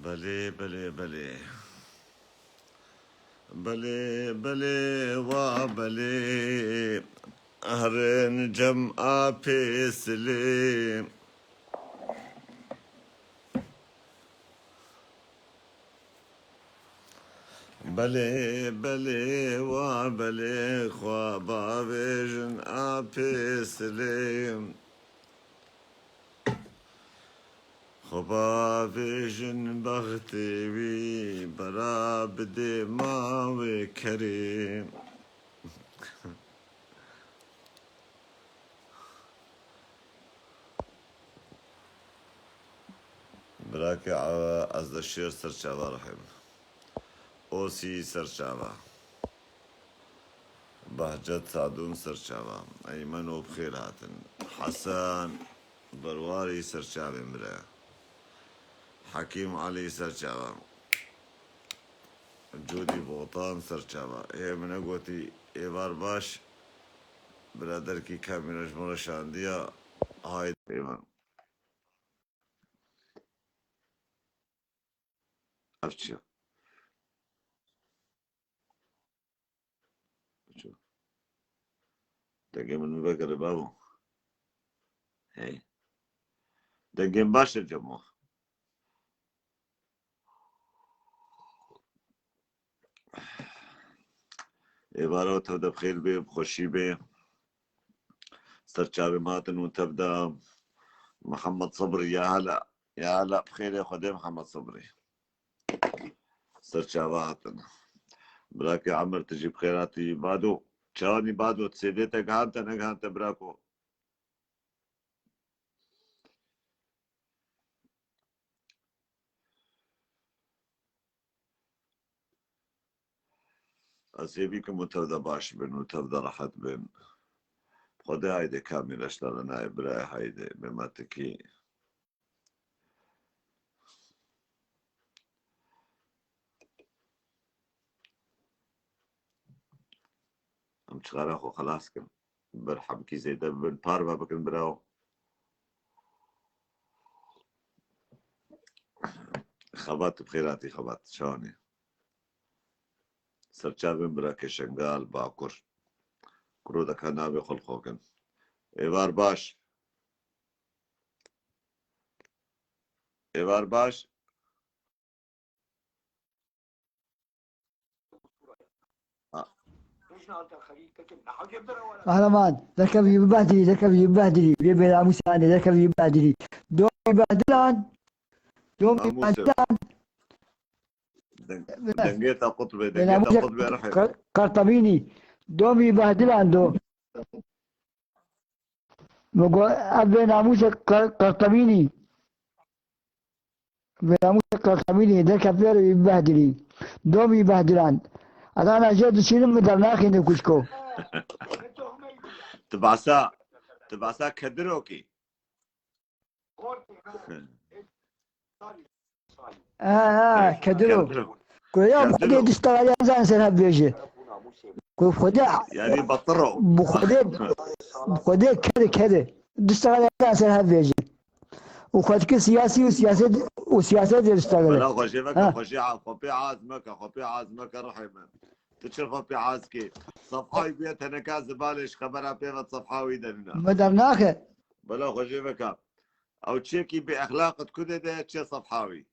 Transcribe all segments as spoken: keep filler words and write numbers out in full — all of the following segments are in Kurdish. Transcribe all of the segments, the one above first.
Belê, belê, belê. Belê, belê, wa belê. Herin cem a pêsilê. Belê, belê, wa belê, xwe bavêjin a pêsilê. Xwe bavêjin bextê wî, bera bidê ma wê kerê. Birakê, e, ez de şêr ser çava rihêm. Osî ser çava. Behcet Sadûn ser çava. Eymeno bi xêr hatin. Hesen Berwarî ser çavên bire. Hekîm Elî ser çava. Cûdî Botan ser çava. Ê min negotî êvar baş. Biraderkî kamîra ji min re şandiya. Haydi êvar. Ev çi ye? Çi? Dengê min vekere babo. Hey. Dengê min baş e cemo. Êvara tev de bi xêr bê, bi xweşî bê. Ser çavê me hatin û tev de Mihemed Sibrî ya hala, ya hala bi xêrê Xwedê Mihemed Sibrî. Ser çava hatin. Birakê Emir, tu jî bi xêr hatî. Bado, çawanî Bado, tu sêdê te gihante, negihante birako? Ez hêvî kim û tev de baş bin û tev de rehet bin. Xwedê hayde kamîra ji te re nayê birayê, hayde bê me tikî. Em çixara xwe xelas kin. Ber hebkî zêde bibin, parve bikin birawo. Xebat, bi xêr hatî Xebat, çawanî? Serçavên bira Keşengal, Bakur. Kuro deka navê xwe li xwe kin. Êvar baş. Êvar baş. Kahraman, dekevî bibehdilî, dekevî bibehdilî, bê bênamûsanê, dekevî bibehdilî. Domî behdilan, domî behdilan. Deng-, dengê te qut be, dengê te qut be, rihê. Qertemînî, domî behdilan do. Min got, ev bênamûsek Qer-, Qertemînî. Bênamûsek Qertemînî, derkefte re wî bibehdilî. Domî behdilan. Ez ana jê dişînim, min dernaxîne kuşko. Tu basa, tu basa Kedirokî. Ha, ha, Kediro. Kediro. Goya Xwedê du sed hev bêje. Ku Xwedê, yani batiro. Bu Xwedê, bu Xwedê kedi, kedi. Du sed hev bêje. Û xwedki siyasî û siyaset, û siyaset du sed. Bela xwe jê veke, xwe jê a-, xwe pê az meke, xwe pê az meke, rihê min. Tu çi xwe pê az kê? Sefha wî bûye teneka zibalê, ji xebera pê ve sefha wî derîne. Me dernaxe. Bela xwe jê veke. Ew çiyekî bêexlaq di ku de de çi sefha wî?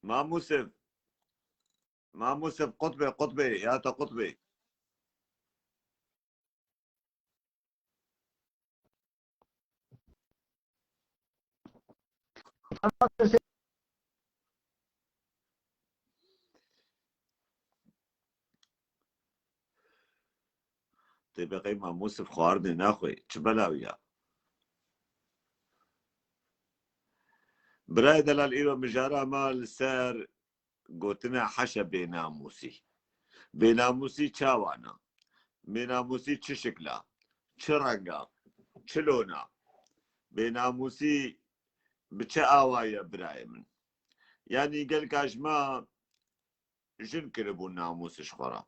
Mamûsif. Mamûsif qutbê, qutbê, ya te qutbê. Tê beqey Mamûsif xwarinê naxwê. Çi bela wî ya? Birayê delal, îro mijara me li ser gotina heşe bênamûsî. Bênamûsî çawa ne? Bênamûsî çi şikla? Çi renga? Çi lona? Bênamûsî bi çi awayî ye birayê min? Yanî gelka ji me jin kiribûn namûs ji xwe re.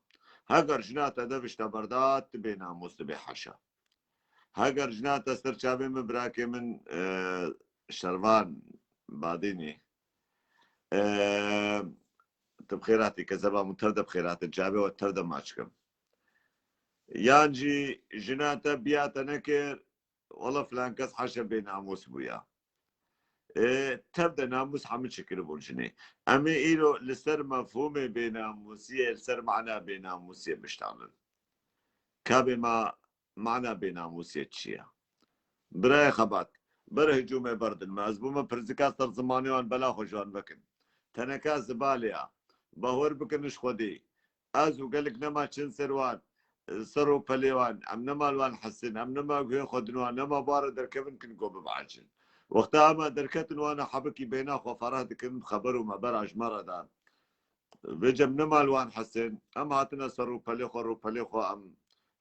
Heger jina te dev ji te berda, tu bênamûs dibê heşe. Heger jina te ser çavê min, birakê min, e, Şervan Badînî. E, tu bi xêr hatî, kezeba min, tev de bi xêr hatin, çavê we tev de maç kim. Yan jî jina te biya te nekir, wela filan kes haşa bênamûs bûya. E, tev de namûs hemû çi kiribûn jinê. Em ê îro li ser mefhûmê bênamûsiyê, li ser mana bênamûsiyê biştanin. Kabê ma mana bênamûsiyê çi ye? Birayê xebat, ber hicûmê berdin me. Ez bûme pirsika ser zimanê wan, bela xwe ji wan vekin. Teneka zibalê ya. Bawer bikin ji Xwedê. Ez û gelek nema çin ser wan, ser û pelê wan, em nema li wan hesin, em nema guhê xwe din wan, nema bare derkevin kin ku bibehecin. Wexta ema derketin wana hebikî beyna xwe fereh dikin, xeber û mebera ji me re dan. Vêce em nema li wan hesin, em hatine ser û pelê xwe, rûpelê xwe em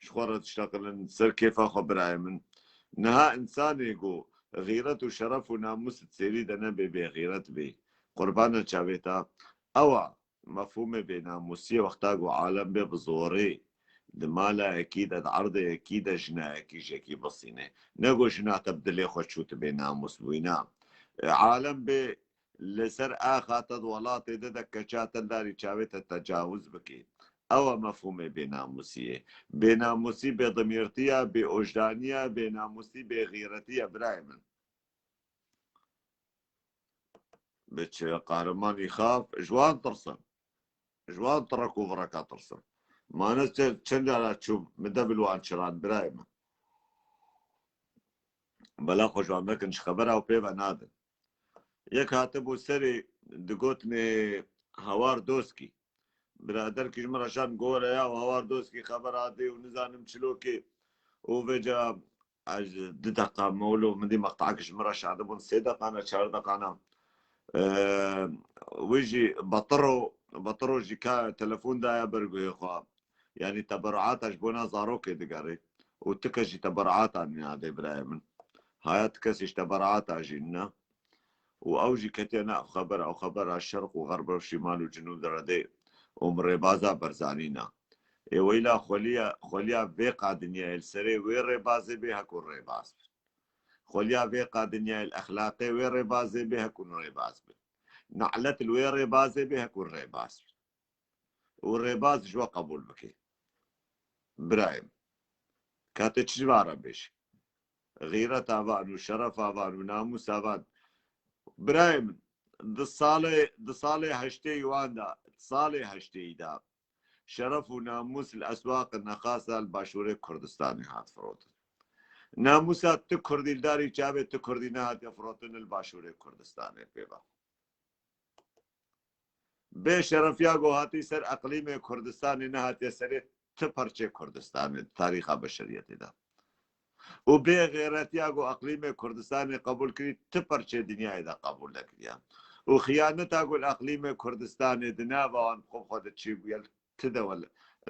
ji xwe re dişteqilin, ser kêfa xwe birayê min. Niha insanê ku xîret û şeref û namûs di sêrî de nebe, bêxîret bê. Qurbana çavê te. Ewa mefhûmê bênamûsiyê wexta ku alem bê bi zorê di malayekî de, di erdeyekî de jinayekî jekî bisîne. Ne ku jina te bi dilê xwe çû tu bênamûs bûyî, na. E, alem bê li ser axa te di welatê de de keça te li darî çavê te tecawuz bikî. Ew e mefhûmê bênamûsiyê. Bênamûsî bêdimîrtiya, bêojdaniya, bênamûsî bêxîretiya birayê min. Bi çi qehremanî xaf, ji wan tirsin. Ji wan tirek û vireka tirsin. Mane çe-, çend cara çûm, min de bil wan çiran, birayê min. Bela xwe ji wan mekin, ji xebera û pê ve nadin. Yek hatibû serê digotinê Hawar Doskî. Biraderkî ji min re şan gore ya û Hawar Doskî xebera dê û nizanim çilokê û vêca ez di deqa mewlo min dî meqta'ek ji min re şandibûn, sê deqana, çar deqana. Ee, wî jî Batiro, Batiro jî ka telefon daye ber guhê xwe. Yanî teberuata ji bona zarokê digere. Û ti kes jî teberuata nîna dê birayê min. Haya ti kesî ji teberuata jî nîna. Û ew jî ketiye nav xebera, ew xebera şerq û xerb û şîmal û cinûb de re dê û min rêbaza Barzanî na. Ê weyla xweliya, xweliya vê qa dinyayê li serê wê rêbazê bê hekû rêbaz bin. Xweliya vê qa dinyayê li exlaqê wê rêbazê bê hekû rêbaz bin. Ne'let li wê rêbazê bê hekû rêbaz bin. Û rêbaz ji we qebûl bike. Birayê min. Ka te çi ji van re bêje? Xîreta van û şerefa van û namûsa van. Birayê min, di salê, di salê heştê wan de, salê heştê de, şeref û namûs li eswaq nexasa li başûrê Kurdistanê hat firotin. Namûsa tu Kurdî li darî çavê tu Kurdî nehatiye firotin li başûrê Kurdistanê pê ve. Bê şerefiya ku hatî ser eqlîmê Kurdistanê nehatiye serê ti parçê Kurdistanê di tarîxa beşeriyetê de. Û bê xêretiya ku eqlîmê Kurdistanê qebûl kirî ti parçê dinyayê de qebûl nekiriye. Û xiyaneta ku li eqlîmê Kurdistanê di nava wan xwe xwe de çêbûye, li ti de wel,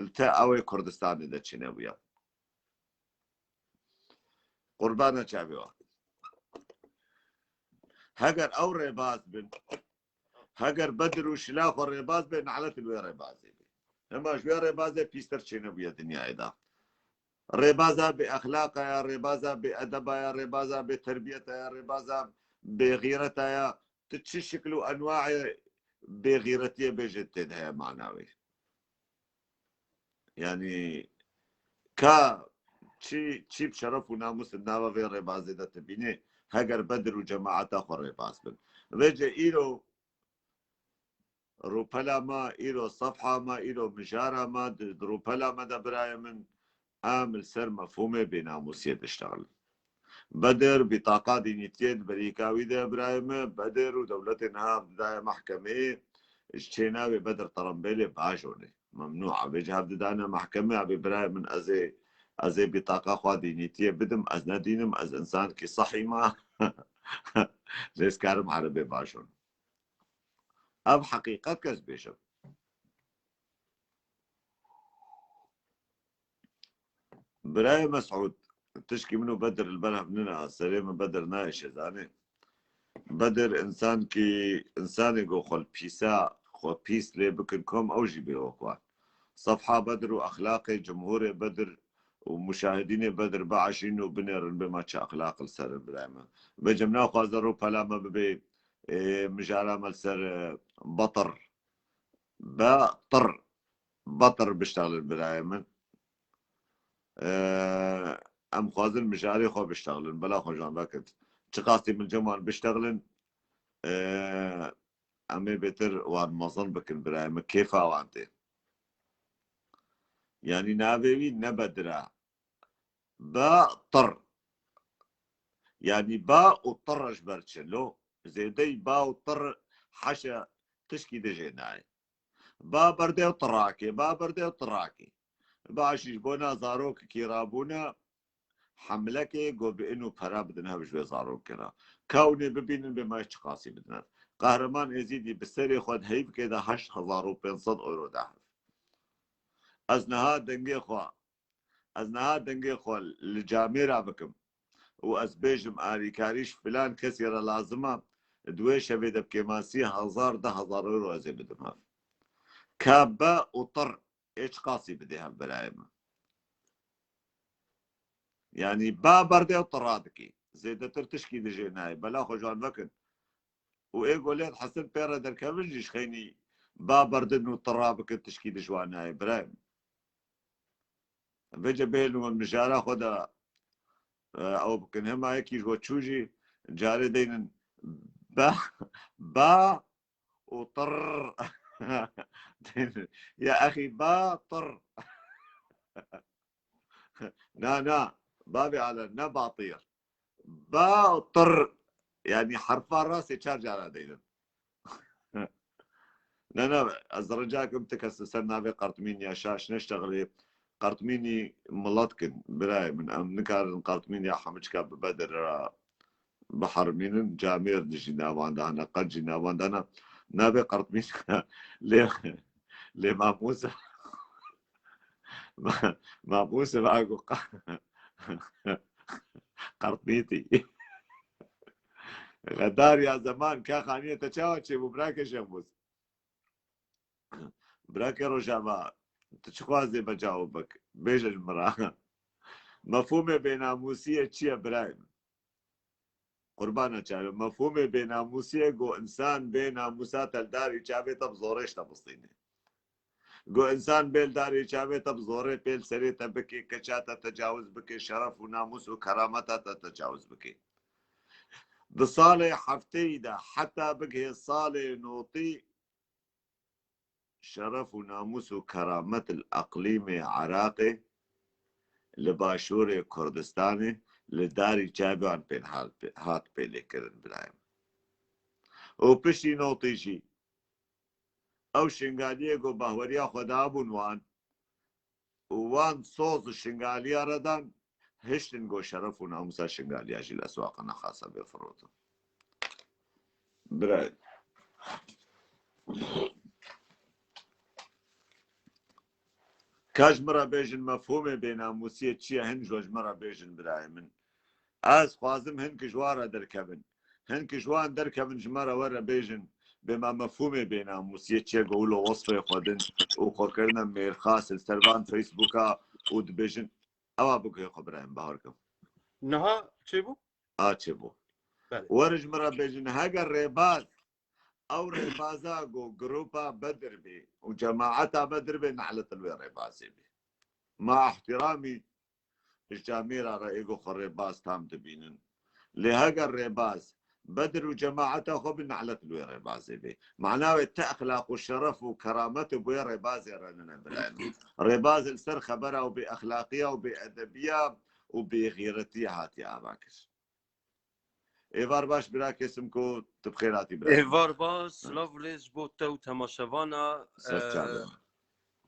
li te ew ê Kurdistanê de çênebûye. Qurbana çavê wan. Heger ew rêbaz bin, heger Bedir û Şila xwe rêbaz be, ne'let li wê rêbazê be. Hema ji wê rêbazê pîster çênebûye dinyayê de. Rêbaza bê exlaqa ya, rêbaza bê edeba ya, rêbaza bê terbiyeta ya, rêbaza bê xîreta ya. Tu çi şikil û enwaê bêxîretiyê bêje tê de heye mana wê. Yanî ka çi, çi bi şeref û namûs di nava vê rêbazê de tu bînê, heger Bedir û cemaeta xwe rêbaz bin. Vêce îro rûpela me, îro sefha me, îro mijara me, di, di rûpela me de birayê min, em li ser mefhûmê bênamûsiyê diştexilin. Bedir bîtaqa dînîtiyê di berîka wî de birayê me, Bedir û dewletê niha daye mehkemeyê, ji çênavê Bedir Terembêlê bajonê. Memnû, abê ji hev didane mehkemê, abê birayê min ez ê, ez ê bîtaqa xwe dînîtiyê bidim, ez nedînim, ez insankî sehî me. Lê ez karim erebê bajon. Ev heqîqet kes bêjim. Birayê Mesûd, tişkî min û Bedir li ber hev nina, serê min Bedir nayê şêzanê. Bedir insankî, insanê ku xwe li pîsa, xwe pîs lê bikin kom ew jî bê wek wan. Sefha Bedir û exlaqê cumhurê Bedir û muşahidînê Bedir biaşînin û binêrin bê ma çi exlaq li ser in birayê min. Vêca min naxwaze rûpela me bibe, e, mijara me li ser, e, betir. Betir. Betir biştexlin birayê min. E, em xwazin mijarê xwe biştexlin. Bela xwe jan vekit. Çiqasî min cem wan biştexlin, e, em ê bêtir wan mezin bikin birayê min. Kêfa wan tê. Yanî navê wî ne Bedir e. Betir. Yanî ba û tir ji ber çi lo? Zêdeyî ba û tir heşe tişkî dijê nayê. Ba berdê û tirakê, ba berdê û tirakê. Biaşî ji bona zarokekî rabûne hemlekê go bi in û pera bidin hev ji wê zarokê re. Ka hûn ê bibînin bê ma çiqasî bidin hev. Qehreman Êzîdî bi serê xwe di heyvkê de heşt hezar û pênc sed euro da hev. Ez niha dengê xwe, ez niha dengê xwe li camêra bikim û ez bêjim alîkarî ji filan kesê re lazim e, di wê şevê de bi kêmasî hezar, deh hezar euro ez ê bidim hev. Ka be û tir ê çiqasî bidê hev birayê min. Yanî ba berdê û tira dikî. Zêdetir tişkî dijê nayê. Bela xwe jan vekin. Û ê golê di hesin pê re derkevin jî ji xeynî ba berdin û tira bikin tişkî di ji wan nayê birayê min. Vêca bihêlin wan mijara xwe de, e, ew bikin. Hema yekî ji we çû jî carê deynin ba, ba û tir. Ya exî ba tir. Na, na, bavê Alen, ne batîr. Ba û tir, yanî herfa rastê çar cara deynin. Ne, ne, ez rica kim ti kes li ser navê Qertmîniya şaş neştexilê. Qertmînî milet kin, birayê min. Em nikarin Qertmîniya hemiçka bi Bedir re biherimînin, camêr dijî navan de hene, qet jî navan de hene. Navê Qertmîn lê, lê Mamûs, Ma-, Mamûs va go qa-, Qertmîtî. Xedar ya zeman ka xaniyê te çawa çêbû, birake Şemûs? Birake Rojava, tu çi xwazê me cawab bik? Bêje ji min re. Mefhûmê bênamûsiyê çi ye birayê min? Qurbana çavê. Mefhûmê bênamûsiyê go însan bê namûsa te li darî çavê te bi zorê ji te bistîne. Go însan bê li darê çavê te bi zorê pê li serê te bike, keça te tecawiz bike, şeref û namûs û kerameta te tecawiz bike. Di salê hefteyî de heta bigihê salê notî şeref û namûs û keramet li eqlîmê Iraqê, li başûrê Kurdistanê, li darî çavê wan pê hat, hat pêlêkirin birayê min. Û piştî notî jî ew Şingaliyê ku bahweriya xwe dabûn wan, û wan soz û Şingaliya re dan, hiştin go şeref û namûsa Şingaliya jî li eswaqa nexasa bê firotin. Birayê. Ka ji min re bêjin mefhûmê bênamûsiyê çi ye, hin ji ji min re bêjin birayê min. Ez xwazim hin ki ji wan re derkevin. Hin ki ji wan derkevin ji me re were bêjin, bê me mefhûmê bênamûsiyê çi ye, go wilo wesfê xwe din û xwe kirine mêrxas li ser van Facebooka û dibêjin, ewa biguhê xwe birayê min, bahar kim. Niha çêbû? A çêbû. Belê. Were ji min re bêjin, heger rêbaz, ew rêbaza go grupa Bedir bê û cemaeta Bedir bê, nelet li wê rêbazê bê. Ma ihtiramî ji camêra re ê go xwe rêbaz tam dibînin. Lê heger rêbaz Bedir û cemaeta xwe bi nelet li wê rêbazê bê. Mana wê ti exlaq û şeref û keramet û bi wê rêbazê re nine birayê min. Rêbaz li ser xebera û bêexlaqiya û bêedebiya û bêxîretiya hatiye ava kir. Êvar baş bira kesim ku tu bi xêr hatî bira. Êvar baş, silav û rêz ji bo te û temaşevana. Ser çavê.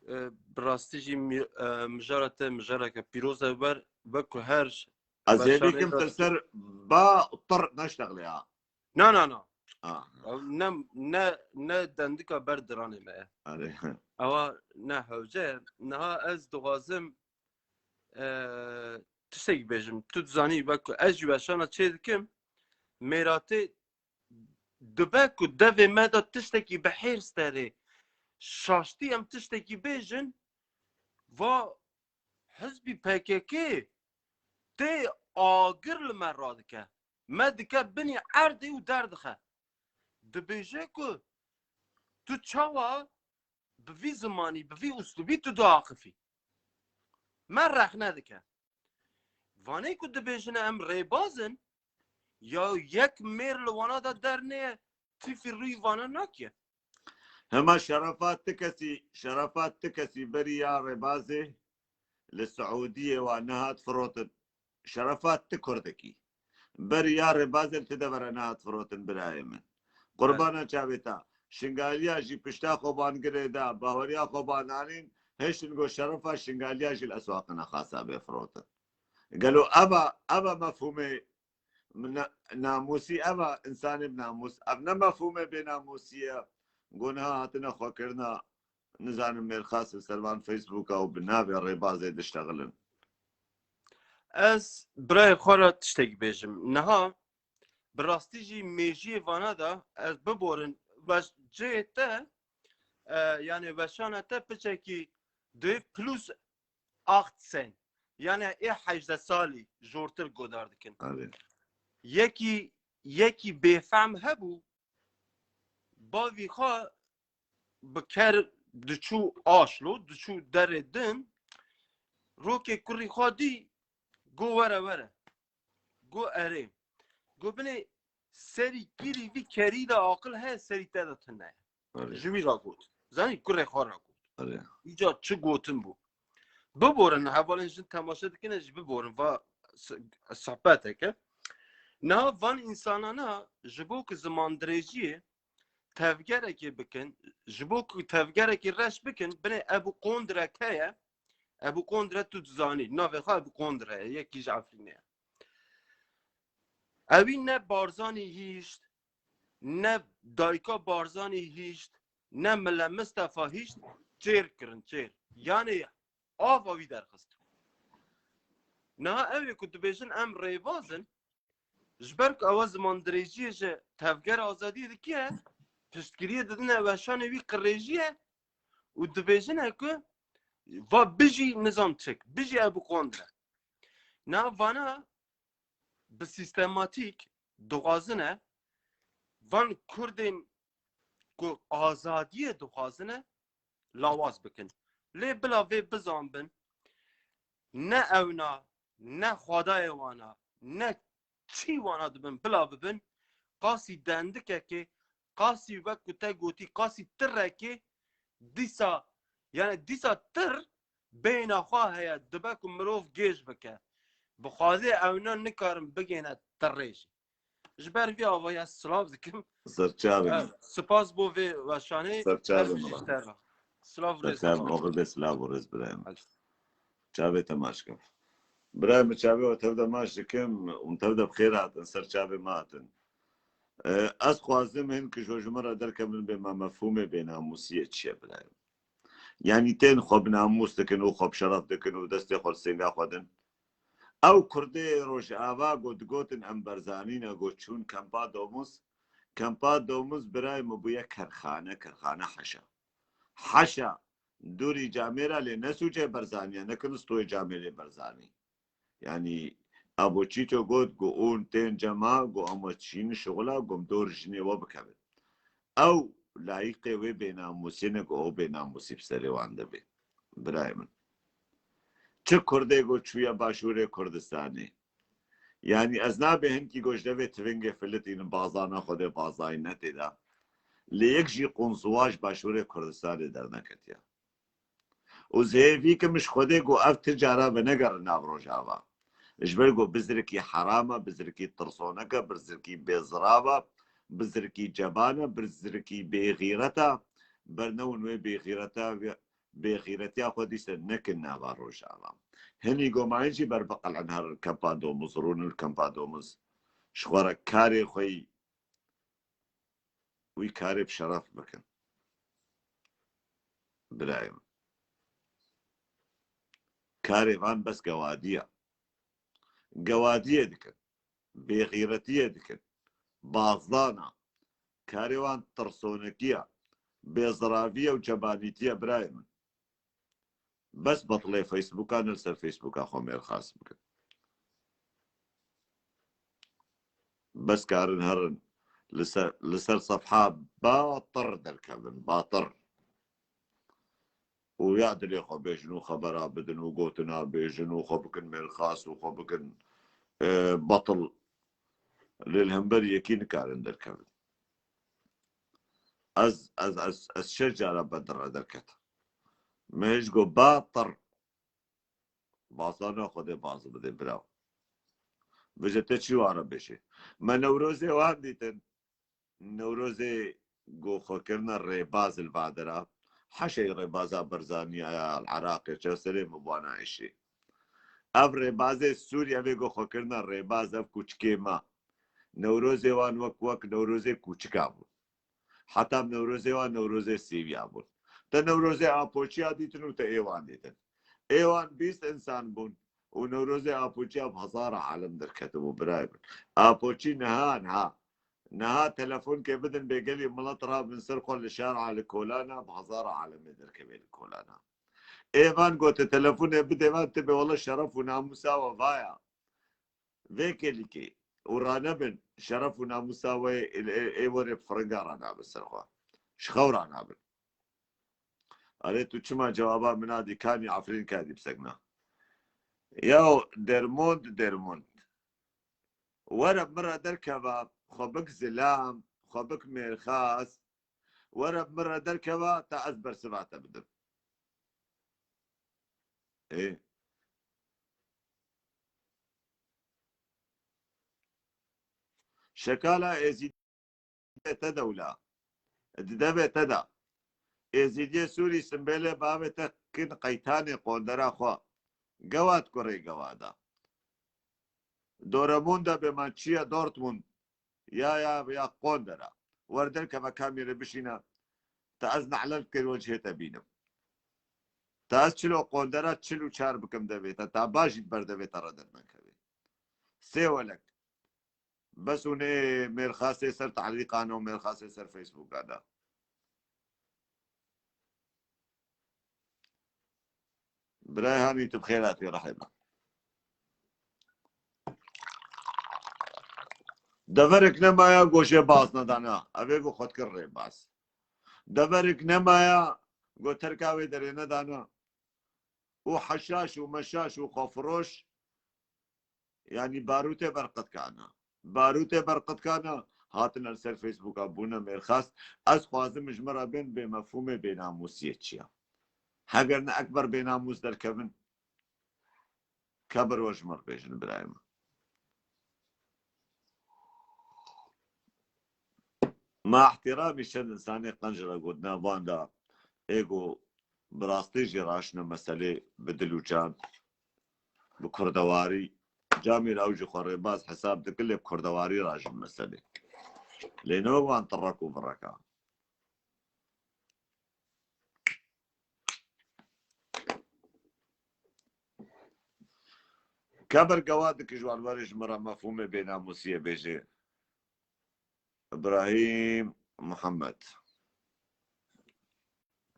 E, e, bi rastî jî mi-, e, mijara te mijareke pîroz e, wer, wek ku her Ez ê beşanê bêkim de te ser ba û tir neştexlê ha. Na, na, na. Ah. Ew ne, ne, ne dendika ber diranê me ye. Erê. Ewa ne hewce ye. Niha ez dixwazim, e, tiştekî bêjim. Tu dizanî, wek ku ez jî weşana çê dikim, mêratê dibe ku devê me de tiştekî bi hêrs derê şaştî em tiştekî bêjin, va hizbî P K K tê agir li me radike. Me dike binî erdê û derdixe. Dibêje ku tu çawa bi vî zimanî, bi vî uslubî tu diaxifî. Me rexne dike. Vanê ku dibêjine em rêbaz in, ya yek mêr li wana de derneye, tifî rûyî vana nake. Hema şerefa ti kesî, şerefa ti kesî berî ya rêbazê li Siûdiyê wa nehat firotin. Şerefa ti kurdekî. Berî ya rêbazê li ti devera nehat firotin birayê min. Qurbana çavê ta. Şingaliya jî pişta xwe bangirê da, baweriya xwe bananîn, hêştin go şerefa Şingaliya jî li eswaqina xasa bê firotin. Gelo eva, eva mefhûmê na-, namûsî eva, insanê bi namûs. Ev ne mefhûmê bênamûsî ye. Go niha hatine xwekirina, nizanim mêrxas li ser van Facebooka û bi navê rêbazê diştexilin. Ez birayê xwe re tiştekî bêjim. Niha bi rastî jî mêjiyê vana de ez biborin, weş cihê te, e, yani weşana te piçekî dê plus acht sen. Yani ê hejdeh salî jortir godar dikin. Erê. Yekî, yekî bêfehm hebû, bavî xwe bi ker diçû aşlo, diçû derê din, rokê kurî xwe dî, go were were. Go erê. Go binê serî kîrî vî kerî de aqil heye, serî te de tune ye. Erê. Ji wî re got. Zanî kurê xwe re got. Erê. Îca çi gotin bû. Biborin, hevalên jin temaşe dikin, ez jî biborin, va s-, sohbeteke. Niha van însanana ji bo ku zimandirêjiyê tevgerekê bikin, ji bo ku tevgerekê reş bikin, binê Ebû Qondirek heye, Ebû Qondire tu dizanî, navê xwe Ebû Qondire ye, yekî ji Efrînê ye. Ewî ne Barzanî hîşt, ne dayika Barzanî hîşt, ne Mile Mistefa hîşt, çêr kirin, çêr. Yanê ava wî derxist. Niha ew ê ku dibêjin em rêbaz in, ji ber ku ewa zimandirêjiyê ji Tevgera Azadiyê dikiye, piştgiriyê didine weşanê wî qirêjiyê û dibêjine ku va bijî nizam çik, bijî Ebû Qondire. Niha vana bi sîstematîk dixwazine van Kurdên ku azadiyê dixwazine lawaz bikin. Lê bila vê bizanbin, ne ewna, ne xwedayê wana, ne çî wana dibin, bila bibin, qasî dendikekê, qasî wek ku te gotî, qasî tirekê, dîsa, yani dîsa tir bêhna xwe heye, dibe ku mirov gêj bike. Bi Xwedê ewna nikarin bigêne tirê jî. Ji ber vî avayî ez silav dikim. Serçavê. Evet, spas bo vê weşanê. Serçavê Her min. Ji te re. Silav rêz. Serçavê, oxir bê silav û rêz birayê min. Çavê te maç kim. Birayê min, çavê we tev de maç dikim û tev de bi xêr hatin ser çavê me hatin. E, ez xwazim hin ki jo ji min re derkevin bê me mefhûmê bênamûsiyê çi ye birayê min. Yanî tên xwe bi namûs dikin û xwe bi şeref dikin û destê xwe li sênga xwe din. Ew Kurdê Rojava got, digotin em Berzanî ne, got çûn kempa domuz. Kempa domuz birayê min bûye kerxane, kerxane heşa. Heşa dûrî camêra lê ne sûcê Berzanî ye, ne kilistoyê camêrê Berzanî. Yanî Abo Çîço got, got ûn tên cema, got em we çîn şixula, got em dor jinê we bikevin. Ew layîqê wê bênamûsiyê ne, got ew bênamûsî bi serê wan de bê. Birayê min. Çi Kurdê got çûye Başûrê Kurdistanê? Yanî ez nabê hinkî got ji devê tivingê filitînin bazana Xwedê bazayî ne tê de. Lê yek jî qunzuwa ji Başûrê Kurdistanê derneketiye. Û zêvî kim ji Xwedê got ev ti cara venegerin nav Rojava. Ji ber got bizirikî heram e, bizirikî tirsonek e, bizirikî bêzirav e, bizirikî ceban e, bizirikî bêxîret e. Bernewin wê bêxîreta, bêxîretiya xwe dîse nekin nava Rojava. Hinî gomayîn jî berbiqelin herin kempa domuz, rûnin kempa domuz. Ji xwe re karê xwe yî wî karê bi şeref bikin. Birayê min. Karê van bes gewadî ye. Gewadiyê dikin. Bêxîretiyê dikin. Bazdana. Karê wan tirsonekî ye. Bêziravî ye û cebanîtî ye birayê min. Bes betilê Facebooka, ne li ser Facebooka xwe mêrxas bikin. Bes karin herin li ser, li ser sefha batir derkevin, batir. Û ya dilê xwe bêjin û xebera bidin û gotina bêjin û xwe bikin mêrxas û xwe bikin, e, betil. Lê li hember yekî nikarin derkevin. Ez, ez, ez, ez şeş cara bedire derketim. Me hêj got batir. Bazana Xwedê baz bide biraw. Vêje te çi ware bêje. Me Newrozê wan dîtin. Newrozê ku xwe kirine rêbaz li vadira. Heşey rêbaza Berzaniya ya li Iraqê çeserê min bana êşê. Ev rêbazê Sûriye vê ku xwe kirine rêbaz ev kûçikê me. Newrozê wan wek, wek Newrozê kûçika bûn. Heta Newrozê wan Newrozê Sîviya bûn. Te Newrozê Apoçiya dîtin û te ê wan dîtin. Ê wan bîst însan bûn û Newrozê Apoçiya bi hezara alem derketibû birayê min. Apoçî niha, niha, niha telefonkê bidin bê gelî milet rabin ser xwe li şara li kolana bi hezara alemê derkevê li kolana. Ê van gote telefonê bidê van tibê wele şeref û namûsa we vaya. Vê kelîkê û ranebin, şeref û namûsa we ê, ê, ê werê firinga ranabin ser xwe. Ji xew ranabin. Erê tu çima cewaba min nadî, kanî Efrîn kadî bi sekna. Yaw Dermond, Dermond. Were min re derkeva, xwe bik zilam, xwe bik mêrxas. Were min re derkeva, ta ez bersiva te bidim. Ê. Şekala Êzîdê te dewla. Di devê te de. Êzîdiyê Sûrî simbêlê bavê te kin qeytanê qondera xwe. Gewat kurê gewada. Dortmund de bê man çiye Dortmund. Ya, ya, ya qondera. Wer derkeve kamîrê bişîne. Te ez ne'lel kir wecihê te bînim. Te ez çilo qondera çil û çar bikim devê te. Ta bajî ber devê te re dernekevê. Sê welek. Bes hûn ê mêrxasê ser te'lîqan û mêrxasê ser Facebooka de. Birayê Hanî, tu bi xêr hatî, rehê me. Deverek nemaye ku jê baz nedana. Ev ê ku xwe dikir rêbaz. Deverek nemaye ku terka wê derê nedana. Û heşaş û meşaş û xwefiroş, yanî barûtê berqitkana. Barûtê berqitkana, hatine li ser Facebooka bûne mêrxas. Ez xwazim ji min re bên bêmefhûmê bênamûsiyê çi ye. Heger ne Ekber bênamûs derkevin, kebir we ji min re bêjin birayê min. Ma ihtiramî çend insanê qenc re gotina van de ê ku bi rastî jî raşine meselê bi dil û can, bi kurdewarî, camî re ew jî xwe rêbaz hesab dikin, lê bi kurdewarî rajin meselê. Lê ne wek wan tirek û vireka. Kebir gewa dikî ji wan werê ji min re mefhûmê bênamûsiyê bêjê. Îbrahîm Muhammed.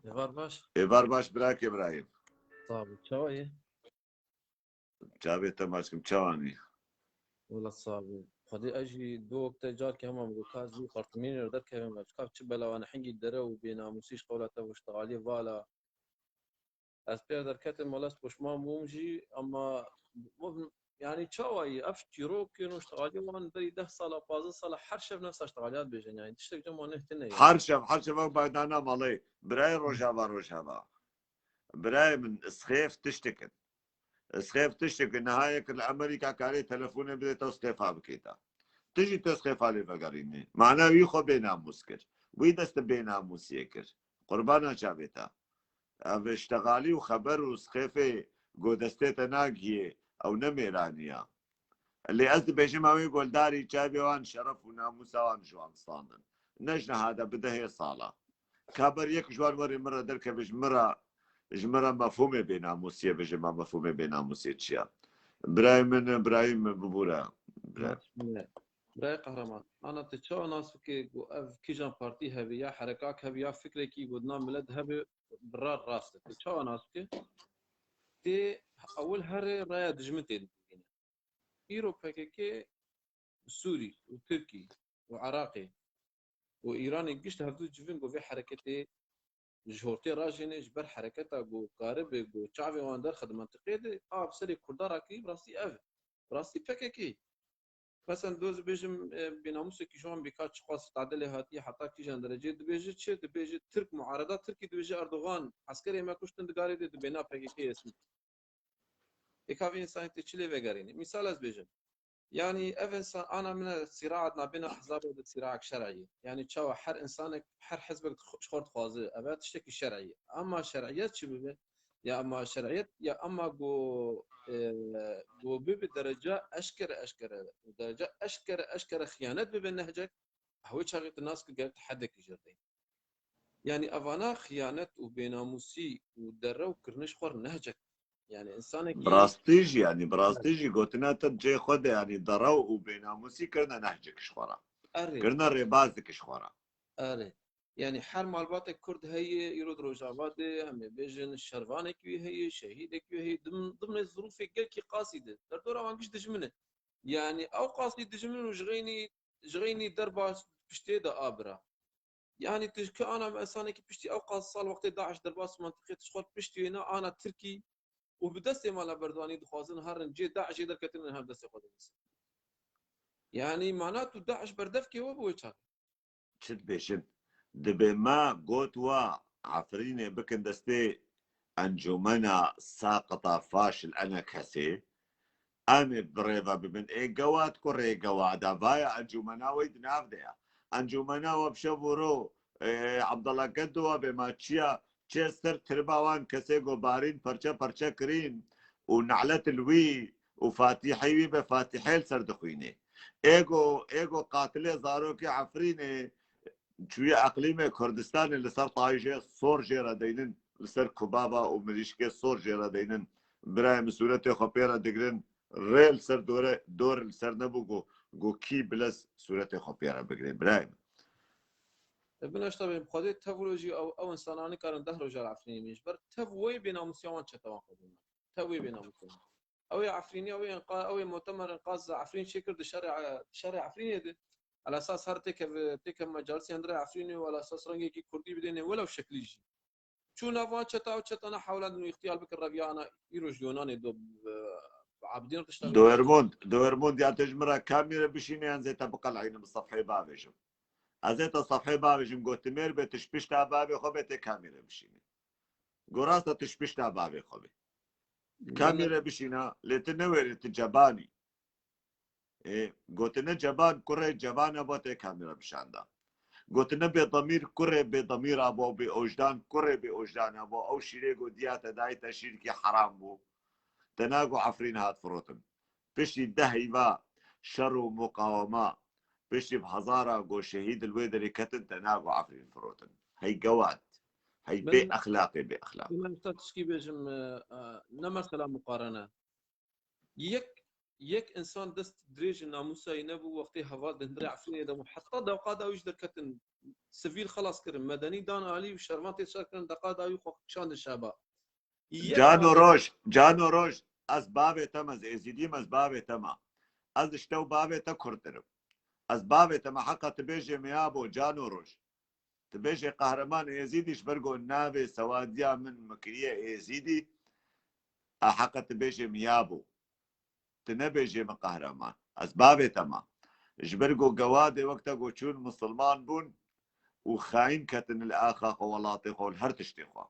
Êvar baş. Êvar baş, birakê Îbrahîm. Sağ ol. Çawa yî? Çavê te maçkim çawanî? Wela sağ ol. Xwedê ez jî du wekte carkê hema min got ka zî xartimînê re derkevim, ez ka çi belawane hingî dere û bênamûsî ji qewla te û ji tealiyê vala. Ez pê derketim, wela ez poşman bûm jî, ama yani çawa yî, ev çîrok ên û ji tealiyê wan berî deh sala, pazdeh sala her şev nefsa ji tealiya dibêjin, yani tiştek cem wan neh tine ye. Her şev, her şev ew baydana malê. Birayê Rojava, Rojava. Birayê min, sxêf tiştik in. Sxêf tiştik in. Niha yek li Amerîka karê telefonê bidê te sxêfa bikê te. Tu jî tu sxêfa lê vegerînî. Mana wî xwe bênamûs kir. Wî dest bênamûsiyê kir. Qurbana çavê te. Ev ştexalî û xeber û sxêfê ku destê te nagihê, ew ne mêranî ya. Lê ez dibêjim, ew ê goldarî çavê wan, şeref û namûsa wan ji wan standin. Ne ji niha de, bi dehê sala. Ka ber yek ji wan werê min re derkeve, ji min re, ji min re mefhûmê bênamûsiyê bije, ma mefhûmê bênamûsiyê çi ya? Birayê min, birayê min, bibûre. Bira. Birayê Qehreman, ana tu çawa nas bike ku ev kîjan partî hebe, ya herekak hebe, ya fikrekî ku dina milet hebe, bi ra rast e. Tu çawa nas bike? tê ewil herê raya dijmin tê dibîne. Îro P K K Sûrî û Tirkî û Iraqê û Îranê gişt hevdû civin ku vê hereketê ji hortê rajêne, ji ber hereketa ku karibe ku çavê wan derxe di mentiqê de, a bi serê Kurda rakirî, bi rastî ev e. Bi rastî P K K. Mesela doz dibêjim, e, bênamûsekî ji wan bîka çiqas tadilê hatiye heta kîjan derecê dibêje çi? Dibêje Tirk, muareda Tirkî dibêje Erdogan, eskerê me kuştin di garê de dibêna P K K resmî. Êka vê însanê tê çi lê vegerîne? Mîsal ez bêjim. Yanî ev însan ana min e sîraet nabêna ehzaba de sîraek şer'î ye. Yanî çawa her însanek, her hizbek dixwe-, ji xwe dixwaze. Ev e tiştekî şer'î ye. Ama şer'iyet çi bibe? Ya ama şer'iyet, ya ama go, e, go bibe dereca eşkere, eşkere. Dereca eşkere, eşkere xiyanet bibe nehcek. Ew çaxê tu nas ki gerek tu hedekî jê re deyî. Yanî evana xiyanet û bênamûsî û derew kirine ji xwe re nehcek. Yanî insanekî Bi rastî jî, yanî bi rastî jî gotina te cê xwe de, yanî derew û bênamûsî kirine nehcek ji xwe re. Erê. Kirine rêbazek ji xwe re. Erê. Yanî her malbatek Kurd heye, îro di Rojava de, em ê bêjin şervanek wî heye, şehîdek wî heye, dim-, dimnê zirûfê gelkî qasî de. Derdora wan giş dijmin e. Yanî ew qasî dijmin û ji xeynî, ji xeynî derbas piştê de abira. Yanî tu ki ana me insanekî piştî ew qas sal wextê DAIŞ derbas mentiqê tu ji xwe piştî wêne ana Tirkî û bi destê mala berdiwanî dixwazin herin cê DAIŞ jê derketinin her destê xwe dinesin. Yanî mana tu DAIŞ berdevkê we bi wê çaxê. Çi dibêjin? Dibê me got wa Efrînê bikin destê encûmena saqita faşil enekesê. Em ê bi rê ve bibin. Ê gewat kurê gewada. Vaya encûmena wê di nav de ya. Encûmena we bi şev û ro, ê, Abdullah Geddo we bê ma çiya çê ser tiriba wan kesê go barîn perçe perçe kirîn û nelet li wî û fatîhê wî be fatîhê li ser dixwînê. Ê go, ê go qatilê zarokê Efrînê çûye eqlîmê Kurdistanê li ser tayî jê sor jê re deynin, li ser kubaba û mirîşkê sor jê re deynin. Birayê min sûretê xwe pê re digirin, rê li ser dore, dor li ser nebû ku, ku kî bilez sûretê xwe pê re bigire. Birayê min. E, binaşta bê, bi Xwedê tev wilo jî ew, ew insana nikarin deh roja li Efrînê bîn. Ji ber tev wê bênamûsiya wan çetewan xwe bûn. Tev wê bênamûsiya wan. Ew ê Efrînî, ew ê inqa-, ew ê mutemer inqaz Efrîn çêkir di şerê, şerê Efrînê de. Ala esas her têkev-, têkev mecalisê hundirê Efrînê û ala esas rengekî kurdî bidêne welew şeklî jî. Çû nav wan çeta, ew çetana hewlandin û îxtiyal bikin reviya ana îro ji Yunanê do, e, Abdîn tişta Dortmund, Dortmund ya te ji min re kamîre bişîne yan zê te biqeleyînim bi sefhê bavêjim. Ez ê te sefhê bavêjim, gotimêr bê tu ji pişta bavê xwe bê tê kamîre bişîne. Go rast e tu ji pişta bavê xwe bê. Kamîre bişîna, lê tu newêrê tu cebanî. Ê, gotine ceban kurê cebana bo tê kamîra bişanda. Gotine bêdemîr kurê bêdemîra bo, bêojdan kurê bêojdana bo. Ew şîrê go diya te dayî te şîrkî heram bû. Te nago Efrîn hat firotin. Piştî deh heyva şer û muqawema, piştî bi hezara go şehîd li wê derê ketin, te nago Efrîn firotin. Hey gewat. Hey bê exlaqê bê exlaq. Min esta tişkî bêjim, e, e, ne mesela muqarene. Yek, yek insan dest dirêj namûsa wî nebû, wextê heval di hundirê Efrînê de bû. Heta deqa da wî ji derketin, sivîl xelas kirin, medenî dan alî û şervan tê şer kirin, deqa da wî xwe kişandin şeba. Yek Cano roj, Cano roj, ez bavê te me, ez êzîdî me, ez bavê te me. Ez ji te û bavê te kurtir im. Ez bavê te me, heqa tu bêjê me ya bo, Cano roj. Tu bêjê qehreman êzîdî ji ber ku navê sewadiya min min kiriye êzîdî, a heqa tu bêjê min ya bo. Tu nebêjê min qehreman. Ez bavê te me. Ji ber ku gewadê wek te ku çûn misilman bûn û xayîn ketin li axa xwe, welatê xwe, li her tiştê xwe.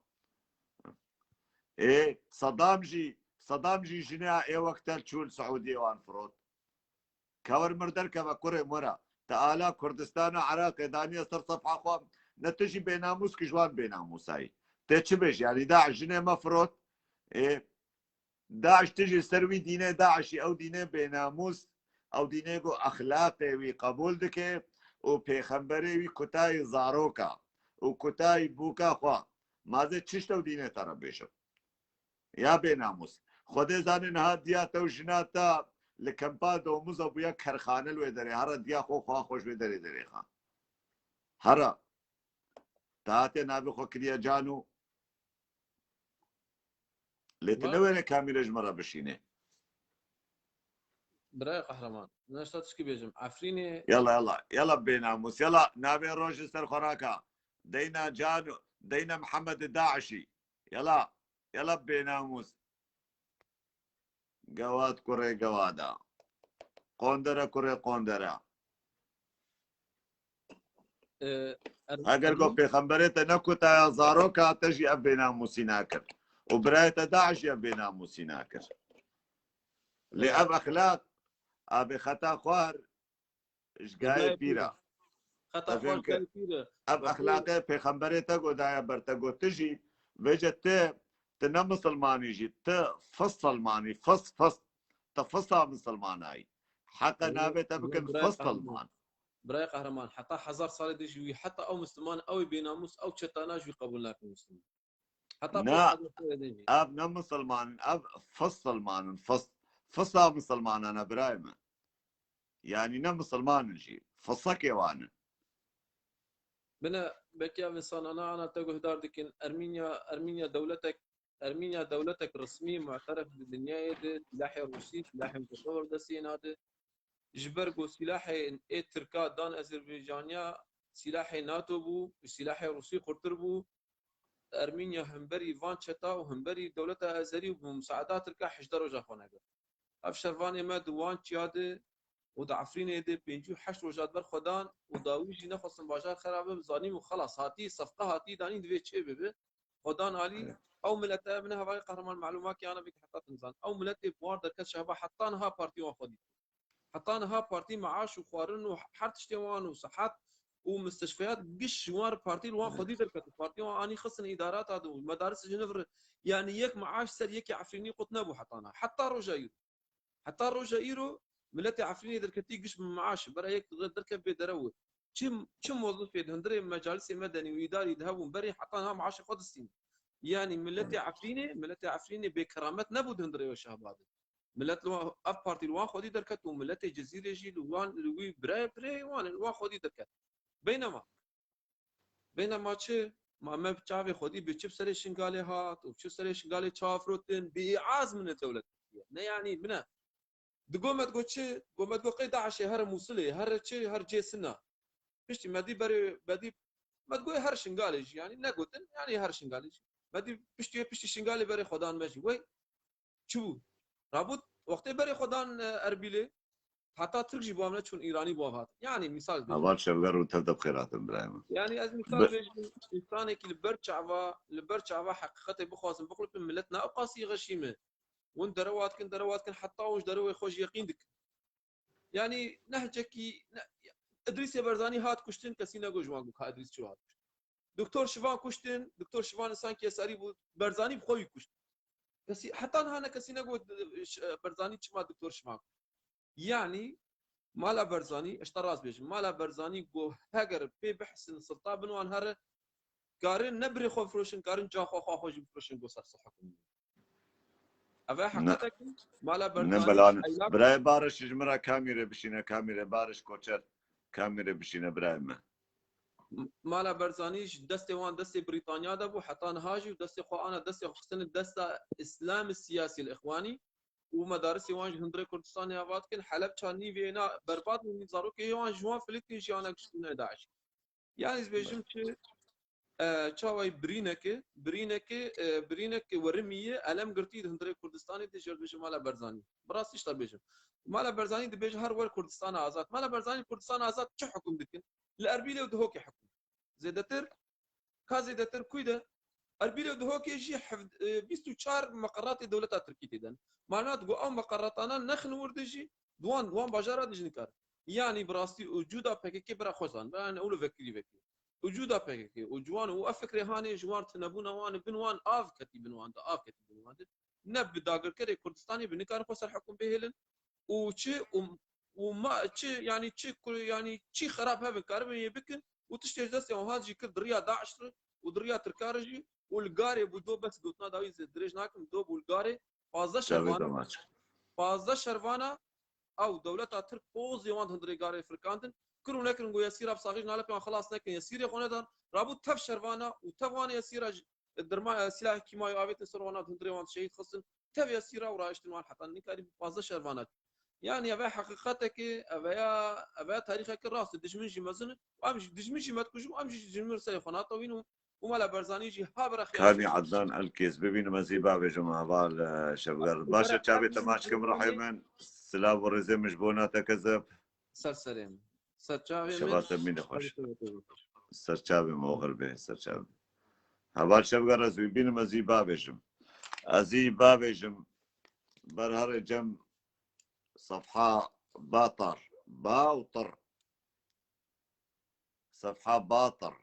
Ê, Sedam jî, Sedam jî jinê ê wek te çû li Siûdiyê wan firot. Kewer mir derkeve kurê wera. Te ala Kurdistana Iraqê daniye ser sefha xwe. Ne tu jî bênamûs ki ji wan bênamûsayî. Tê çi bêjî? Yanî DAIŞ jinê me firot. Ê, DAIŞ tu jî ser wî dînê DAIŞî, ew dînê bênamûs, ew dînê ku exlaqê wî qebûl dike û pêxemberê wî kutayî zaroka û kutayî bûka xwe. Ma ez ê çişt ew dînê te re bêjim? Ya bênamûs. Xwedê zanê niha diya te û jina te li kempa domuza bûye kerxane li wê derê. Here diya xwe xwe xwe ji wê derê derêxa. Here. Te hatiye navê xwe kiriye Cano. Lê tu newêre kamîre ji min re bişînê. Birayê Qehreman, ez tişkî bêjim. Efrînê. Yala, yala, yala bênamûs. Yala, navê roj li ser xwe raka. Deyna Cano, deyna Mihemed Daişî. Yala, yala bênamûs. Gewad kurê gewada. Qondere kurê qondere. Ee, Eger ku pêxemberê te nekutaya zaroka, te jî ev bênamûsî nakir. Û birayê te Daişî ev bênamûsî nakir. Lê ev exlaq, a bê xeta xwar, ji gayê pîr e. Xeta xwe ji gayê pîr e. Ev exlaqê pêxemberê te got daye ber te got tu jî, vêce tu, tu ne misilmanî jî, tu fisilmanî, fis, fis. Tu fisa misilmanayî. Heqe navê te bikin fisilman. Birayê Qehreman, heta hezar salê de jî wî, heta ew misilman, ew ê bênamûs, ew çetana jî wî qebûl nakin misilman. Heta Na, pêşxwe de jî. Ev ne misilman in, ev fisilman in, fis-, fisa misilmanan e birayê me. Yanî ne misilman in jî, fisekê wan in. Bine, belkî ev insanana ana te guhdar dikin. Ermînya, Ermînya dewletek, Ermînya dewletek resmî, mu'teref di dinyayê de, silahê Rûsî, silahê mutetewer destê nade. Ji ber ku silahê ê Tirka dan Azerbaycaniya, silahê nato bû, silahê Rûsî xurtir bû. Ermînya hemberî van çeta û hemberî dewleta Azerî û bi musaada Tirka hejdeh roja xwe negirt. Ev şervanê me di wan çiya de û di Efrînê de pêncî û heşt roja di ber xwe dan û dawî jî nexwestin bajar xera bibe, zanîn û xelas hatî, sefqe hatî danîn divê çê bibe. Xwe dan alî, Evet. Ew milete, min hevalê Qehreman malûmakê ana bike heta tu nizan. Ew miletê bi wan derket şehba heta niha partî wan xwedî. Heta niha partî meaş û xwarin û her tiştê wan û sihet û mistişfeyat giş ji wan re partî li wan xwedî derket û partî wan anî xistin îdarata de û medaris ji niv re, yanî yek meaş ser yekê Efrînî qut nebû heta niha. Heta roja îro. Heta roja îro miletê Efrînê derketî giş bi meaş, bera yek derkev bê derew. Çi, çi mozifê di hundirê mecalisê medenî û îdarî de hebûn berê heta niha meaşê xwe distîn. Yanî miletê Efrînê, miletê Efrînê bê keramet nebû di hundirê we şehba de. Milet li wan, ev partî li wan xwedî derket û miletê Cezîrê jî li wan, li wî birayê, birayê wan li wan xwedî derket. Beynema, beynema çi? Ma me bi çavê xwedî bi çi bi serê Şingalê hat û çi serê Şingalê çawa firotin, bi îaz min e dewlet Tirkiye. Ne yanî min e. Di go me digo çi? Go me digo qey DAIŞê here Mûsilê, here çi, her cê sina. Piştî me dî berê, me dî, me digo her Şingalê jî, yanî negotin, yanî her Şingalê jî. Me dî piştî, piştî Şingalê berê xwedan me jî. Wey, çi bû? Rabût, wextê berê xwedan, e, Erbîlê, heta Tirk jî bo ne çûn, Îranî bo hatin. Yanî mîsal bêjim. Heval Şevger û tev de bi xêr hatin birayê min. Yanî ez mîsal Bi- bêjim, însanekî li ber çava, li ber çava heqîqetê bixwazin bixulipin, milet ne ew qasî xeşîm e. Hûn derewa dikin, derewa dikin, heta hûn ji derewê xwe ji yeqîn dikin. Yanî nehcekî, ne, Idrîsê Berzanî hat kuştin, kesî negot ji wan got ka Idrîs çi hat kuştin. Doktor Şivan kuştin, Doktor Şivan însankî yesarî bû, Berzanî bi xwe wî kuşt. Kesî, heta niha ne kesî negot, e, Ş-, e, Berzanî çima Doktor Şivan kuşt. Yanî, mala Berzanî, ez te rast bêjim, mala Berzanî got, heger pê bihsin silta bin wan here, karin ne birê xwe bifroşin, karin ca xwe, xwe, xwe jî bifroşin, got ser sihetin. Ev e Ne. heqîqetek e. Mala Ne Berzanî belan. Birayê Bariş ji min re kamîre bişîne, kamîre Bariş Koçer, kamîre bişîne birayê me. Mala Berzanî ji destê wan, destê Brîtanya de bû, heta niha jî û destê xwe ana, destê xwe xistine desta Îslam siyasî li Îxwanî û medarisê wan ji hundirê Kurdistanê ava dikin. Helebça nîvê na berbat û nîv zarokê wan ji wan filîtî jiyana giştîne DAIŞ. Yanî ez bêjim ki, e, çawayî birîneke, birîneke, e, birîneke werimî ye, elem girtî di hundirê Kurdistanê de jê dibêje Mala Berzanî. Bi rastî ji te bêjim. Mala Berzanî dibêje her wer Kurdistan azad. Mala Berzanî Kurdistan azad çi hukm dikin? Li Erbîlê û Dihokê hukm. Zêdetir, ka zêdetir kuy de? Erbîlê û Dihokê jî hev-, e, bîst û çar meqeratê dewleta Tirkî tê de ne. Mana digo ew meqeratana nexin wir de jî, di wan, di wan bajara de jî nikarin. Yanî bi rastî û cûda P K K bira xwe zan, yanî ew li vekirî vekirî. Û cûda P K K û ciwan û ev fikrê hanê ji wan tinebûna wan bin wan av ketî bin wan de, av ketî bin wan de. Ne bi dagirkerê Kurdistanê bi nikarin xwe ser hukm bihêlin û çi û, û ma çi, yanî çi ku, yanî çi xerab hebin karibin yê bikin û tiştê ji destê wan hat jî kir di riya DAIŞ re û di riya Tirka re jî û li garê bû do bes gotina dawî zê dirêj nakim do bû li garê pazdeh Çavê şervan demaç. Pazdeh şervana ew dewleta Tirk pozê wan di hundirê garê firkandin. Kir û nekirin, got yesîra bi saxî ji nalepê wan xilas nekin, yesîrê xwe nedan. Rabû tev şervana û tev wan yesîra ji dirma, e, sîlahê kîmayê avêtin ser wan, hundirê wan şehîd xistin. Tev ya sîra û raiştin wan heta nikarî pazdeh şervanak. Yani ev e heqîqetekê, ev e ya, ev e tarîxekê rast e. Dijmin jî mezin e. Û em jî, dijmin jî me dikujin û em jî dijmin serê xwe natewîn û, û Mela Barzanî jî ha bira xiyar. Kanî Ednan Elkêz bibînim ez ê bavêjim heval, e, Şevger. Baş e, çavê te maç kim ruhê min. Silav û rêzê min ji bo nate kezeb. Ser serê min. Ser çavê min. Şeva te mîne xweş. Ser çavê min oxir bê, ser çavê min. Heval Şevger ez wî bînim, ez ê bavêjim. Ez ê bavêjim. Ber herê cem sefha batar. Ba û tir. Sefha batir.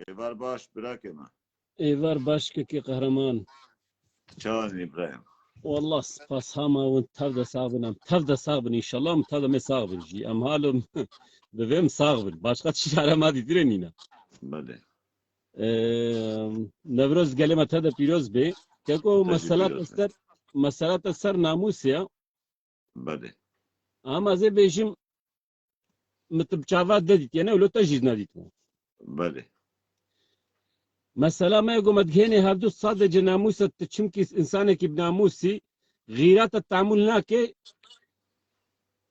Êvar baş, birakê me. Êvar baş, kekê qehreman. Çawan Îbrahîm? Wallah, spas hama win, tev de sax bin, em tev de sax bin, înşallah, em tev de me sax bin jî. Em halim, divêm sax bin. Başqa çi çare ma dîtirê nîne. Belê. Ee, Newroz gelê me te de pîroz bê. Keko, mesela te ser, mesela te ser namûsê ya. Belê. Ama ez ê bêjim, min tu bi çava de dîtiye, ne wilo te jî nedîtiye. Belê. Mesela me go me digihênê hevdu sadece namûsa tu, çimkî însanekî bi namûsî, xîrata temûl nake,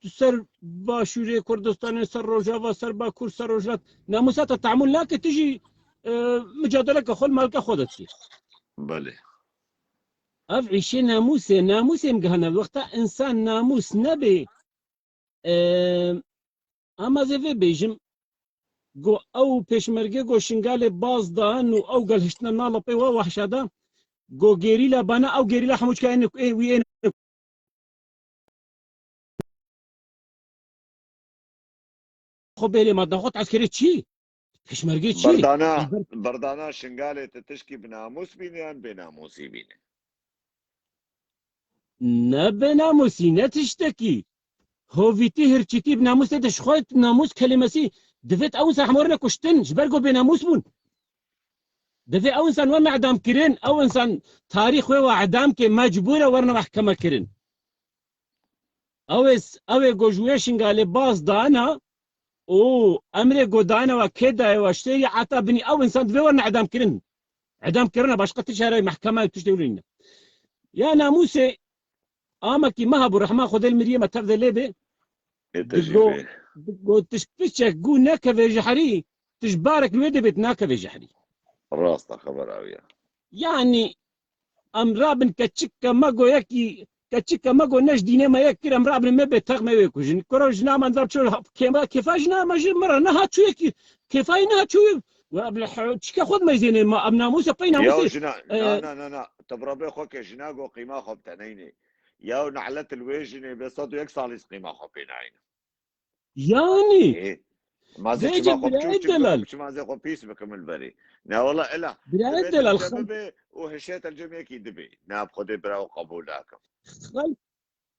tu ser Başûrê Kurdistanê, ser Rojava, ser Bakur, ser Rojhilat, namûsa te temûl nake, tu jî, e, micadeleke xwe li malke xwe de dikî. Belê. Ev îşê namûsê, namûsê em gihane. Wexta însan namûs nebê, e, ama ez ê vê bêjim, go ew pêşmerge go Şingalê baz dan û ew gel hiştine nala pê wa wahşa da, go gerîla bana, ew gerîla hemû çika ên ê wî ên xwe bêlê ma daxwet eskerê çi? Pêşmergê çi? Berdana, berdana Şingalê tu tişkî bi namûs bîne yan bênamûsî bîne? Ne bênamûsî, ne tiştekî. Hovîtî, hirçîtî, bi namûs tê de ji xwe namûs kelimesî divêt ew însan hemû werne kuştin, ji ber ku bênamûs bûn. Divê ew însan werne edam kirin, ew însan tarîx wê wa edam ke mecbûr e werne mehkeme kirin. Ew ê, ew ê go ji wê Şingalê baz dana û emrê go dana wa kê daye wa ji têrî ata binî ew însan divê werne edam kirin. Edam kirine başqa ti çare mehkeme tiştê wilo nîne. Ya namûsê amekî me hebû rehma Xwedê li miriyê me tev de lê bê. Ê te jî Digo, bê. Digo tiş piçek gû nekeve ji herî, tiş barek li wê dibêt nakeve ji herî. Rast e, xeber ew ya. Yani, em rabin keçika me go yekî, keçika me go ne ji dînê me yek kir, em rabin me bê tex me wê kujin. Kuro jina me nizam çi kêma, kêfa jina me ji min re nehat çûyekî, kêfa yê nehat çûyê. We ev li he-, çike xwe dimeyzêne me, em namûsa pey Ya namûsê, jina, e, na, na, na, na. Tu bi Rebê xwe ke jina go qîma xwe bi te neyne. Ya nehlet li wê jinê bê sed û yek salî qîma xwe pê nayne. Yani. Ê, ma zê Vêce çima xwe birayê biçûk, çima delal. Xwe, çima zê xwe pîs bikim li berê. Ne wala ela. Birayê delal, xel- Bibe û hişê te cem yekî dibe. Ne bi Xwedê bira û qebûl nakim. Xel-,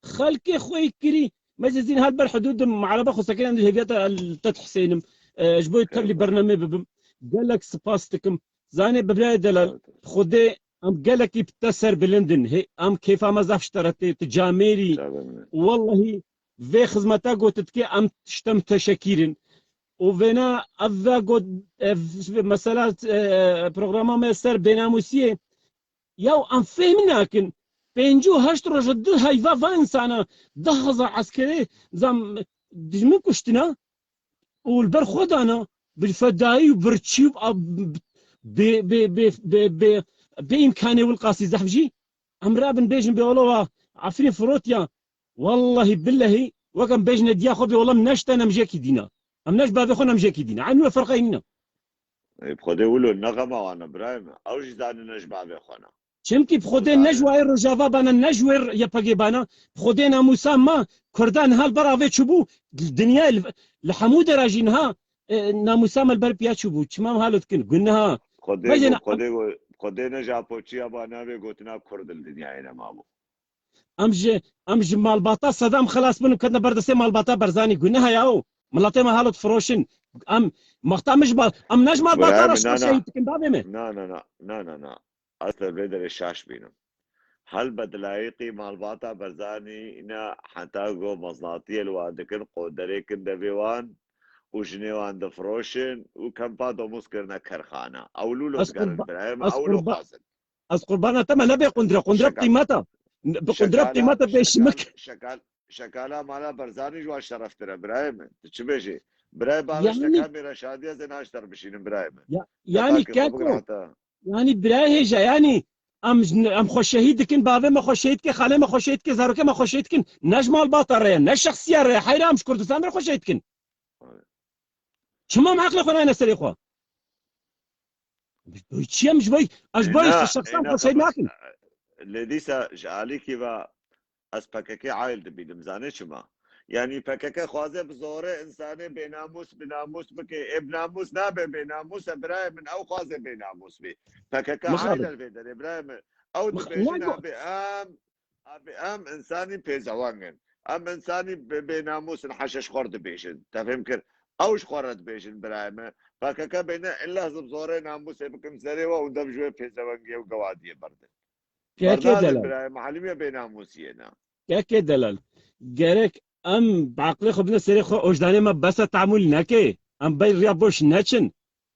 xelkê xwe yî kirî. Me zê zîn hat ber hidûdim, me ereba xwe sekirin, em dî hêviya te, te dihsênim. E, ji bo tevlî bernamê bibim. Gelek spas dikim. Zanê bi birayê delal. Evet. Xwedê em gelekî bi te serbilind in. Hê, em kêfa me zaf ji te re tê, tu camêrî. Çavê min. Wellahî vê xizmeta ku tu dikê em ji te miteşekîr in. Û vêna ev ve got, ev mesela, e, programa me ser bênamûsiyê. Ya em fêhm nakin. Pêncî û heşt roj di heyva va insana, deh hezar eskerê zam dijmin kuştina û li ber xwe dana, bi fedayî û birçî û a-, bê, bê, bê, bê, bê, bê îmkanê Wilqasî zehf jî. Em rabin bêjin bê wele wa Efrîn firotiya. Wellahî billehî wek em bêjine diya xwe bê wele em ne ji te ne em jekî dîna. Em ne ji bavê xwe ne em jekî dîna. Eynî we ferqe nîne. Ê, bi Xwedê wilo ne xema wan e birayê min. Ew jî zanî ne ji bavê xwe ne. Çimkî bi Xwedê ne ji wayê Rojava bana, ne ji wê Y P G bana, bi Xwedê namûsa me Kurdan niha li ber avê çûbû, dinyayê li, li hemû dera jî niha, e, namûsa me li ber piya çûbû. Çima em halo dikin? Guneha. Xwedê Bejê go, na- Xwedê go, Xwedê ne ji apoçiya ba navê gotina Kurd li dinyayê nemabû. Em ji, em ji malbata Sedam xelas bûn û ketine ber destê malbata Barzanî. Guneha ya o. Miletê me halo difiroşin. Em, mexta min ji mal-, em ne ji malbata Birayê re min, na, na. Şehîd dikin, bavê me. Na, na, na, na, na, na. Ez li vê derê şaş bînim. Helbet layîqî malbata Barzanî ne heta ku meznatiyê li wan dikin, qoderê kin devê wan û jinê wan difiroşin û kempa domûz kirine kerxana. Ew lûlo Ez digerin qurba-, birayê me, ez ew lo qurba-, xwazin. Ez qurbana te me nebe qundre, qundre bi Şekal. qîmeta. Bi qundre bi Şekala, qîmeta bê şimik. şekal, şekal, şekala mala Barzanî ji wan şereftir e, birayê min. Tu çi bêjî? Birayê Bariş Yani, te kamê re şadiya zê naş derbişînin, birayê min. Ya, yani Qetakê xwe bigir keko, heta. yani birayê hêja, yani em, em xwe şehîd dikin, bavê me xwe şehîd ke, xalê me xwe şehîd ke, zarokê me xwe şehîd dikin. Ne ji malbata re ye, ne şexsiya re ye, heyra em ji Kurdistan re xwe şehîd dikin. Çima em eqlê xwe nayne serê xwe? Ji bo çi em ji bo, ez ji bo Na, şexsan êna xwe şehîd xebir-, nakim. Lê dîsa ji alîkî ve ez P K K ail dibînim, zanê çima? Yanî P K K xwaze bi zorê insanê bênamûs, binamûs bike. Ê binamûs nabe bênamûs e, birayê min, ew xwaze bênamûs bî. P K K ail Mixabin. e li vê derê, birayê min. Ew Mix-, dibêjin nago- abi em, abi em insanî pêzeweng in. Em insanî bê-, bênamûs in, heşe ji xwe re dibêjin. Te fêm kir? Ew ji xwe re dibêjin, birayê min. P K K bêne illa ez bi zorê namûsê bikim serê we û dev ji wê pêzewengiyê û gewadiyê berdin. Kekê Berdadin delal. birayê, mehelimiye bênamûsiyê ne. Kekê delal. Gerek em bi aqlê xwe bine serê xwe, ojdanê me bes e, tehamûl neke. Em bey riya boş neçin.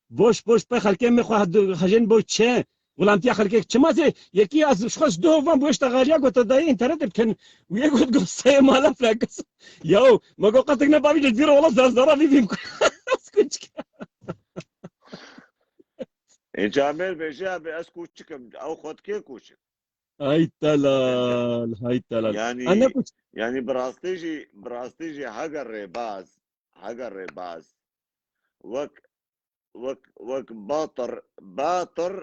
Boş boş pey xelkê me xwe hejên bo çi? Xulamtiya xelkê çima zê yekî ez ji xwe ji duh van bo işte xariya gote dayê înternetê bikin. Wê got got seyê mala flekas. Yaw, me got qetik ne bavî ji dîr wala zerzera vî vîm ku. Ez kuçik. Ê camêr bêje abi ez kuçik im. Ew xwe dikê kuçik. Hay telal, hay telal. Yanî, Ana kuç- yanî bi rastî jî, bi rastî jî heger rêbaz, heger rêbaz wek, wek, wek Batir, Batir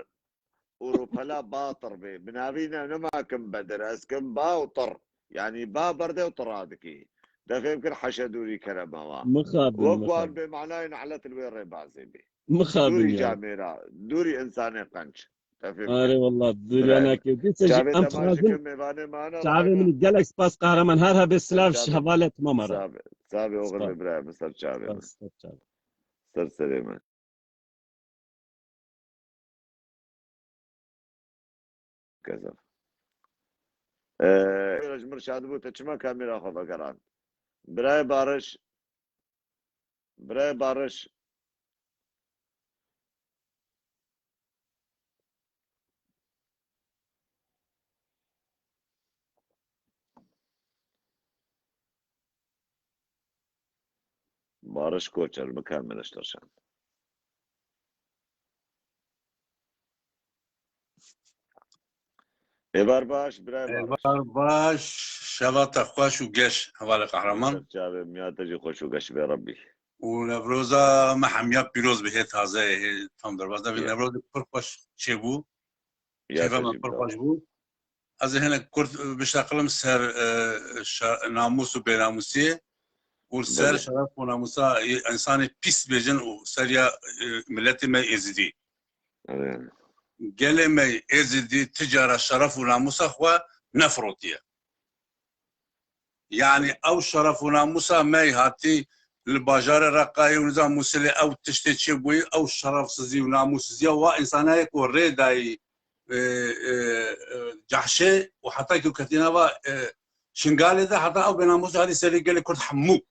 û Rûpela Batir bê. Bi navî ne, nema kim Bedir, ez kim Ba û Tir. Yanî ba berdê û tira dikî. Te fêm kir, heşe dûrî kerema wa. Mixabin, Wek wan mixabin. bê manayê nehlet li wê rêbazê bê. Mixabin Dûrî ya. camêra, dûrî insanê qenc. Te fêm Are kir? wallah, dûriya Birayê min. nake. Dîsa jî Çavê em te ma dixwazin. jikin mêvanê mane Çavê Rayna. min gelek spas qehreman. Her hebe silav Çavê. ji hevalê tuma me re. Çavê, çavê oxir Spas. be birayê min ser çavê min. Spas, spas çavê. Ser serê min. Kezef. Ee, ji min şadibû te çima kamera xwe vegerand? Birayê Bariş, birayê Bariş. Barış Koçer, mükemmel işte sen. Êvar baş, birayê Bariş. Êvar baş, şeva te xweş û geş, hevalê qehreman. Ser çavê miya te jî xweş û geş bê Rebbî. Û Newroza me hemiya pîroz be, hê taze, hê tam derbas. Devê Ya. Newrozê pir xweş çêbû. Ya Keyfa te me jî pir bira. xweş bû. Ez ê hinek kurt bişeqilim ser, e, şa-, namûs û bênamûsiyê û ser Belê. şeref û namûsa, e, însanê pîs bêjin û ser ya, e, miletê me Êzidî. Evet. Gelê me Êzidî ti cara şeref û namûsa xwe nefirotiye. Yani ew şeref û namûsa me hatî li bajarê Reqayê û nizam Mûsilê ew tiştê çêbûyî, ew şerefsizî û namûsiziya wa însanayê ku rê dayî, e, e, e, cehşê û heta ku ketî nava, e, Şingalê de heta ew bênamûsî hatî serê gelê Kurd hemû.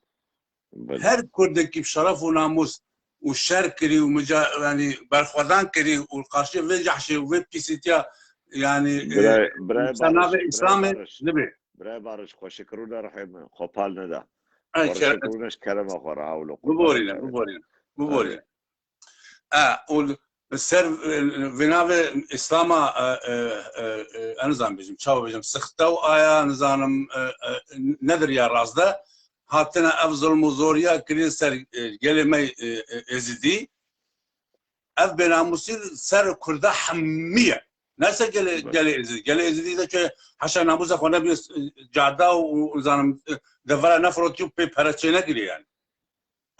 Belê. Her Kurdekî bi şeref û namûs û şer kirî û mica-, yani berxwedan kirî û qarşî vê cehşê û vê pîsîtiya, yani, e, Birayê, birayê sernavê Barış, birayê Îslamê Barış. Nibê. Birayê Barış, xweşikirûne rihê min, xwe pal neda. Ay, Xweşikirûne ji kerema xwe re, hawlo xwe Biborîne, pal neda. biborîne, biborîne. Evet. E, û li ser, e, vê navê Îslama, e, e, e, e, ez nizam bêjim, çawa bêjim, sixte û aya, nizanim, e, e, nedir ya rast de, hatine ev zilm û zoriya kirî ser, e, gelê me, e, e, Êzidî. Ev bênamûsî ser Kurda hemî ye. Ne ser gelê, Evet. gelê Êzidî. Gelê Êzidî de çi heşa namûsa xwe nebî, e, cada û, û, nizanim, e, devera nefrotî û pê pere çênekirî yani.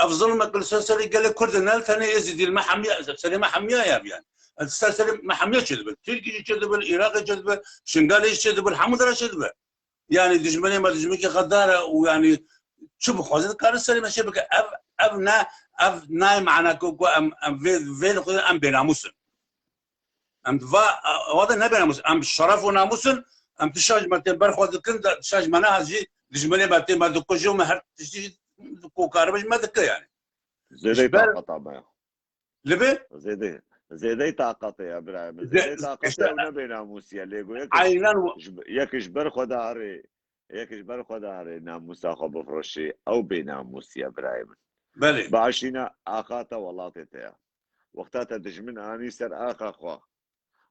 Ev zilmek li ser serê gelê Kurd e, ne li tenê Êzidî, li me hemiya, serê me hemiya ye ev yani. Ev ser serê me hemiya çêdibe. Tirkî jî çêdibe, Iraqê çêdibe, Şingalê jî çêdibe, hemû dera çêdibe. Yani dijminê me dijminekî xedar e û yani çi bixwaze dikare serê me çê bike. Ev, ev ne, ev nayê mana ku, ku em, em vê, vê li xwe em bênamûs in. Em va, wa de ne bênamûs, em şeref û namûs in, Em tişa ji me tên ber xwe dikin, de tişa ji me nehat jî dijminê me tê me dikuje û me her tiştî jî ku karibin ji me dike yani. Zêdeyê Ji ber taqeta me ya. Li bi? Zêdeyê, zêdeyê taqetê ya birayê min. Zê-, Zêdeyê taqetê işte ew ne bênamûsî ye. Lê go yek Aynen. ji, yek ji ber xwe de herê, yek ji ber xwe de herê namûsa xwe bifroşê, ew bênamûsî ye birayê min. Belê. Başîne axa te welatê te ya. Wexta te dijmin anî ser axa xwe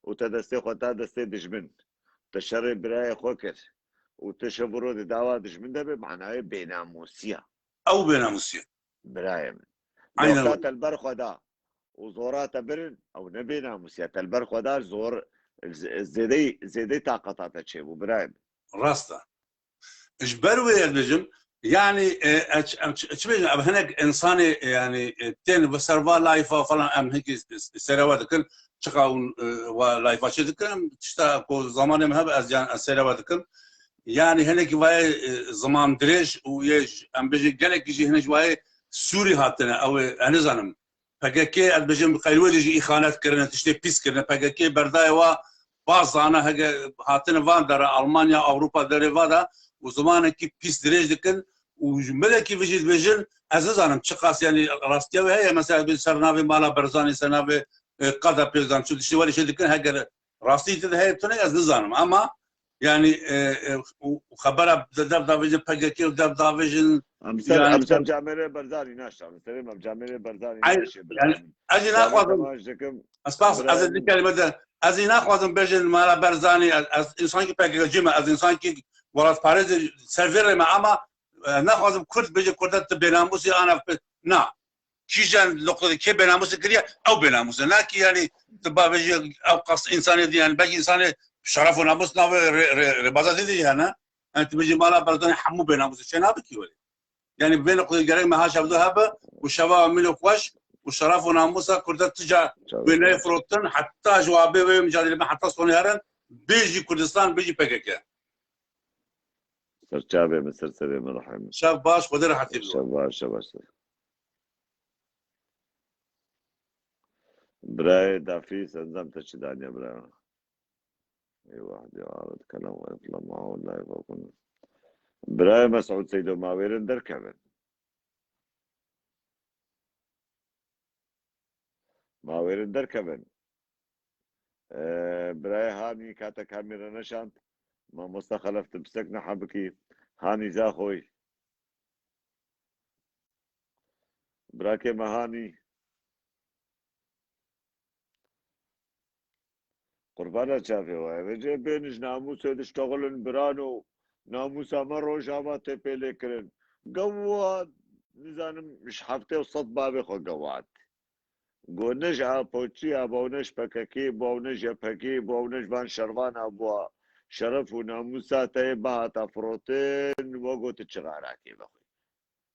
û te destê xwe ta destê dijmin, te şerê birayê xwe kir û tu şev û roj di dava dijmin de bê, manayê bênamûsî ye. Ew bênamûsî ye. Birayê min. Aynen Wexta öyle. te li ber xwe da û zora te birin, ew ne bênamûsî ye. Te li ber xwe da zor, z-, zêdeyî, zêdeyî taqeta te çêbû, birayê min. Rast e. Ji ber wê ez bêjim, yanî, e, e, ç-, em ç-, çi bêjin, em hinek insanê, e, yanî, e, tên bi ser va layfa falan em hinkî s-, s-, sêre we dikin, çiqa hûn, e, wa layfa çê dikin, em tişta ku zamanê min hebe ez yan ez sêre we dikim. Yanî hinekî vayê, e, ziman dirêj û yê j-, em bêjin gelekî jî hinek ji wayê Sûrî hatine, ew ê, ez nizanim. P K K, ez bêjim, qeyrwê de jî îxanet kirine, tiştê pîs kirine. P K K berdayê wa bazana hege hatine van dera, Almanya, Ewropa derê va de û zimanekî pîs dirêj dikin û ji milekî vê jî dibêjin, ez nizanim çiqas, yanî rastiya wê heye, mesela bê ser navê mala Berzanî, ser navê, e, qada pêzan, çi tiştê welê şey dikin, heger rastî tê de heye tune ez nizanim. Ama Yani, e, e, û, û xebera de-, dev davêjin P K K û dev davêjin Em ser, yani em ser camêrê Berzanî naşan. Serê me camêrê Berzanî Ay, naşê yani, birayê min. ez ê Çavê naxwazim, temaş dikim. ez pas, ez ê Birayê di min. kelime de, ez ê naxwazim bêjin mala Berzanî, ez, ez însankî P K K cî me, ez însankî welatparêzê servêrê me, ama, e, naxwazim Kurd bêje Kurda tu bênamûsî ana pe-, na. Kîjan noqtedê kê bênamûsê kiriye, ew bênamûs e. Na ki yani tu bavêjî ew qas insanê di yani belkî insanê şeref û namûs navê rê-, rê-, rêbaza dî de yani. Yani tu bêjî mala Barzanî hemû bênamûs e. Çê nabe ki welê. Yani vê noqtedê gerek me ha şevdo hebe û şeva mîlo xweş û şeref û namûsa Kurda tija Çawa wê neyê firotin, heta ji wabê wê micadele me heta sonê herin, bêjî Kurdistan, bêjî P K K. Ser çavê min, ser serê min rehê min. Şev baş, Xwedê rehetî bido. Şev baş, şev baş. Birayê Dafî, senzem te çi daniye birayê? Ey wahdi arid kelam ve efla maun la yefakun. Birayê Mesûd Seydo, ma wêrin derkevin. Ma wêrin derkevin. Ee, birayê Hanî kate kamî re neşand. Mamosta Xelef, tu bisek niha bikî. Hanî Zaxoy. Birakê me Hanî. Qurbana çavê we. Vêcê bên ji namûsê diştexilin birano. Namûsa me Rojava tê pê lê kirin. Gewat, nizanim, ji heftê û sed bavê xwe gewat. Go ne ji Apoçî ya bo, ne ji P K K bo, ne ji Y P G bo, ne ji van şervana bo. Şeref û namûsa te yê bihata firotin, we got tu çi xarakê vexwî.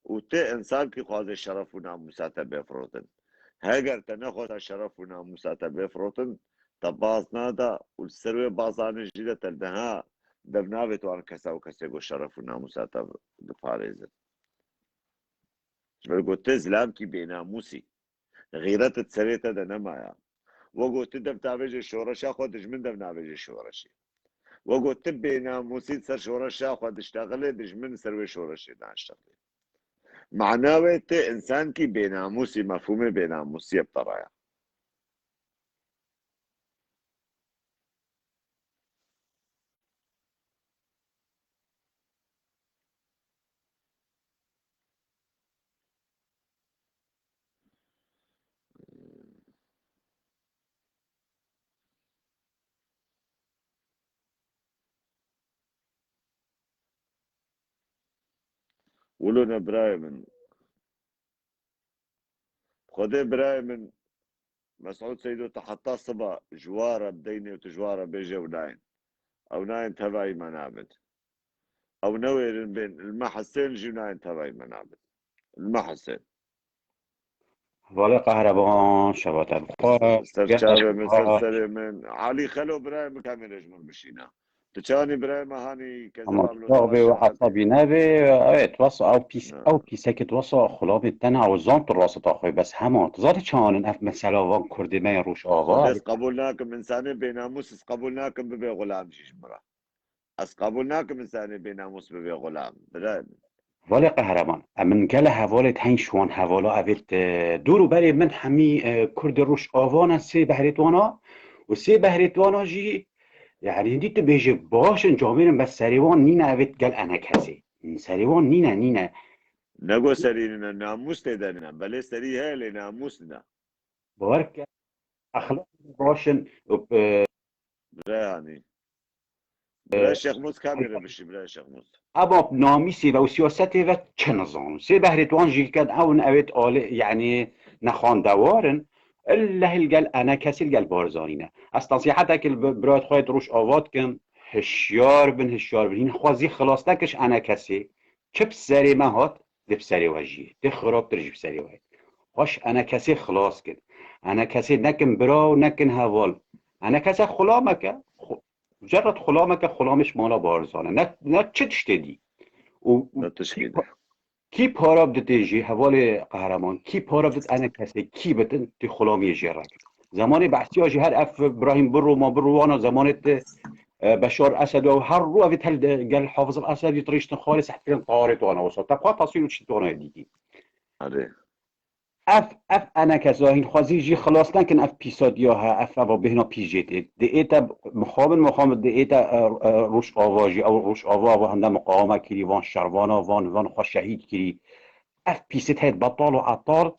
Û tu însankî xwazê şeref û namûsa te bê firotin. Heger te nexwesta şeref û namûsa te bê firotin, te baz nada û li ser wê bazanê jî de te niha dev navê tu an kesa û kesê ku şeref û namûsa te diparêzin. Ji ber ku tu zilamkî bênamûsî. Xîret di serê te de nemaya. Wego tu dev navêjê şoreşa xwe, dijmin dev navêjê şoreşê. Wego tu bênamûsî ser şoreşa xwe diştexilê, dijmin ser wê şoreşê naştexilê. Mana wê tu însankî bênamûsî, mefhûmê bênamûsiyê bi te re ya. Wilo ne birayê min. Xwedê birayê min, Mesûd Seydo, te heta siba ji wa re bideynê û tu ji wa re bêje ew nayên. Ew nayên tevayî me nabin. Ew newêrin bên, li me hisên jî nayên tevayî me nabin. Li me hisên. Valê Qehreban, şeva te bi xwe. Ser çavê min, ser serê min. Alî Xelo birayê min kamêrê ji min bişîne. Tu çanî birayê me Hanî, Ama kezeba tu bê û esabî nebê, evet, wasa ew pîs, Ha. ew pîsekê tu wasa xulamê te ne, ew zan tu rasta xwe, bes hema, tu zate çanin ev mesela van Kurdê me ya Rojava. Xwedê ez qebûl nakim, însanê bênamûs ez qebûl nakim bibe xulam jî ji min re. Ez qebûl nakim insanê bênamûs bibe xulam. Bira. Valê qehreman, e, min gele hevalê heyîn şiwan hevala evêt, e, dûr û berê min hemî, e, Kurdê Rojava ne sê behrêtwana û sê behrêtwana jî, yani hindî tu bêje baş in camêrin bes serê wan nîne evêt gel enekesê. Serê wan nîne, nîne. Nego serî nîne, namûs tê de nîne. Belê serî heye lê namûs nîne. Bawer ke exlaq baş in û, e, Bira yanî. Bira Şexmûs kamê re bişî, bira Şexmûs. Eba namîsê ve û siyasetê ve çi nizan. Sê behrêtwan jî ken ew in evêt alê, yani nexwandewar in. Illeh li gel enekesê li gel Barzanî ne. Ez nasihetek li bi-, birayet xwe yê Rojava dikim, hişyar bin, hişyar bin. Hîn xwezî xilas nekir ji enekesê. Çi bi serê me hat, dê bi serê we jî. Tê xirabtir jî bi serê we. Xweş enekesê xilas kin. Enekesê nekin bira û nekin heval. Enekese xulameke, xu-, mucerred xulameke, xulamê ji mala Barzan e. Ne, ne çi tiştê dî. Û, û Ne tişkî kî de. pa-, kî para biditê jî, hevalê qehreman, kî para bidit enekesê, kî bidin, tê xulamiyê jê re kin. Zemanê behsiya jî her ev Birahîm Birû, ma Birû wana zemanê te, e, Beşar Esed û her rû evî tel de gel Hafizil Esed jî tirîştin xalê sehf kirin tarê wana wisa. Te xwe taswîr û çi wana dîtî. Erê. Ev, ev enekesa hîn xwezî jî xilas nekin ev pîsadiya he, ev eva bêhna pîjê tê. Di ê te mixabin, mixabin di ê te, e, e, Rojava jî, ew Rojava eva hende miqaweme kirî, van şervana, van, van xwe şehîd kirî. Ev pîsê teyt betal û etal.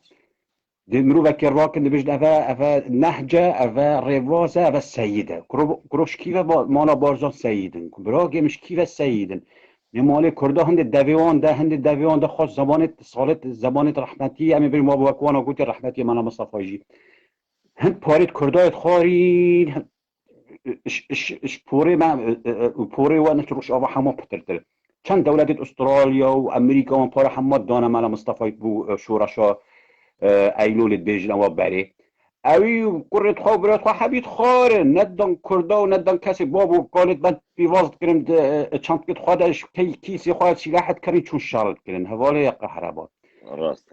Di mirovekê rakin dibêjin eve, eve nehc e, eve rêbaz e, eve seyîd e. Kuro-, Kuroş kî ve ba-, mala Barzan seyîd in. Biragê min ji kî ve seyîd in. Li malê Kurda hindê devê wan de, hindê devê wan de xweş zemanê, salê, zemanê rehmetî, em ê bêjin ma bi wek wana gotê rehmetî Mela Mistefa jî. Hin parêt Kurda yê xwarîn, hin, ş-, ş-, ş-, porê me, e, e, e, porê we ne Rojava hema pitirtir. Çend dewletê Australya û Amerîka wan para hema dane Mela Mistefa bû, e, şoreşa, e, Eylûlê dibêjin ewa berê. Ewî û kurê xwe û birêt xwe hebît xwarin, nedan Kurda û nedan kesê bab û kalêt ben pîvaz dikirin di, e, çantkêt xwe de ji key kîsê xwe silahê dikirin çûn şer dikirin. Hevalê ye qehreman. Rast.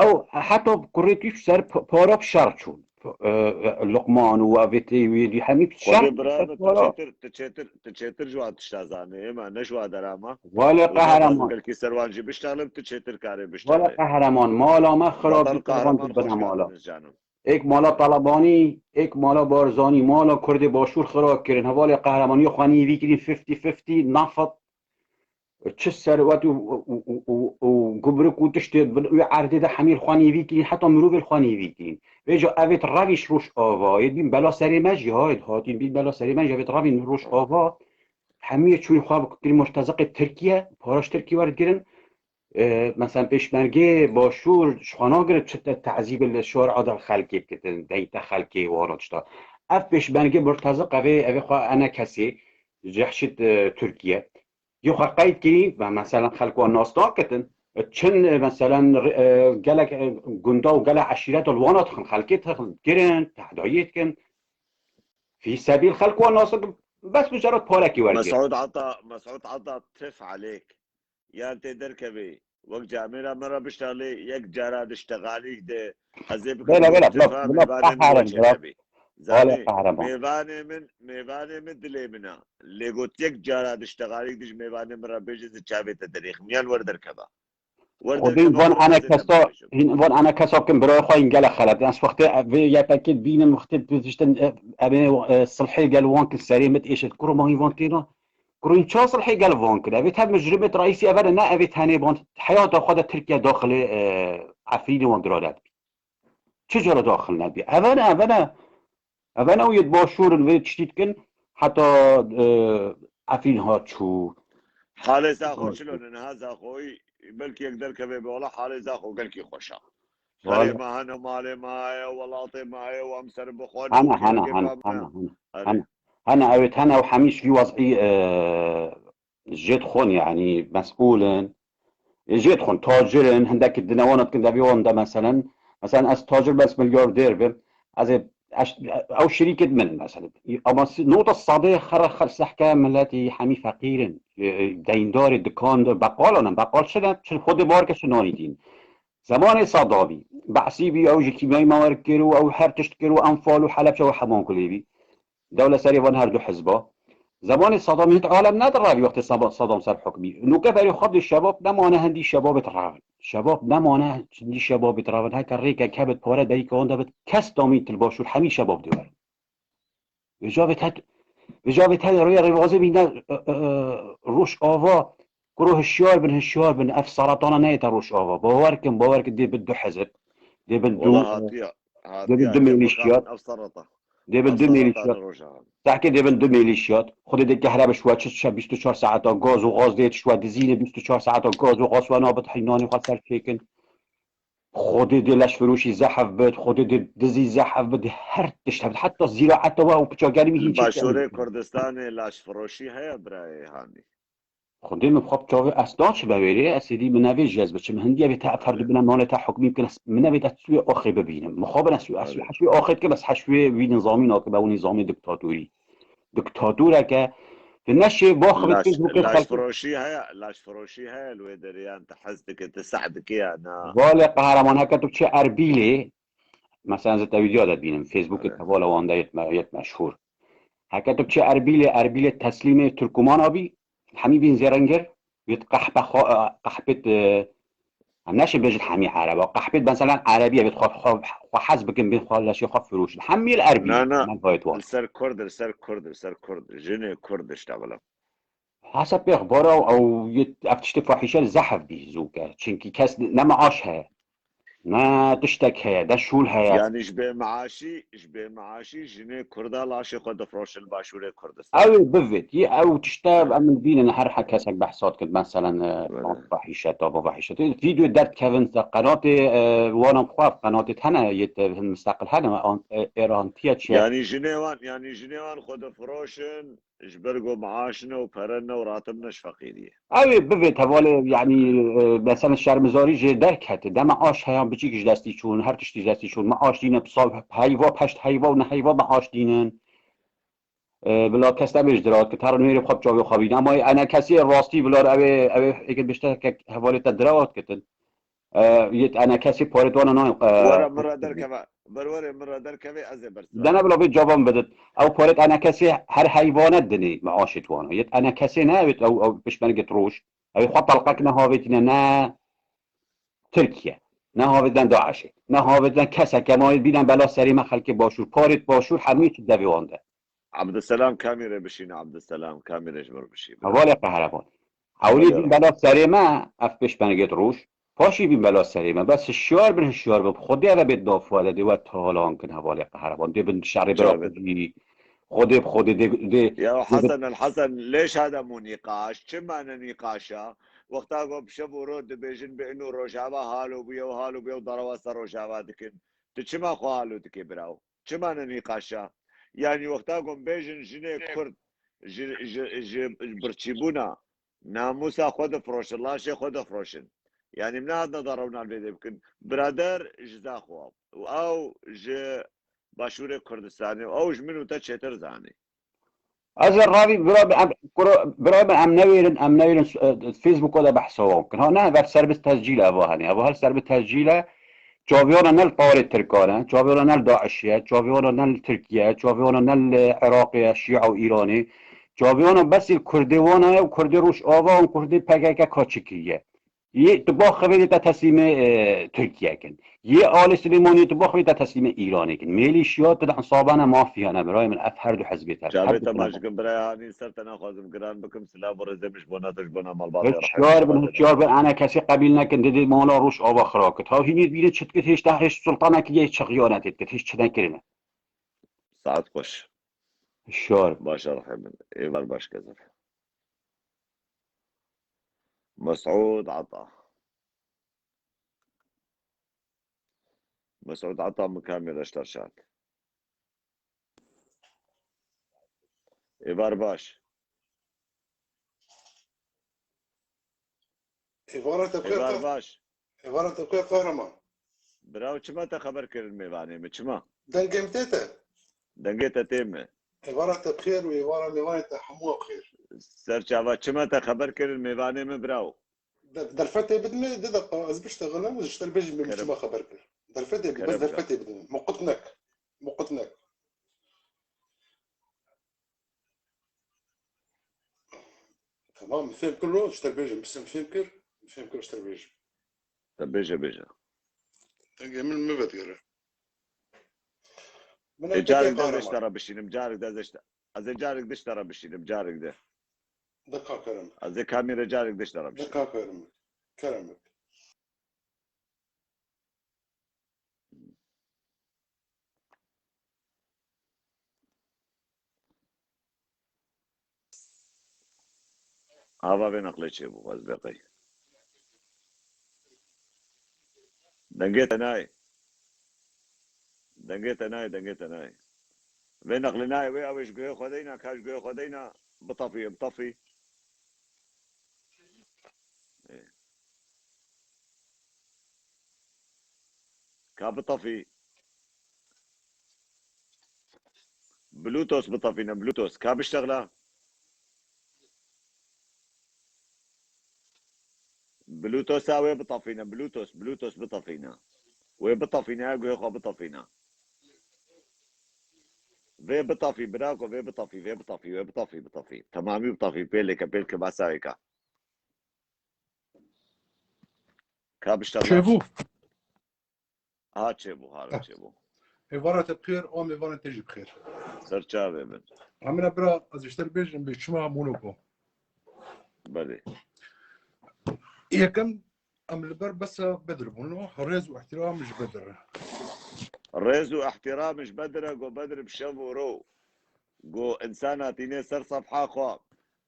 Ew heta kurê tî ser p-, para bi şer çûn. E, e, Luqman û avêtê wî dî hemî bi şer. Xwedê bira min tu çêtir, tu çêtir, tu çêtir ji wan tişta zanî. Êma ne ji wa derama. Valê qehreman. Belkî ser wan jî biştalim, tu çêtir karê Valê biştalê. qehreman. Mala me xirab Vatan bî, servan Kahraman bî bina hoş mala. Geldiniz canım. Êk mala Talebanî, êk mala Barzanî, mala Kurdê Başûr xira kirin. Hevalê qehremanî xwe nîvî kirîn fifty fifty nafet. Çi serwet û, û, û, û, û gumruk û tiştê bin wê erdê de hemî xwe nîvî kirîn, heta mirovê xwe nîvî kirîn. Vêca evêt revîş Rojava, yê bîn bela serê me jî, hayt, hatîn bîn bela serê me jî, evêt revîn Rojava, hemî çûyî xwe kirîn murteziqê Tirkiye, paraş Tirkiye werdigirin. E, mesela pêşmergê Başûr ji xwe nagirin çi te tezîbê li şar adal xelkê bikitin, deyte xelkê wana tişta. Ev pêşmergê murteziq evê, evê xwe ene kesê, cehşît, e, Tirkiye. Yê xwe qeyd kirî, ve mesela xelk wan nas nakitin. Çin, e, mesela, e, gelek, e, gunda û gelek eşîret li wana dixin, xelkê dixin, girin, tehdayê dikin. Fî sebîl xelk wan nas dikin, bes mucerred parekî wergirin. Mesûd Ata, Mesûd Ata tif alêk. Yan tê derkevê. Wek camêra min re biştalê, yek cara diştexalîk de. Ez ê bikim Bela, bela, tifam, bela, bela, mêvanê min qehreman, weçe bela. nebî. Bala Zanî, qehreman. mêvanê min, mêvanê min dilê min a. Lê got yek cara diştexalîk dij mêvanê min re bêje, ez çavê te derêxim. Yan wer derkeva. Wer Xwedê derkeva, van wer ene derdê kesa, nebêjim. hîn van ene kesa kin birayê xwe hîn gelek xelet. Ez wextê vê yepekê dibînim, wextê dibêjtin, e, em ê, e, silhê gel wan kin serê min êşit. Kuro ma hîn van têna. Kuro hîn ça silhê gel van kin. Evê tev micrimêt reîsî evene ne evê tenê van. Heyata xwe de Tirkiye daxilê, e, Efrînê wan dira nebî. Çi cara daxil nebî? Evene, evene. Evene û yê başûr in vê tiştî dikin. Heta, e, Efrîn hat çû. Halê Zaxo çilo ne niha Zaxoyî belkî yek derkeve bi wala halê Zaxo gelkî xweş a. Wala- Serê me hene, malê me heye, welatê me heye, û em ser bi xwe Hene, ne, hene, kêrgê hene, me hene, hene. hene, Erê. hene. Hene, evet, hene, ew hemî ji vî wezî, e, jê dixwin, yani, mesûl in. E, jê dixwin, tacir in, hindekî dinewana dikin, devê wan de, meselen, meselen, ez tacir bes milyardêr bim, ez ê, ez, ew şirîkêt min, meselen. Ama si-, nota sedê xere xer sehke miletî hemî feqîr in. E, e, deyndarê dikan de, beqalan in, beqal çi ne? Çi xwedê bar ke çi nanî dîn. Zemanê Sedamî, Behsî bî, ew ji kîmyayî me wer kir û ew her tişt kir û Enfal û Helebçe û heman kulê bî. Dewle serê van her du hizba. Zemanê Sadamê hîn alem nedirevî wextê Saba-, Sadam ser hukmî. Nûke berê xwe dê şebab nemane hindî şebabê direvin. Şebab nemane hindî şebabê direvin. Heke rêkek hebit pare derî kewanda bit kes damî til başûr hemî şebab dê werin. Vêca vê te, vêca vê te rêya rêbazê bîne, e, e, e, Rojava, kuro hişyar bin, hişyar bin. Ev seretana neyête Rojava. Bawer kin, bawer kin dê bin du hizib. Dê bin du, Wala hatiye, dê bin hatiye du heke mêlîşiyat. Ev sereta. Dê bin Ev du sereta mêlîşiyat. Rojava. Sehkê dê bin du mêlîşiyat. Xwedê dê kehre bi şwe çi şe bîst û çar saeta gaz û gaz dê şwe dizîne bîst û çar saeta gaz û gaz we nabit heynanê xwe ser çêkin. Xwedê dê leşfiroşî zehf bit, xwedê dê dizî zehf bit, her tişt hebit. Heta zîraeta we û piça germî hîn çêkir. Başûrê Kurdistanê leşfiroşî heye birayê Hanî. Xwedê min xwe bi çavê ez naçime wêrê, ez êdî min nevê jî ez biçim. Hindiye vê te efer dibine nonê te hukmî bikin, ez min nevê te tu yê axê bibînim. Min xwe bin ez tu, ez tu Erê. Heşwê axê dikim, ez heşwê wî nizamî nakim, ew nizamê diktatorî. Diktatoreke, tu neşê baxivê Laş, Facebookê xelkê. Laşfiroşî heye, laşfiroşî heye li wê derê yan tu hez dike, tu seh dike ya na. Valê qehreman heke tu biçê Erbîlê, mesela ez te vîdeo de dibînim, Facebookê Erê. Hevala wan de yet me-, yet meşhûr. Heke tu biçê Erbîlê, Erbîlê teslîmê Tirkûmana bî, hemî bîn zêrengir, yet qehpe xwe, qehpêt, e, em neşin bêjin hemî Ereba. Qehpêt mesela Erebiye bêt xwe, xwe, xwe hez bikin, bên xwe leşê xwe firoşin. Hemî li Erbîlê, Na, na. Menfayet wan. Li ser Kurd, li ser Kurd, li ser Kurd. Jinê Kurd diştexilin. Hesab pêxbara ew yê ev tiştê fahîşe li zehf bî zû ke. Çimkî kes ne meaş heye. Ne tiştek heye, ne şûl heye. Yanî ji bê meaşî, ji bê meaşî jinê Kurda laşê xwe difroşin li başûrê Kurdistan. Ew ê bivêt. Yê ew tişte em bînin her he kesek behsa dikit. Meselen, e, Evet. fahîşe, tava fahîşe. Vîdeo derdikevin ser qenatê, e, wana xwe, qenatê hene, yê te hin misteqil hene, an-, e, êrantiye çi ye? Yanî jinê wan, yanî jinê wan xwe difiroşin, ji ber ku meaş ne û pere ne û ratim ne ji feqîriyê. Ew ê bivêt hevalê, yanî, e, mesela şermizarî jê derkete. De meaş heyan biçîk ji destî çûn, her tiştî ji destî çûn. Meaş dîne bi sal heyva, peşt heyva û ne heyva meaş dînin. E, bila kes nebêj dirat, ki terin wêrê xwe bi çavê xwe bîne. Ama enekesiyê rastî bila ew ê, ew ê êkê bişte ke hevalê te dirawat kitin. E, yê enekesî parêt wana nayê, e, Were min re derkeve. Berwerê min re derkeve ez ê bersiva. Dene bila vê cavan bidit. Ew parêt enekesî her heyvane dinê meaşê wana. Yê enekesê ne, ew, ew pişmergê roj. Ew xwe telqek ne havêtine, ne Tirkiye. Ne havêtine DAIŞê. Ne havêtine keseke ma yê bîne bela serê me xelkê başûr. Parêt başûr hemî çi devê wan de. Abdüselam kamîre bişîne, Abdüselam kamîre ji mir bişî. Hevalê qehreman. Ewlî Hevalê din bela serê me, ev pêşmergêt roj. Paşî bîn bela serê me. Bes hişyar bin, hişyar bin. Xwedê eve bêt dafwa de, dê we talan kin hevalê qehreman. Dê bin şerê Çavet. Bira xwedî. Xwedê bi xwedê dê, dê, Ya dê Hesen el Hesen, lêş hade mû nîqaş. Çima ne nîqaşa? Wexta ku bi şev û roj dibêjin bi ino Rojava halo bûye û halo bûye û darawa ser Rojava dikin. Tu çima xwe halo dikê biraw? Çima ne nîqaşa? Yanî wexta ku em bêjin jinê Kurd ji, ji, ji birçîbûna namûsa xwe difroşin, laşê xwe difroşin. Yanî min nehatine da rewna li vê dê bikin. Birader ji Zaxo û ew ji Başûrê Kurdistanê û ew ji min û te çêtir zanî. Ez ê ravî bira em, kuro, bira em, em newêrin, em newêrin, e, Facebooka de behsa wan kin. Ha, ne, ev ser bi tescîl eva hene. Eva her ser bi tescîl e. Çaviyana ne li tawarê Tirkan e, çaviyana ne li DAIŞê ye, çaviyana ne li Tirkiye ye, çaviyana ne li Iraqê ye, Şîa û Îranê. Çaviyana besî li Kurdê wana ye û Kurdê Rojava û Kurdê P K K ka çi kiriye. Yê tu baxivê dê te teslîmê, e, Tirkiye kin. Yê alê Silêmaniyê tu baxivê te teslîmê Îranê kin. Mêlîşiya tu de hesabane mafiyane, birayê min, ev her du hizbê te. Çavê te maç kin, birayê Hanî, ser te naxwazim giran bikim, silav û rêzê min ji bona te, ji bona malbatê. Hişyar bin, hişyar bin, ene kesê qebîl nekin, didê mala Rojava xira kit. Ha hînî bîne çi dikit, hêşta hêş sultanekî yê çi xiyanetê dikit, hêş çi nekirine. Saet xweş. Hişyar. Baş e rihê min. Êvar baş kezir. Mesûd Ata. Mesûd Ata min kamî reşta şat. Êvar baş. Êvara te bi xêr Êvar qeh-, baş. Êvara te bi xêr qehreman. Biraw, çima te xeber kirin mêvanê min? Çima? Dengê min tê te? Dengê te tê min. Êvara te bi xêr û êvara mêvanê te hemû bi xêr. Ser çava, çima te xeber kirin mêvanê min, biraw? De-, derfetê bidin min, du deqa, ez biştexilim, ji te re bêjim, min Kerem. Çima xeber kir. Derfetê bidin, bes Kerem derfetê bidin min. Muqit nek. Muqit nek. fêm kir lo, ji te bêjim, pisim fêm kir, fêm kir ji te bêjim. Te bêje, bêje. Dengê min mi vedigere. Min Ê, carek de ziştara bişînim, carek de zişta. Ez ê carek diştara bişînim, carek de. De ka kerem. Ez ê kamîre carek diştara bişînim. De ka kerem. Kerem. Ava vê neqlê çêbû, ez bê qey. Dengê te nayê. Dengê te nayê, dengê te nayê. Vê neqlê nayê, wê ew ê ji guhê xwe deyna, ka ji guhê xwe deyna, bitefî, bitefî. Ê. Ka bitefî. Bluetooth bitefîne, Bluetooth. Ka biştexla. Bluetooth-a wê bitefîne, Bluetooth, Bluetooth bitefîne. Wê bitefîne, guhê xwe bitefîne. Vê bitefî, birako, vê bitefî, vê bitefî, wê bitefî, bitefî. Temamî bitefî, pêleke, pêlke, basayeka. Ka biştexla. Çêbû. Ha çêbû, ha çêbû. Êvara te bi xêr, a mêvanên te jî bi xêr. Ser çavê min. Amina bira, ez ji te bêjim bê çima Monoko. Belê. Yekem em li ber besa Bedir bûn, rêz û ihtiram ji Bedir. Rêz û ihtiram ji Bedir e, go Bedir bi şev û ro. Go insana tîne ser sefha xwe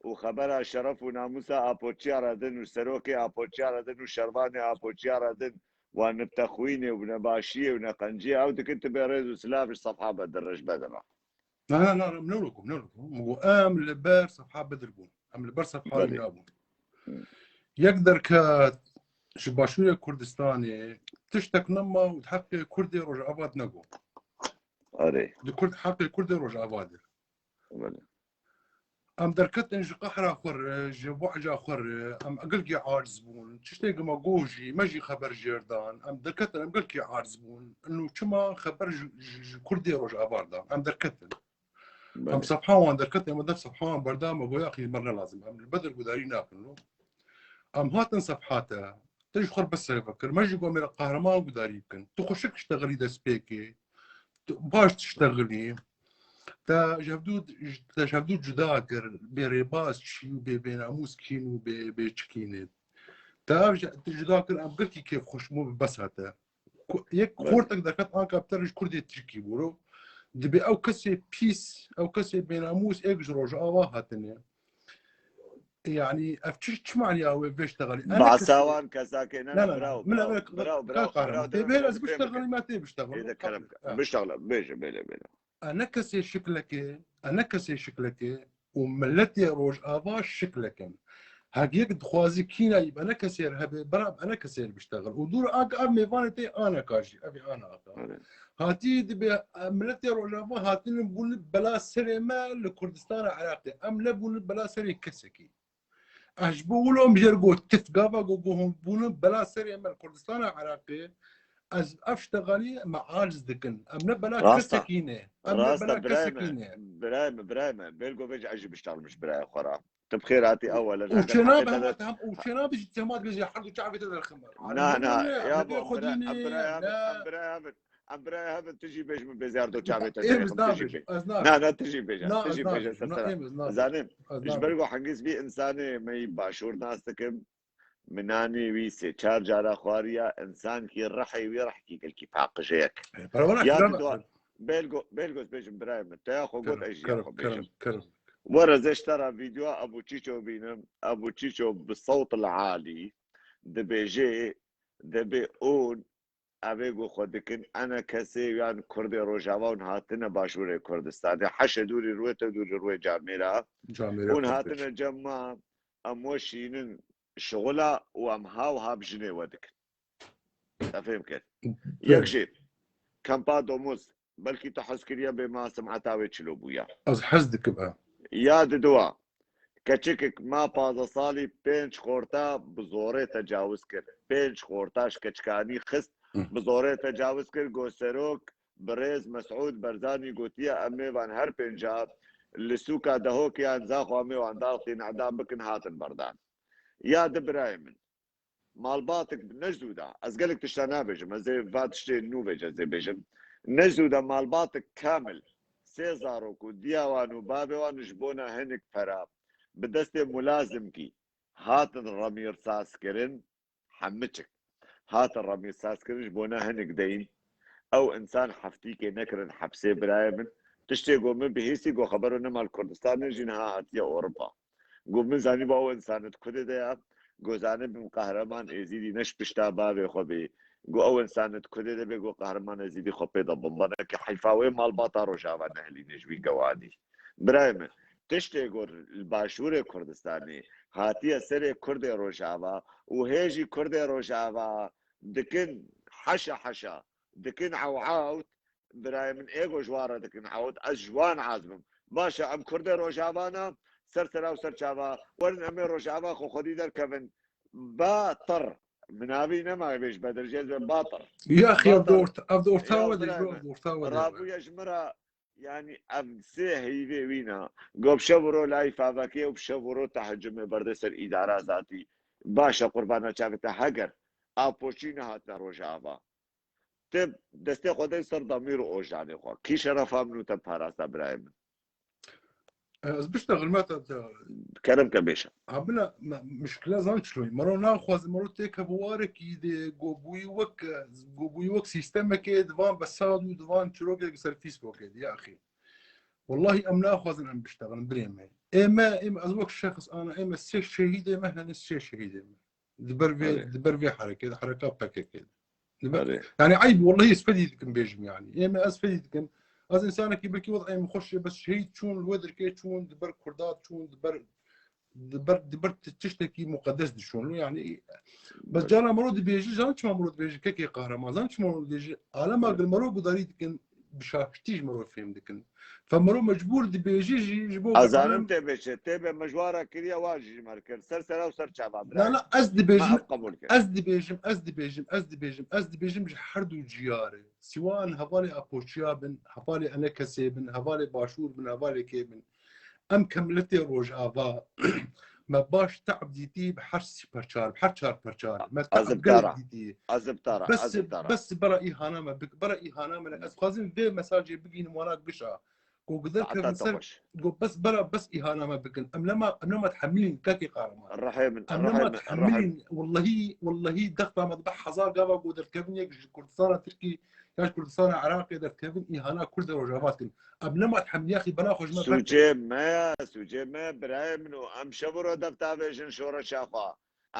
û xebera şeref û namûsa apoçiya re din û serokê apoçiya re din û şervanê apoçiya re din wa nibtexwînê û nebaşiyê û neqenciyê ew dikin tu bê rêz û silav ji sefha Bedir re ji Bedir re. Na, na, na, na, min ne wilo got, min ne wilo got. Min got, em li ber sefha Bedir bûn. Em li ber sefha wî nabûn. Yek derket ji Başûrê Kurdistanê tiştek nema û di heqê Kurdê Rojava de negot. Erê. Di Kurd, heqê Kurdê Rojava de. Belê. Em derketin ji qehra xwe re, ji we'ca xwe re, em gelkî aciz bûn. Tiştê ku me got jî, me jî xeber jêr dan. Em derketin, em gelkî aciz bûn. Ino çima xeber ji, ji, ji Kurdê Rojava re dan. Em derketin. Em Belê. Sefha wan derketin, me dev sefha wan berda, me got, yaxî, me ne lazim. Em li Bedir gudarî nakin lo. Em hatin sefha te. Te ji xwe re bes serve kir. Me jî got, me re qehreman gudarî bikin. Tu xweşik iştexilî destpêkê. Tu baş tiştexilî. Te ji hevdû, te ji hevdû cuda kir. Bê rêbaz çi û bê bênamûs kîn û bê, bê çi kînê. Te ev ji, te cuda kir, em gelkî kêfxweş bûn bi besa te. Ku-, yek Belê. Xortek derket anka bi te re ji Kurdê Tirkî bûro. Dibê ew kesê pîs, ew kesê bênamûs êk ji Rojava hatine. Yani ev çi, çi maniya wê vê iştexelî? Ene Basa kesê wan kesakê ne, ne, ne, ne, biraw, min biraw, ev biraw, biraw, ka kahraman. Biraw, Tê bêr ez biraw, biştexelim ya tê biştexelim. Ê de kerem, ha. Biştexle, bêje, bêle, bêle. Ene kesê şiklekê, ene kesê şiklekê û miletê Rojava şiklek in. Hek yek dixwazi kînayî bi ene kesê re hebe, bira bi ene kesê re biştexil. Û dûr ak ev mêvanê tê aneka jî, ev ê ana aka. Evet. Hatî dibê, e, miletê Rojava hatinin bûn bela serê me li Kurdistana Iraqê. Em nebûn bela serê kesekî. Ez ji bo wilo em jê re got tif gava go go hûn bûnin bela serê me li Kurdistana Iraqê. Ez ev ştegalî me aciz dikin. Em ne bela Rast e. Kesekî ne. Em ne Rast e, bela birayê kesekî me. Ne. Birayê me, birayê me. Belgo vêc ez jî biştalmiş birayê xwe ra. Tu bi xêr hatî ewelen. Û çênabe hemat hem, û çênabe jî temat bêje her du çavê te derxime. Na, na, ya bo, bira-, em birayê hev in, em birayê hev in. Em birayê hev in, tu jî bêj min bêziyar do çavê te. Êm ez nabêjim, ez nabêjim. Na, na, tu jî bêje, tu jî bêje ser sera. Zanim, ji ber ku hengîz vî insanê me yî başûr nas dikim, min nanî wî sê çar cara xwariya, insankî rihê wî rihkî gelkî paqijeyek. Ya di dua, belgo, belgo ez bêjim birayê min, te ya xwe got ez jî ya xwe bêjim. Were ez ê ji te re vîdeoya Ebû Çîço bînim, Ebû Çîço bi sewt al alî dibêje, dibê ûn Evê ku xwe dikin, ene kesê yan Kurdê Rojava hûn hatine Başûrê Kurdistanê. Heşe dûrî rûyê te dûrî rûyê camêra. Camêra Hûn Kurdistanê. Hatine cem ma, em we şînin şixula û em haw ha bi jinê we dikin. Te fêm kir. Yek jî, kampa domuz, belkî tu hez kiriye bê ma simeta wê çilo bûya. Ez hez dikim, e. Ya diduwa, keçikek ma pazdeh salî pênc xorta bi zorê tecawiz kir. Pênc xorta ji keçikanî xist, Hı. Bi zorê tecawiz kir. Got serok birêz Mesûd Berzanî gotiye, em mêvan her pênca li sûka Dehokê yan Zaxo em ê wan darxîn, edam bikin, hatin berdan. Ya di birayê min. Malbatik ne zû da. Ez gelek tişta nabêjim. Ez ê va tiştê nû vêce ez ê bêjim. Ne zû da malbatik kamil sê zarok û diya wan û bavê wan ji bona hinek pera bi destê mulazimkî hatin remîrsaz kirin, hemiçik. Hatin remîrsaz kirin ji bona hinek deyîn. Ew însan heftîkê nekirin hepsê birayê min. Tiştê got min bihîsî, got xebero nema li Kurdistanê jî, niha hatiye Ewropa. Got min zanî ba ew însanê di kudê de ya. Got zanî bim qehreman Êzîdî ne ji pişta bavê xwe bê. Got ew însanê di kudê de bê, got qehreman Êzîdî xwe pê de bimbane ki heyfa wê malbata Rojava nehilîne ji wî gewanî. Birayê min, tiştê got li başûrê Kurdistanê hatiye serê Kurdê Rojava û hê jî Kurdê Rojava dikin heşa heşa, dikin ewawt, birayê min êgo ji wan re dikin ewawt, ez ji wan azibim. Baş e, em Kurdê Rojava ne, ser sera û ser çava, werin em ê Rojava xwe xwedî derkevin. Batir. Min avî nema vê ji Bedircê ez be Batir. Ya xî, ev de Batir. Orta, ev de orta Ya we de, birayê ev min. De orta we de. Rabûye ji min re, yanî ev sê heyvê wî ne. Go bi şev û ro layî favekê û bi şev û ro tehecumê berde ser îdara zatî. Baş e, qurbana çavê te, heger Apoçî nehatine Rojava. Te destê xwe de ser Demîr û Ojanê xwe. Kî şerefa min û te parasta birayê min? Ez bişte xilmeta te. Kerem ke bêşe. Ha, bila, me, mişkile zan çilo ye. Mero naxwaze, mero têke bi warekî de, go bûyî wek, go bûyî wek sîstemekê, divan besad û divan çirokê ser Facebookê de, ya axî. Wellahî em naxwazin em biştexilin, birê me. Ê me, ê me, ez wek şexs ana, ê me sê şehîdê me hene, sê şehîdê me. Di ber vê, Erê. di ber vê herekê, di hereka P K K de. Di ber, Erê. yani eyb, wellahî ez fedî dikim bêjim yani. Ê me ez fedî dikim. Ez însanekî belkî wez'ê min xweş e, bes şehîd çûn, li wê derkê çûn, di ber Kurda çûn, di ber, di ber, di ber ti-, tiştekî muqedes diçûn. Yani, bes Erê. cana mero dibêjî, zan çima mero dibêjî, kekê qehreman, zan çima mero dibêjî, alema Erê. gil mero gudarî dikin, bi şaştî ji mero fêm dikin. Fe mero mecbûr dibêjî jî, ji bo Ez zanim vatan tê bê çi, tê bê mijwara kiriye wan jî ji me kir. Ser sera û ser çava bira. Na, na, ez dibêjim, Me ev qebûl kir. ez dibêjim, ez dibêjim, ez dibêjim, ez dibêjim ji her du ciyarê. Siwan hevalê Apoçiya bin, hevalê Enekesê bin, hevalê Başûr bin, hevalê kê bin. Em ke miletê Rojava, me baş te'b dîtî bi her sî perçar, bi her çar perçar. Me Ez te'b bi te gelek re, dîtî. ez bi te re, Bes, ez bi te re. bes bera îhana me bik, bera îhana me. Ez xwazim vê mesajê bigînim wana gişa. Ku gider Saeta kevin te ser, xweş. ku bes bera, bes îhana me bikin. Em nema, em nema tehemilîn, kekê qahreman. Rehê min, Em rehê nema min, rehê min. tehemilîn. Wellahî, wellahî dexta me dibe hezar gava ku derdikevin yek ji Kurdistana Tirkî, ya ji Kurdistana Iraqê derdikevin îhana Kurd e Rojava dikin. Em nema tehemilî, yaxî bela xwe ji me Sûcê me ye, sûcê me, birayê min û em şev û ro def davêjin şoreşa xwe.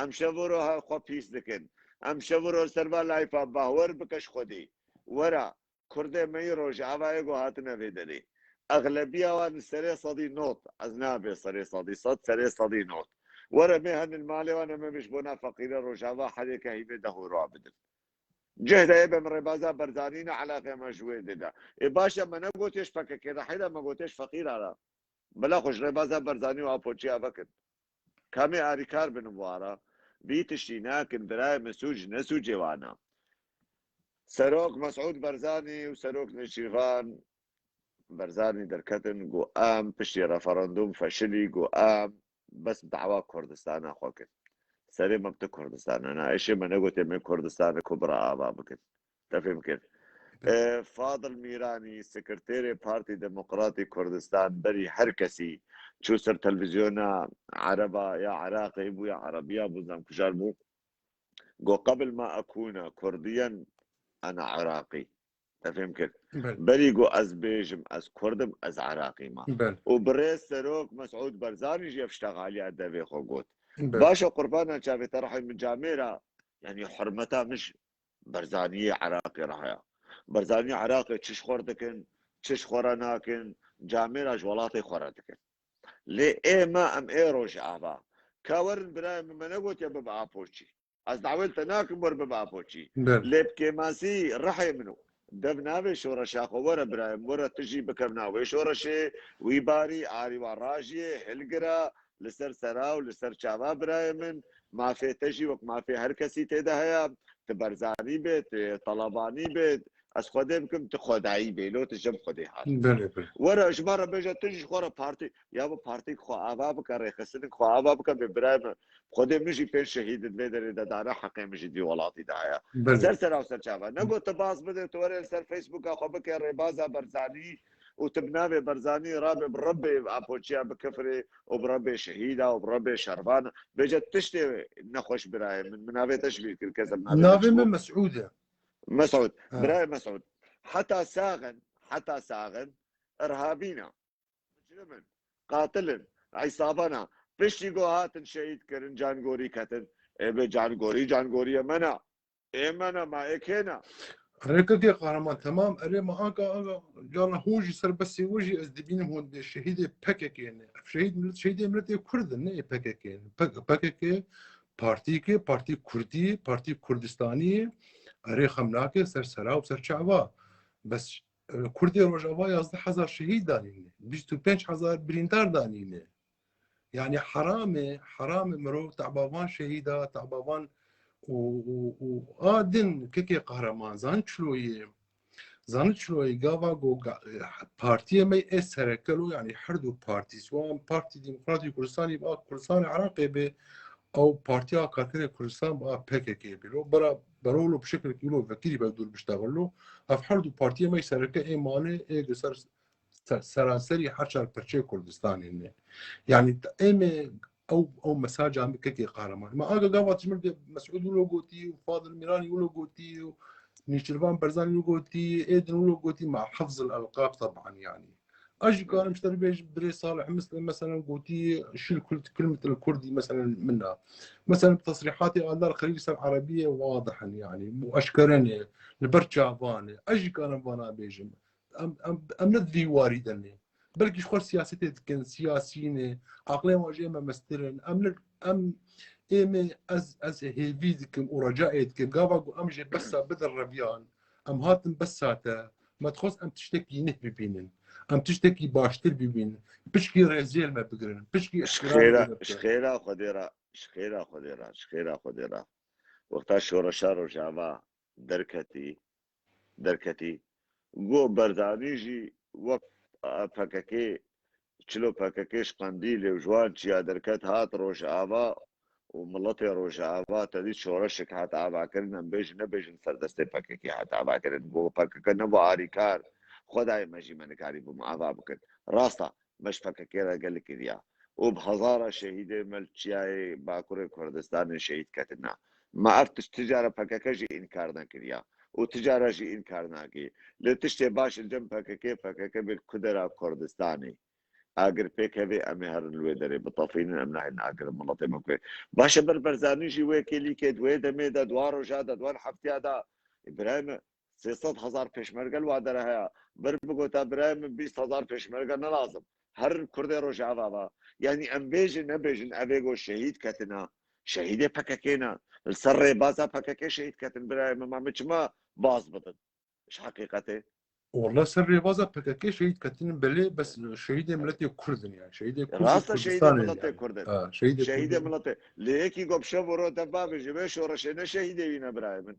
Em şev û ro he xwe pîs dikin. Em şev û ro ser va layfa bahwer bike ji Xwedê. Were, Kurdê me yî Rojavayê ku hatine vê derê. Exlebiya wan serê sedî not, ez nabê serê sedî sed, serê sedî not. Were me henin malê wan em ê ji bona feqîre Rojava herêke hîvê deh û ro bidin. Cih de ê be min rêbaza Berzanî ne eleqê me ji wê dide. Ê baş e, me negotiye ji P K K re, heyra me gotiye ji feqîra re. Bila xwe ji rêbaza Berzanî û Apoçiya vekin. Kamê arîkar bin bi wara. Vî tiştî nakin, birayê min, sûc ne sûcê wan e. Serok Mesûd Berzanî û Serok Nêçîrvan Berzanî derketin, got em piştî referandûm feşilî, got em bes dawa Kurdistana xwe kir. Serê me bi tu Kurdistan e. Na, êşê me negotiye me Kurdistanê Kubra ava bikin. Te fêm kir. Belê. E, Fadil Mîranî, sekreterê Partî Demokratî Kurdistan, berî her kesî çû ser televîzyona Ereba ya Iraqê bû ya Erebiya bû, zam kujar bû. Got, "Qebl ma ekûne Kurdiyen, ene Iraqî." Te fêm kir? Belê. Berî got, "Ez bêjim, ez Kurd im, ez Iraqî me." Belê. Û birêz Serok Mesûd Berzanî jî ev ştexaliya devê xwe got. Belê. Baş e, qurbana çavê te, rehê min, camêra, yanî hurmeta min ji Berzaniyê Iraqê re heye. Berzaniyê Iraqê çi ji xwe re dikin, çi ji xwe re nakin, camêra ji welatê xwe re dikin. Lê ê me, em ê Rojava. Ka werin birayê min, me negotiye bibe Apoçî. Ez dawêl te nakim wer bibe Apoçî. Belê. Lê bi kêmasî rehê min o. Dev navê şoreşa xwe, were birayê min, were tu jî bikevna wê şoreşê, wî barî, arî wan rajiyê, hilgire, li ser sera û li ser çava birayê min, mafê te jî wek mafê her kesî tê de heye, tu Berzanî bê, tu Talabanî bê, Ez Xwedê bikim, tu Xwedayî bê, lo tu ji Xwedê hat. Belê, belê. Were ji me re bêje, tu jî xwe re partî, ya bi partîk xwe ava bike, rêxistinik xwe ava bike, bê birayê min. Xwedê min jî pênc şehîd di vê derê de dane, heqê min jî di vî welatî de heye. Belê. Ser sera û ser çava. Ne got tu baz bide, tu were li ser Facebooka xwe bike rêbaza Barzanî û tu bi navê Barzanî rabe bi Rebbê apoçiya bikifirê û bi Rebbê şehîda û bi Rebbê şervan. Bêje tiştê nexweş birayê min. Min navê te ji bîr kir, kesem navê te Navê çi min bû? Mesûd e. Mesûd. Ha. Birayê Mesûd. Heta saxin, heta saxin, irhabîna. Micrim in. Qatil in. Îsabana. Piştî ku hatin şehîd kirin, cangorî ketin. Ê bê cangorî, cangorî ye me ne. Ê me ne, ma ê kê ne? Erê kekê Kahraman, temam. Erê ma anka, anka, cana hûn jî serbestê we jî ez dibînim hûn dê şehîdê P K K ne. Şehîd millet, şehîdê milletê Kurd in, ne P K K ne. P K K partî ke, partî Kurdî, partî Kurdistanî ye. Erê xem nake ser sera û ser çava. Bes, e, Kurdê Rojava yazdeh hezar şehîd danîne. Bîst û pênc hezar birîndar danîne. Yani heram e, heram e mirov teba van şehîda, teba van û, û, û a din kekê Kahraman, zan çilo ye? Zan çilo ye? Gava go ga-, partiyê me ê sereke lo, yani her du partî, swa Partî Demokratî Kurdistanî, a Kurdistanê Iraqê be, ew Partiya Karkerê Kurdistan, a P K K be lo, bera, bero lo bi şekilekî lo vekirî be dûr biştexil lo. Ev her du partiyê me sereke ê mane, ê li ser se-, seranserî her çar perçeyê Kurdistanê ne. Yani, t-, em ê ew, ew mesaja min kekê Kahraman. Ma aga gava ji min de Mesûd wilo gotî û Fadil Mîranî wilo gotî û Nêçîrvan Barzanî wilo gotî, ê din wilo gotî, ma hifzil elqab teban yani. Ez jî karim ji te re bêjim, birê Salih Misli, meselen, gotî, şil kul-, kilmetil kurdî, meselen, min na. Meselen, tesrîhatê Aldar Xelîl ser erebiyê wadih in yani, û eşkere ne, li ber çavan e. Ez jî karim vana bêjim. Em, em, em ne di vî warî de ne. Belkî ji xwe siyasetê dikin, siyasî ne, aqlên wan ji ê me mestir in. Em ne, em, ê me, ez, ez hêvî dikim û recayê dikim. Gava ku em jê besa bidin reviyan, em hatin besa te, me dixwest em tiştekî neh bibînin. Em tiştekî baştir bibînin. Piçkî rêziyê li me bigirin. Piçkî Ji îhtîramê xêra, li me ji bigirin. Xêra Xwedê re, ji Xêra Xwedê re, ji Xêra Xwedê re. Wexta şoreşa Rojava derketî, derketî. Got Barzanî jî wek, e, P K K, çilo P K K ji Qendîlê û ji wan çiya derket, hat Rojava û miletê Rojava te dît şoreşek hat avakirin, em bêjin nebêjin ser destê P K K hat avakirin. Got P K K nebû arîkar, Xwedayê me jî me nikarîbû me ava bikin. Rast e, me ji P K K re gelek kiriya. Û bi hezara şehîdê me li çiyayê Bakurê Kurdistanê şehîd ketine. Me ev tişt ti cara P K K jî înkar nekiriya. Û ti cara jî înkar nake. Lê tiştê baş li cem P K K, P K K bê li ku dera Kurdistanê. Agir pêk hevê em ê herin li wê derê bitefînin, em nahêlin agir miletê me ku. Baş e, ber Barzanî jî wê kêlîkê di wê demê de, di wan roja de, di wan heftiya de, birayê me, sê sed hezar pêşmerge li wa dere heye. Ber bigota birayê min bîst hezar pêşmerge ne lazim. Her Kurdê Rojava va. Yani em bêjin nebêjin, ev ê go şehîd ketina. Şehîdê P K K ne. Li ser rêbaza P K K şehîd ketin birayê min. Ma min çima baz bidin? Ji heqîqetê. Walla ser rêbaza P K K şehîd ketinin belê, bes şehîdê miletê Kurd in yani. Şehîdê Kurd û Rast e, şehîdê Kurdistanê miletê yani. Kurd in. Ha, şehîdê Şehîdê Kurd in. Miletê. Lê yekî go bi şev û roj te bavêje, vê şoreşê ne şehîdê wî ne birayê min.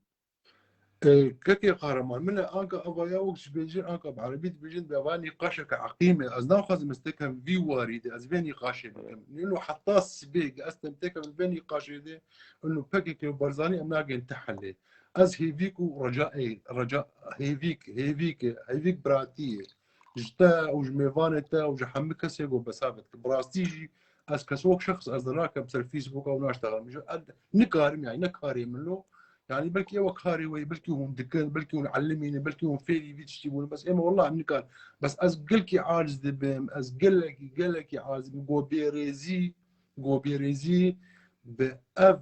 E, kekê Kahraman, min e anka avaya wek ji bêjin, anka bi erebî dibêjin, bi ava nîqaşeke eqîm e. Ez naxwazim ez têkevim vî warî de, ez vê nîqaşê bikim. Nîno heta sibê, ez tem têkevim vê nîqaşê de, ino P K K û Barzanî em nagên ti helê. Ez hêvîk û reca, ê, reca, hêvîk, hêvîk, hêvîk biratî ye. Ji te û ji mêvanê te û ji hemû kesê ku besa bit. Bi rastî jî ez kes wek şexs ez de nakem ser Facebooka û naştexelim. Ji, ez nikarim yani, ne karê min lo. Yani belkî ew karê we, belkî hûn dikin, belkî hûn elimînin, belkî hûn fêrî vî tiştî bûn. Bes ême wallah em nikar. Bes ez gelkî aciz dibim, ez gelekî, gelekî aciz dibim. Go bêrêzî, go bêrêzî bi ev,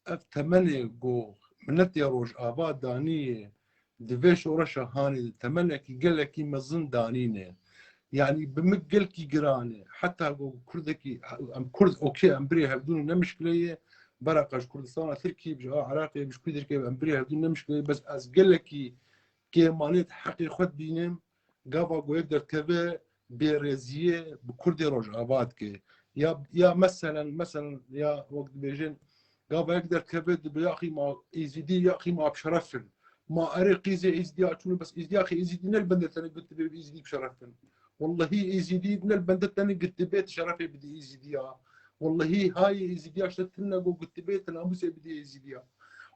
ev temenê go miletê Rojava danî di vê şoreşa hanê de temenekî gelekî mezin danîne. Yani bi min gelkî giran e. Heta go kurdekî, em kurd okê, em birê hevdû ne mişkile ye. Beraqa ji Kurdistana Tirkî, ji a Iraqê, ji ku derkê em birê hevdû ne mişkile ye. Bes ez gelekî kêmanê di heqê xwe dibînim. Gava go yek derdikeve bêrêziyê bi kurdê Rojava dike. Ya, ya meselen, meselen, ya wek dibêjin, gava yek derdikeve dibe ya xî ma Êzidî ya xî ma bi şeref in. Ma erê qîzê Êzidiya çûne, bes Êzidiya xê Êzidî ne li bende tene gotibê bi Êzidî bişerefin. Wellehî Êzidî ne li bende tene gotibê tu şerefê bidî Êzidiya. Wellehî hayê Êzidiya işte tine go gotibê tu namûsê bidî Êzidiya.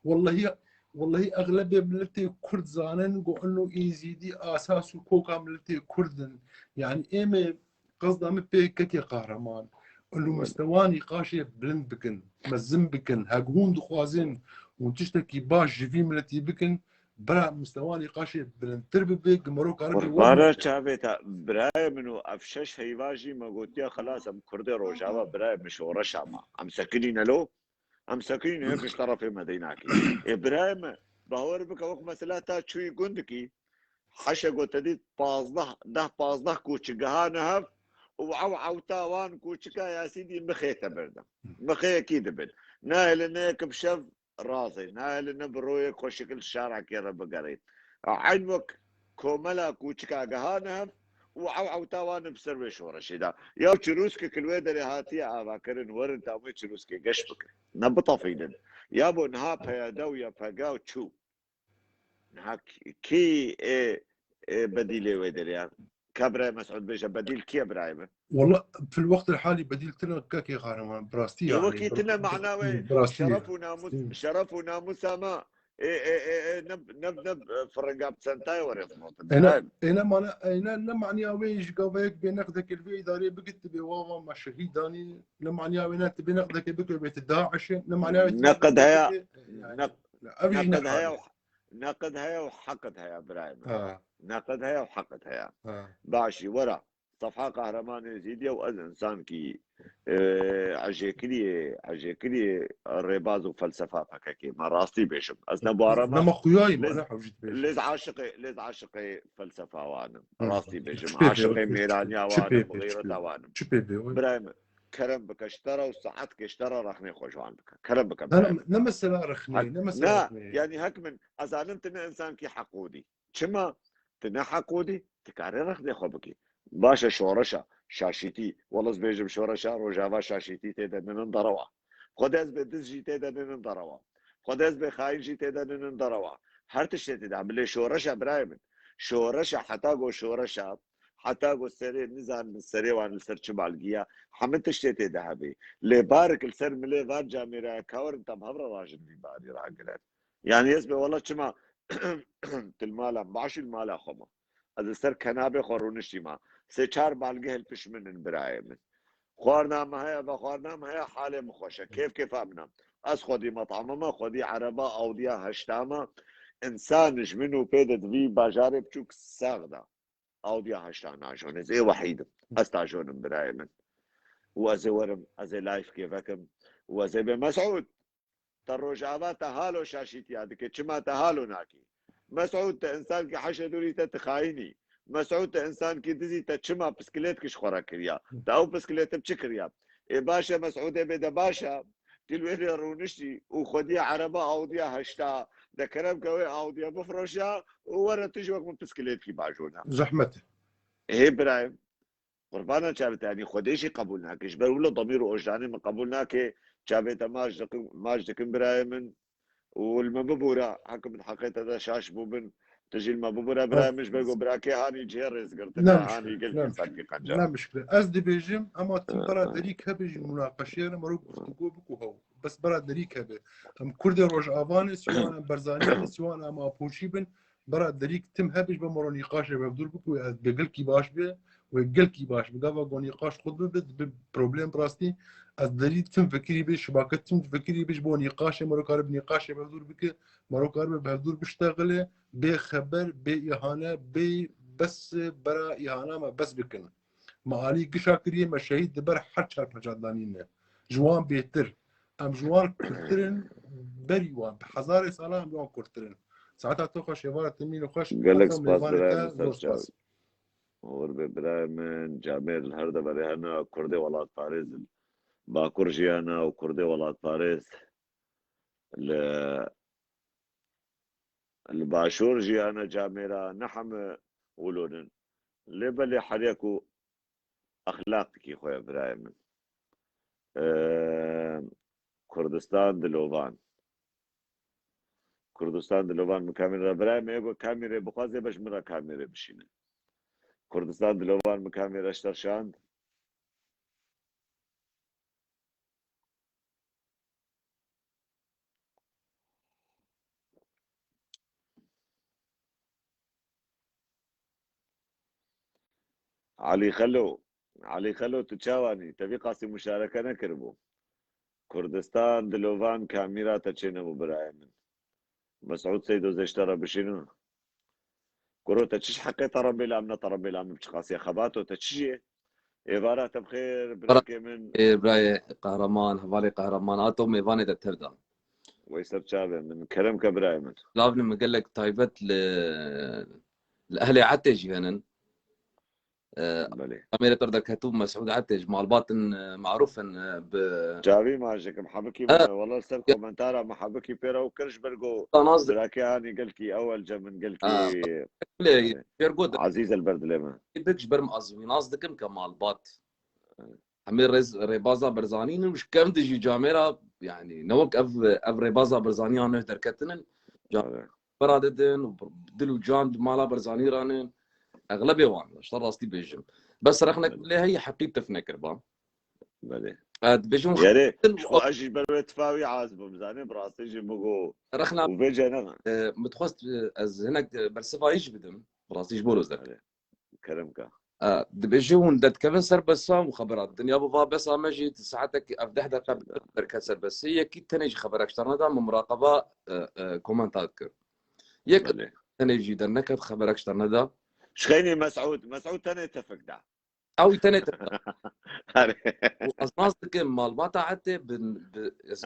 Wellehî, wellehî exlebê miletê Kurd zanin go ino Êzidî asas û koka miletê Kurd in. Yani êmê qesda min pê kekê Qahreman. Ilo mistewa nîqaşê bilind bikin, mezin bikin. Hek hûn dixwazin hûn tiştekî baş ji vî miletî bikin, bira mistewa nîqaşê bilindtir bibe, gimero karibe Qurbana çavê te, birayê min û ev şeş heyva jî me gotiya, xelas, em Kurdê Rojava, birayê min, şoreşa me. Em sekinîne lo, em sekinîne, yek ji terefê me deynakî. Ê birayê min, bawer bike, wek mesela ta çûyî gundikî, heşe go te dît pazdeh, deh pazdeh koçik gihane hev û ew ewta wan koçika Yasîdî mixê te birdim. Mixê yekî dibin. Nahêle ne yek bi şev razê, nahêle ne bi royek xweşik li şarekê re bigerê. Eyn wek komela koçika gihane hev û ew ewta wan bi ser wê şoreşê de. Ya çirûskek li wê derê hatiye avakirin, werin tam wê çirûskê geş bikin. Ne bitefînin. Ya bo niha peyade û ya pega û çû. Niha kî, kî ê, ê bedîlê wê derê ya? Ka birayê Mesûd bêje, bedîl kî ye birayê min? Wala fil wextil halî bedîl tine, kekê Qahreman, bi rastî. Ê yani, wekî tine mana wê, bi rastî, şeref û namûs, şeref û namûsa me, ê, ê, ê, ê, ne, ne, ne, firinga bi sentayê were firotin. Êne, êne mana, êne ne maniya wê ji gava yek bê neqdekê li vê îdarê bigit, tu bê wa, wa me şehîd danî, ne maniya wê ne tu bê neqdekê bikê bê tu DAIŞ, ne maniya wê tu neqd heya, neqd heya û Neqd heye û heqd heye, birayê min. Ha. Neqd heye û heqd heye. Ha. Başî, were. Sefha Qahreman Êzîdî ye û ez însankî, e, ecêkiriyê, ecêkiriyê rêbaz û felsefa P K K me, rastî bêjim. Ez ne bu ara me. Nema xuyayî me, lêz, ne hewcî dibêjim. Lêz aşiqê, lêz aşiqê felsefa wan im. Hı. Rastî bêjim. Aşiqê mêraniya wan im, xeyreta wan im. Çi pê bê wê? Birayê min, kerem bike, ji te re û saetkê ji te re rexnê xwe ji wan bike. Kerem bike, birayê min. Ne, ne mesela rexnê, ne mesela rexnê. Yani hek min, ez zanim tu ne însankî heqûdî. Çima? Tu ne heqûdî, tu karê rexnê xwe bikî. Baş e, şoreşa, şaşîtî. Wele ez bêjim şoreşa Rojava, şaşîtî tê de ninin derewa. Xwedê ez bê diz jî tê de ninin derewa. Xwedê ez bê xayîn jî tê de ninin derewa. Her tiştê tê de. Bilê şoreşa, birayê min. Şoreşa, heta go şoreşa, heta go serê, nizanin serê wan li ser çi balgiya, hemî tiştê tê de hebê. Lê barek li ser milê van camêraya kawerin tam hev re rajin vî barî ragirin. Yani ez bê wela çima tu li mala, başî li mala xwe ma. Ez li ser kenabê xwe rûniştî ma. Sê çar balgeh li pişt min in, birayê min. Xwarina me heye, vexwarina me heye, halê min xweş e. Kêf kêfa min e. Ez xwedî metama me, xwedî ereba Audiya heşta me. Însan ji min û pê de di vî bajarê biçûk sax de. Audiya heşta najon. Ez ê wehîd im. Ez tajon im, birayê min. Û ez ê werim, ez ê layfkê vekim. Û ez ê bê Mesûd. Te Rojava te halo şaşîtiya dike. Çima te halo nakî? Mesûd, te însankî heşe dûrî te, tu xayînî. Mesûd, te însankî dizî, te çima piskilêt kiş xwe re kiriya? Te ew piskilêt bi çi kiriya? Ê baş e, Mesûdê bê de baş e. Tu li wê rê rûniştî û xwedî ereba Audiya heşta de, kerem ke wê Audiya bifroşa û were tu ji wek min piskilêtkî bajûne. Zehmet e. Hê birayê. Qurbana çavê te, yanî Xwedê jî qebûl nake. Ji ber wilo demîr û ojdanê min qebûl nake. Çavê te maç dikin, maç dikin birayê min. Û li me bibûre, heke min heqê te de şaş bûbin. Tu jî li me bibûre birayê min, ji ber ku birakê hanî cihê rêzgirtinê, hanî gelkî serkî qencer. Ne mişkil e. Ez dibêjim, ema tim bera derîk hebe jî munaqeşê re mero guftûgo biku hew. Bes bera derîk hebe. Em Kurdê Rojava ne, sîwan em Barzanî ne, sîwan em Apoçî bin. Bera derîk tim hebe ji bo mero nîqaşê bi hevdûr biku, ez bê gelkî baş be, wê gelkî baş be. Gava go nîqaş xwe bibe, dibe problem bi rastî. Ez derî tim vekirî be, şibake tim vekirî be, ji bo nîqaşê mero karibe nîqaşê bi hevdûr bike, mero karibe bi hevdûr biştexile, bê xeber, bê îhane, bê bes bera îhana me bes bikin. Me alî gişa kiriye, me şehîd di ber her çar pecadanî ne. Ji wan bêtir. Em ji wan kurtir in, berî wan. Bi hezarê sala em ji wan kurtir in. Saeta te xweş, êvara te mîne xweş. Gelek spas, birayê min, zor spas. Hûr be birayê min, camêr li her deverê hene, Kurdê welatparêz in. Bakur jî hene û Kurdê welatparêz li, li Başûr jî hene camêra, ne heme wilo nin. Lê belê her yek û exlaqekî xwe ye, birayê min. Ee, Kurdistan dilovan. Kurdistan Dilovan min kamîra, birayê me yê ku kamîrê bixwaze be ji min re kamîrê bişîne. Kurdistan Dilovan min kamîra ji te şand. Elî Xelo, Elî Xelo, tu çawa nî? Te vî qasî muşareke nekiribû. Kurdistan Dilovan kamîra te çênebû birayê min. Mesûd Seydo zê ji te re bişînin. Kuro te çi ji heqê te re bêlam ne te re bêlam bi çi qasî ye xebato te çi jî ye? Êvara te bi xêr birekê min. Ê, birayê Qehreman, hevalê Qehreman, a to mêvanê de tev da. Wey ser çavê min. Kerem ke birayê min. Lavni min gelek taybet li, li ehlê Etê jî henin. E, Belê. Kamêrê te re derketibû Mesûd Etê ji malbatin, e, marûf in, e, bi Çavî ma ji kim hebikî E, bûne. Wala li ser ya komentara me hebikî pê re û kir ji ber ku Tanaz di- birakê anî gelkî ewelce min gelkî Ha, Belê, Belê. Jêr got Ezîz el ber dilê me. Dik ji ber min ez wî nas dikim ke malbat. Hemê rêz, rêbaza Barzanî ne û ji kev de jî camêra, yanî ne wek ev, ev rêbaza Barzanî ya neh derketinin, ca-, Evet. Pera didin û dil û can di mala Barzanî ranin. Exlebê wan, ji te rastî bêjim. Bes rexnek Evet. Lê heyî heqî tif nekiriba. Belê. E, dibêjim Yerê, xwe ez jî ber wê tifa wî az bûm, zanî, bi rastî jî min got, Rexna û vê cene. E, min dixwest, e, ez hinek, e, bersiva wî jî bidim. Bi rastî ji bo roz derket. Belê. Kerem ka. E, dibêje hûn derdikevin ser besa û xebera. Dinya bi va besa me jî saetek ev deh deqe derket ser besê. Yekî tenê jî xeberek ji te re neda, min muraqeba, e, e, komenta dikir. Yek Belê. Tenê jî derneket xeberek ji te re neda. Şixeynî Mesûd, Mesûd tenê tefik da. Ew tenê tefik da. Erê. Û ez nas dikim malbata Etê bi, bi, ez,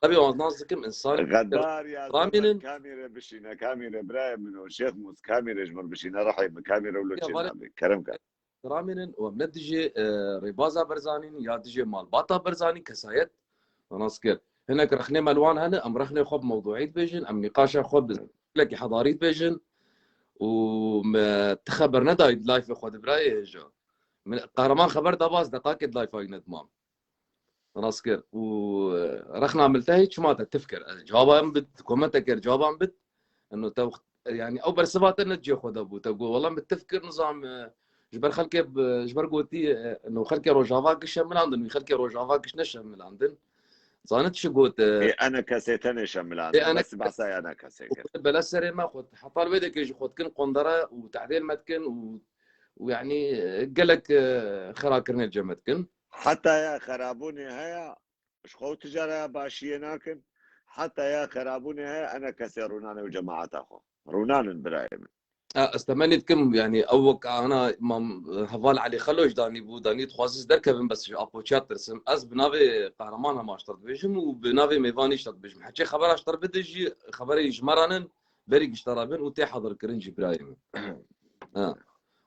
Tabii, ez nas dikim insanî Xedar ya ramînin. Kamîre bişîne, kamîre birayê min û Şêx Mûs, kamîre ji min bişîne, rehê min, kamîre wilo Ya, çê vale- nabê. Kerem ke. Ramînin û em ne dijê, e, rêbaza Barzanî ne ya dijê malbata Barzanî kesayet nas kir. Hinek rexnê me li wan hene, em rexnê xwe bi mewduî dibêjin, em nîqaşa xwe bi şeklekî hedarî dibêjin û me ti xeber nedayî di layfê xwe de birayê hêja. Min Qehreman xeber da bas deqakê di layfa wî nedimam. Nas kir. Û, e, rexna miltehî çima te tif kir? Ez cewaba em bit, komente kir, cewaba em bit. Eno te, yanî ew bersiva te ne cihê xwe de bû. Te got, "Wela min tif kir, nizam, e, ji ber xelkê bi, ji ber gotî, e, eno xelkê Rojava giş e milandin, wî xelkê Rojava giş neşe milandin." Zanit çi got, e, Ê ene kesê tenê şe milandin. Ê ene Bes behsa ya ne kesê kir. Bele serê me xwe, heta li wê dekê ji xwe dikin qondere û tehdêl me dikin û, û yanî, e, gelek, e, xerakirinê cem me dikin. Heta ya xerabûnê heye, ji xwe tijara ya başiyê nakin. Heta ya xerabûnê heye, ene kesê rûnanê û cemaeta xwe. Rûnanin birayê min. E, ez temenî dikim, yanî ew wek ana mam, heval Elî Xelo jî danî bû, danî dixwazî ez derkevim, bes ji Apoçiya tirsim. Ez bi navê Qehreman hema ji te dibêjim û bi navê mêvanî ji te dibêjim. Heçê xebera ji te bide jî, xeberê ji me ranin, berî gişte rabin û tê hedirkirin jî birayê min. Ha.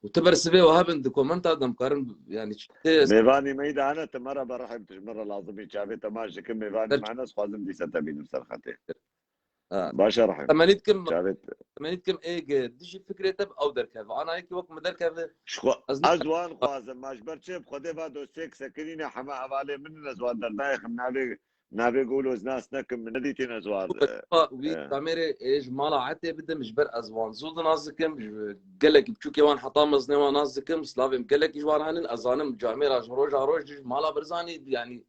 Û tu bersivê we hebin di komenta de em karin, yanî çi tê Mêvanî me yî de hene, tu me re berehim, tu ji min re lazim î, çavê te maç dikim, mêvanî Ser- me hene, ez xwazim dîsa te bînim ser xetê. Ha. Baş e, Rehîm. Temenî dikim, Çavê te- temenî dikim ê ge dijî fikrê te bi ew derkeve. Ana yekî wek min derkeve, Ji xwe, ez ne- ez wan xwazim, ma ji ber çi bi Xwedê va dostêk sekinîne heme hevalê min in, ez wan derdayê xim navê, navê golo ez nas nekim, min nedîtîn ez wan, Wê, e, wî e. Kamêrê ê ji mala Etê bidim, ji ber ez wan zû di nas dikim, ji gelekî biçûkê wan heta mezinê wan nas dikim, slavê min gelekî ji wan henin, ez zanim camêra ji roja roj ji mala Barzanî, yanî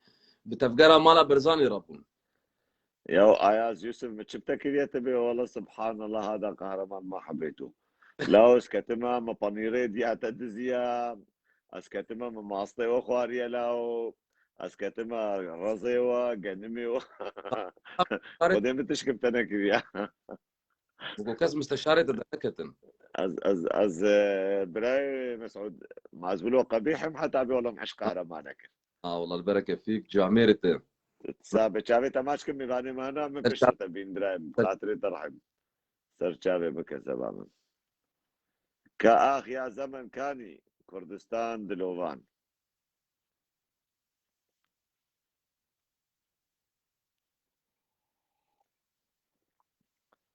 bi tevgera mala Barzanî re bûn. Ya Ayaz Yusuf, min çi bi te kiriye te bê? Wala subhanallah, hada qehreman ma hebêto. Lao ez ketime, min panîrê diya te diziya. Ez ketime, min mastê we xwariye lao. Ez ketime, rezê we, genimê we. Xwedê min tişk bi te nekiriye. Bi ku kes misteşarê te derneketin. Ez, ez, ez, e, birayê Mesûd, ma ez wilo qebîh im heta bê wala min eşq qehreman nekir. Ha, wala li berekê fîk camêrê te. Sabe, çavê te maç kim, mêvanê me hene, min Ser pişta çav- te bîn birayê min, Ser- xatirê te rehim. Ser çavê bike seba min. Ka ax ya zemen kanî, Kurdistan dilovan.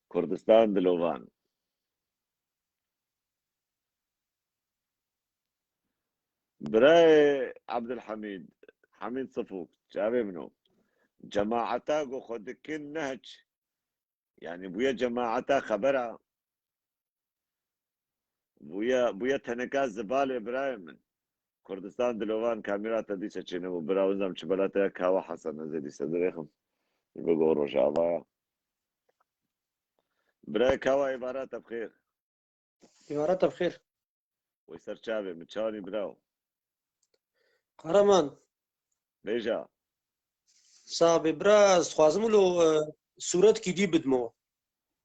Kurdistan dilovan. Birayê Abdulhamîd, Hamîd Sifûk, çavê min o. Cemaeta ku xwe dikin nehc, Yani bûye cemaeta xebera, bûye, bûye teneka zibalê birayê min. Kurdistan dilovan kamîra te dîse çênebû. Bira wizam çi bela te ya kawa Hesen ez ê dîse dirêxim. Ji bo Rojava ya. Birayê kawa êvara te bi xêr. Îbare te bi xêr. Wê ser çavê min, çawanî biraw? Kahraman. Bêja. Sax bê bira, ez dixwazim wilo, e, sûretkî dî bidmo.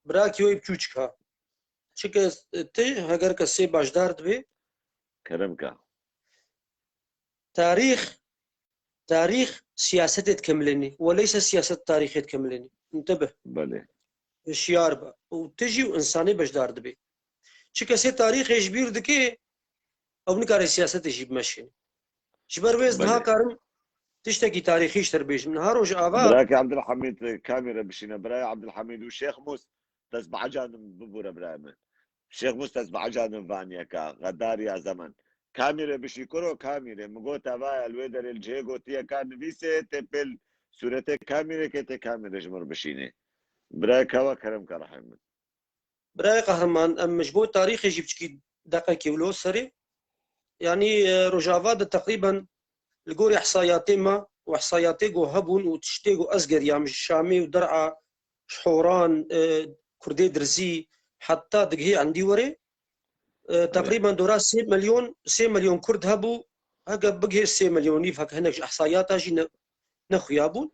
Birakî wê biçûçik ha. Çike, e, ti, heger ke sê bajdar dibê. Kerem ka. Tarîx, tarîx siyasetê dikemilênî. Weleyse siyaset tarîxê dikemilênî. Intebih. Belê. Hişyar be. Û tu jî û insanê beşdar dibê. Çi kesê tarîxê ji bîr dike, ew nikare siyasetê jî bimeşîne. Ji ber wê ez niha Belê. karim tiştekî tarîxî ji te re bêjim. Niha Rojava Birakê Abdulhamid, e, kamîre bişîne. Birayê Abdulhamid û Şêx Mûs, dest bi ecanim bibûre birayê min. Şêx Mûs dest bi ecanim vaniyeka, xedariya zeman. Kamîre bişî kuro kamîre. Min got evaya li wê derê li cihê gotiye ka nivîsê tê pêl sûretê kamîrekê tê kamîre ji min re bişînê. Birayê kawa kerem ka rehê min. Birayê Qehreman, em ji bo tarîxê jî biçikî deqekê wilo serê. Yanî, e, Rojava de teqrîben li gorî ihsayatê me û ihsayatê ku hebûn û tiştê ku ez geriyam ji Şamê û Der'a, ji Horan, e, Kurdê Dirzî, heta digihê endî werê, e, Evet. teqrîben dora sê milyon, sê milyon Kurd hebû, heke bigihê sê milyon û nîv, heke hinek ji ihsayata jî ne, nexuyabûn.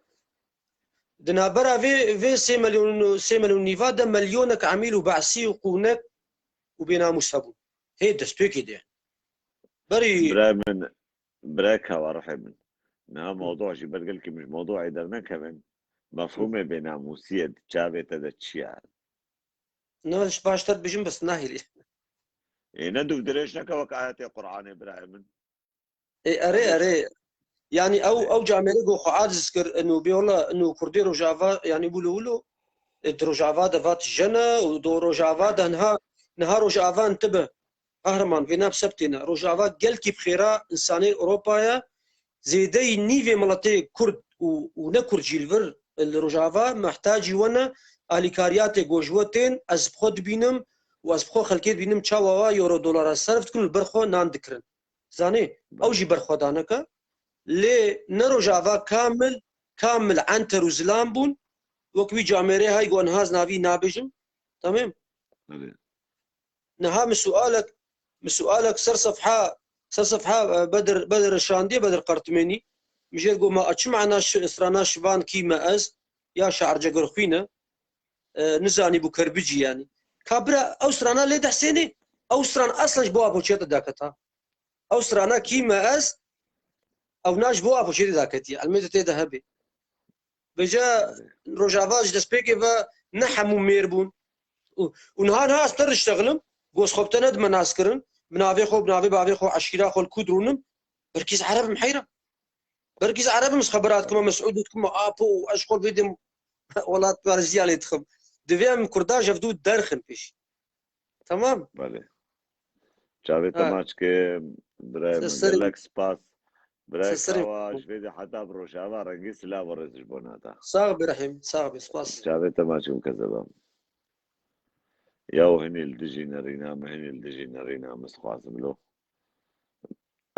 Di navbera vê, vê sê milyon, sê milyon nîva de milyonek emîl û be'sî û qûnek û bênamûs hebûn. Hê destpêkê de. Berî Birayê min, birayê kawa rihê min. Niha Hı. mewdû jî ber gelkî min ji mewdûê dernekevin. Mefhûmê bênamûsiyê di çavê te de çi ye? Na, ji baştir bijim bes nahêlî. Ê, ne dûv dirêj neke wek ayetê Qur'anê birayê min. Ê, erê, Erê. erê. Yanî ew, Erê. ew camêrê ku xwe aciz kir, ino bê wela, ino Kurdê Rojava, yanî wilo wilo, e, di Rojava de vat jene û do Rojava de niha, niha Rojava intibe. Qehreman, vê nav sebtêne. Rojava gelkî bi xêra insanê Ewropa ye. Zêdeyî nîvê miletê Kurd û, û ne Kurd jî li vir, li Rojava mehtacî we ne, alîkariyatê ku ji we tên, ez bi xwe dibînim û ez bi xwe xelkê dibînim, çawa wa euro dolara serf dikin û li ber xwe nan dikirin. Zanê, ew jî berxwedaneke. Lê ne Rojava kamil, kamil enter û zilam bûn. Wek wî camêrê hay ku niha ez navî nabêjim. Tamam? Belê. Niha min sualek, min sualek ser sefha, ser sefha, e, Bedir, Bedir şandiye, Bedir Qertimênî. Min jê got, ma çi mana şi-, strana şivan kî me ez, ya şair Cegirxwîn e, e, nizanî bû Kerbicî yanî. Ka bira, ew strana lê dehsênê, ew stran eslen ji bo apoçiyata daketa. Ew strana kî me ez, ew na ji bo apoçiyatê daketiye. Elmê de tê de hebe. Vêca Rojava ji destpêkê ve ne hemû mêr bûn. Û, û niha, niha ez te diştexilim, ku ez xwe bi te nedime naskirin, bi navê xwe, bi navê bavê xwe, eşîra xwe li ku dirûnim, belkî ez ereb im heyra. Belkî ez ereb im, ez xebera dikim, Mesûd dikim, apo, ez xwe vê dem welat, welat ziyanê dixim. Divê em Kurda ji hevdû derxin pêşî. Tamam. Belê. Çavê te maç ke, birayê min, gelek spas. Birayê Kawa, ji vê de heta bi Rojava rengî silav û rêz ji bo nata. Sax be Rehîm, sax be, spas. Çavê te maç ke kezeba. Yaw hinî li dijî nerîna min, hinî li dijî nerîna min, dixwazim lo.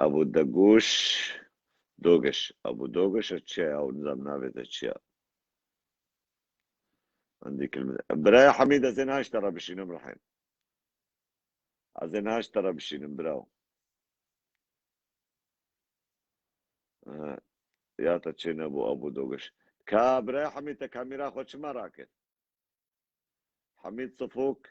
Ebu Deguş, Dogiş. Ebu Dogiş e çi ye? Ew nizam navê te çi ye? Endî kilme. Biraya Hamîd, ez ê niha ji te re bişînim, Rehîm. Ez ê niha ji te re bişînim, birawo. Eh, ya te çê nebû, Ebû Dogiş. Ka biraya Hamîd, te kamîra xwe çima rakir? Hamîd Sifûk.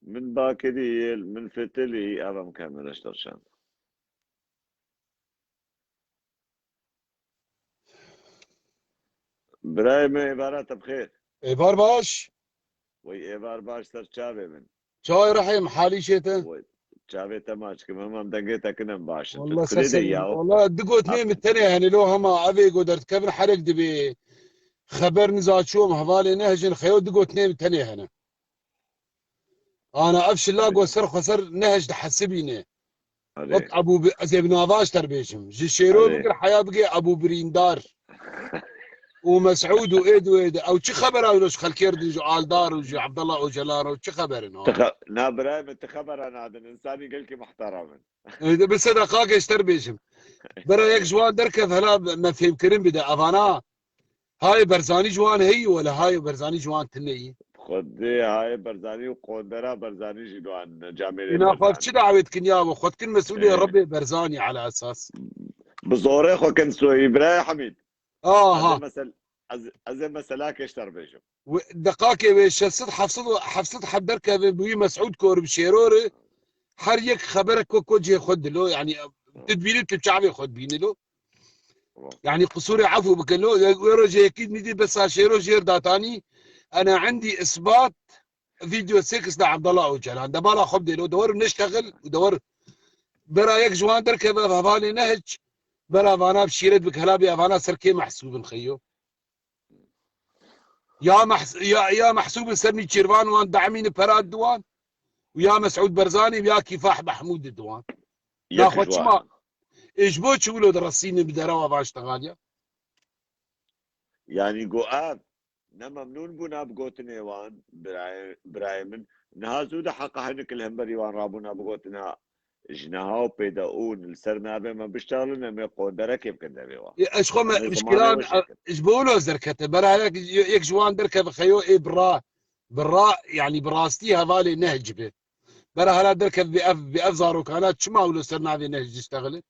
Min bakirî, min fitilî, ev em kemire ji te şand. Birayê me, êvara te bi xêr. Êvar baş. Wey êvar baş ser çavê min. Çawê Rehîm, halî şê te? Wey, çavê te maç kim, hemam dengê te kinem baş in. Tu Wallah, kurê de sesê yaw. Wallah, du gotinê min tenê hene, lo hema evê go derdikevin herek dibê. Xeber niza çûm, hevalê nehejin, xeyo du gotinê min tenê hene. Ana ev şila go ser xweser nehej dihesibîne. Erê. Wek Ebû Bi-, ez ê bi nava ji te re bêjim. Ji Şêro Erê. bigir heya bigê Ebû Birîndar. û Mesûd û êd û êd. Ew çi xebera wilo ji xelkê re din, ji Aldar û ji Abdullah Ocalan re çi xeber in? Ti xe-, na birayê min, ti xebera nadin. Însanî gelkî muhteram in. Ê, de bi sedaqakê ji te re bêjim. Bera yek ji wan derkev hela me fêmkirin bide. Evana hayê Berzanî ji wan heyî wele hayê Berzanî ji wan tune yî. Xwedê hayê Berzanî û qondera Berzanî jî li wan camêrê Îna xwe Berzanî. Çi dawêt kin ya we? Xwe dikin mesûlê Ê. Rebê Berzanî ala esas. Bi zorê xwe kin soyî, birayê Hemîd. Aha. Ez ê mesel-, ez, ez ê meselakê ji te re bêjim. Deqakê wê şeş sed heft sed heft sed heb derkevin bi wî Mesûd Kor bi Şêrorê. Her yek xeberek ku, ku cihê xwe dilo, yani tu dibînî tu çavê xwe dibînî lo. Tamam. Yani qusûrê efû bikin lo. Wê rojê yekî nîdî besa Şêro jêr datanî. Ena endî isbat video seks da Abdullah Ocalan. De bala xwe bidêlo, de wer neştexil û de wer bera yek ji wan derkeve hevalê ne hiç. Bera vana bi şîret bik hela bê evana ser kê mehsûbin xeyo. Ya mehs-, ya, ya mehsûbin ser nîçêrvan wan damîni pera diwan û ya Mesûd Berzanî û ya Kîfah Mehmûd diwan. Naxwe çima? Ê ji bo çi wilo diresînin bi derewa van ştexaliya? Yani go ev ne memnûn bûna bi gotinê wan, birayê, birayê min. Niha zû de heqa hinek li hemberî wan rabûna bi gotina ji niha û pê de ûn li ser navê me biştexilin, em ê qonderekê bikin devê wan. Ê, ez xwe me, mişkilan, ji bo wilo ez derkete. Bera yek, yek ji wan derkeve xeyo ê bi ra, bi ra, yani bi rastî hevalê nehc be. Bera hala derkev bi ev, bi ev zarokana çima wilo ser navê nehc diştexilin?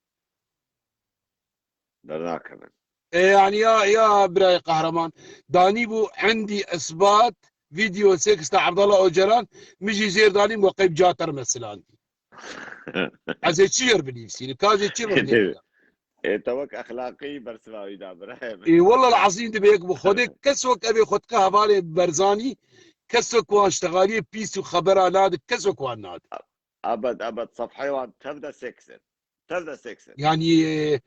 Dernakevin. E, yani ya, ya birayê Qehreman, danî bû endî isbat, video seks da Abdullah Ocalan, min jî jêr danî, we qey bi cater mesilandî. Ez ê çi jêr binivîsînim? Ka ez ê çi rindî? Ê, te wek exlaqî bersiva wî da, birayê min. Ê, wela li ezîm dibe yek bi Xwedê kes wek ev ê xwe dike hevalê Berzanî, kes wek wan ştexaliyê pîs û xebera nade, kes wek wan nade. Ebed, ebed, sefheyê wan tev de seks in. Tev de seks in. Yani, e,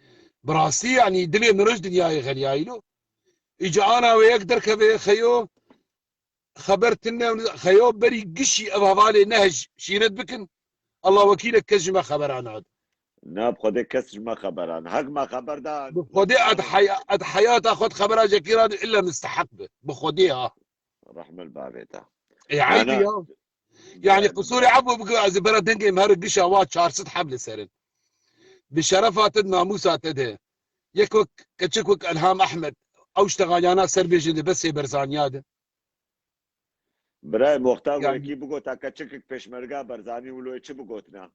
bi rastî, yani, dilê min roj dinyayê xeliyayî lo. Îca ana wê yek derkeve xeyo, xeber tine, xeyo berî gişî ev hevalê nehj şîret bikin. Allah wekîl e kes ji me xebera nade. Na, bi Xwedê kes ji me xebera ne. Hek me xeber da. Bi Xwedê ez heya-, ez heyata xwe di xebera jekî ra de illa misteheq be. Bi Xwedê ha. Rehme li bavê te. E, eyb e ya. Yani qusûrê efû bike, ez ê bera dengê me here gişa wa çar sed heb li serin. Bi şerefa te, namûsa te de. Yek wek keçik wek Elham Ehmed, ew ştexaliyana ser bêjin de besê Berzaniya de. Birayê, moxta Yani wekî bigota keçikik pêşmerga Berzanî wilo ê çi bigotina?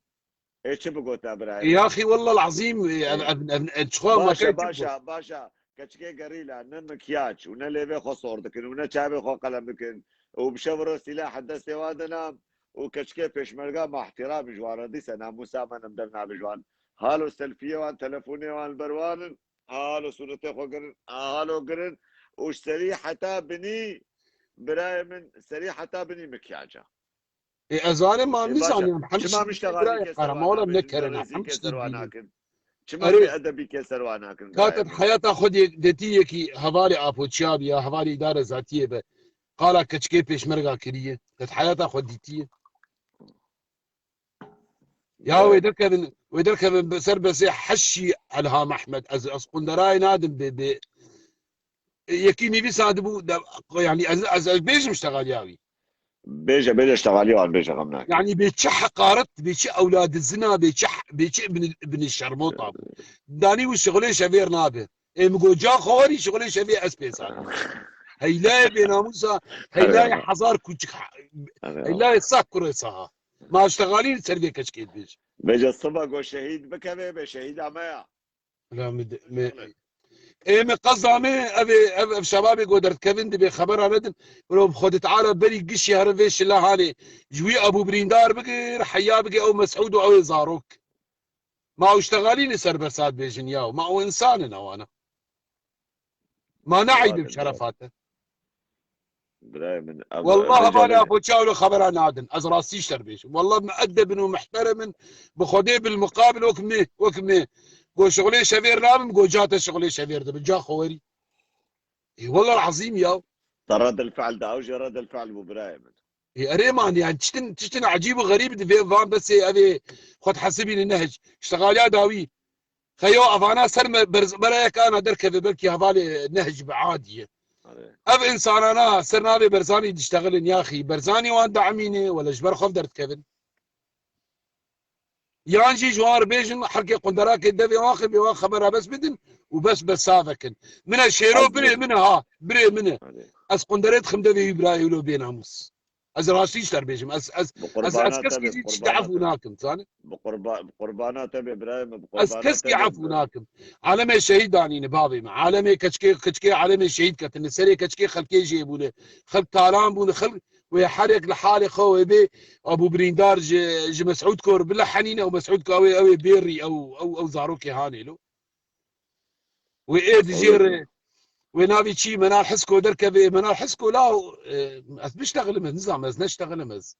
Ê çi bigotina birayê? Ya xî, wellal azîm, e, ev, ev, ev, ev, çixwa Başa, makay çi başa, bigota? Başa. Keçikê gerîla, ne mikyaj û ne lêvê xwe sor dikin û ne çavê xwe qelem dikin û bi şev ro sîlah destê wan de na û keçikê pêşmerga ma ihtiram ji wan re dîse namûsa me nem dernabe ji wan. Halo selfiyê wan, telefonê wan li ber wan in. Halo sûretê xwe girin, halo girin û ji serî heta binî, birayê min, serî heta binî mikyaca. Ê, ez zanim, ma Ê, baş e. Nizaniyan, hem Çima şî miştegalî birayê kê ser qara, wan ma oğlum nakin, ne kerena, çima hem rêzî kê ser wan nakin? Çima Erê, pê edebî kê ser wan nakin, kate birayê min? Heyata xwe de, detî yekî hevalê apoçiya bi ya, hevalê îdare zatiyê be. Qala keçikê pêşmerga kiriye. Tet heyata xwe dîtiye. Ya Evet. wê derkevin, wê derkevin bi ser besê heşî Elham Ehmed. Ez, ez qunderayê nadim bi, bi yekî nivîsa dibû, de, yani ez, ez, ez bêjim ştexaliya wî. Bêje, bêje ştexaliya wan bêje, xem nake. Yani bê çi heqaret, bê çi ewladi zina, bê çi, bê çi ibn, ibn şermota bû. Danî wî şixulê şevêr nabe. Ê min got, ca xwe werî şixulê şevê ez pê zanim. Heylayê bênamûsa, heylayê hezar kuçik, heylayê sah kurê saha. Ma ştexalî li ser vê keçikê dibêje. Bêje siba go şehîd bikeve, bê şehîda me ya. La mi de, mi, ê me qeza me, ev, ev, ev şebabê go derdkevin dibê xebera nedin. Wilo bi Xwedê Teala berî gişî herin vê şila hanê. Ji wî Ebû Birîndar bigir, heya bigir ew Mesûd û ew ê zarok. Ma ew ştexalî li ser bersa dibêjin ya. Ma ew însan in ewana. Ma ne eyb e bi şerefa te? Birayê min, ev, Wallah, ev hevalê Apo Çawlo xebera nadin. Ez rastî ji te re bêjim. Wallah, mueddebin û muhteremin, bi Xwedê bil muqabil wek me, wek me. Go şixulê şevêr nabim, go ca te şixulê şevêr dibin. Ca xwe werî. Ê, wallah azîm ya. Te redil fi'l da, ew jî redil fi'l bû birayê min. Ê, erê man, yani tiştin, tiştin ecîb û xerîb di vê van besê ev ê xwe dihesibînin ne hiç. Ştexaliya dawî. Xeyo evana ser me-, berz-, berayek ana derkeve belkî hevalê Nehc bi Adiyê. Erê. Ev insanana ser navê Berzanî diştexilin yaxî. Berzanî wan deemîne wele ji ber xwe derdikevin. Yan jî ji wan re bêjin herkê qunderakê devê wan xebê wan xebera bes bidin û bes bes savekin. Min e şêro birê min e ha, birê min e. Erê. Ez qunderê dixim devê wî birayê wilo bênamûs. Ez rastî ji te re bêjim. Ez, ez, Bi ez, ez qurbana te keskî be, jî tiştî qurbana efû te. Nakim, zanî? Bi qurba-, bi qurbana te be, birayê min, bi Ez qurbana keskî te be, efû birayê min. Nakim. Alemê şehîd danîne bavê min. Alemê keçikê, keçikê alemê şehîd ketine. Serê keçikê xelkê jê bûne. Xelk talan bûne. Xelk wê her yek li halê xwe wê bê. Ebû birîndar ji, ji Mesûd Kor bilehenîne û Mesûd ka wê ew ê bêrî ew, ew, ew zarokê hanê lo. Wê ê dijêr, wê navî çî Menal Hisko derkeve, Menal Hisko la, e, ez biştexilim ez, nizam ez neştexilim ez.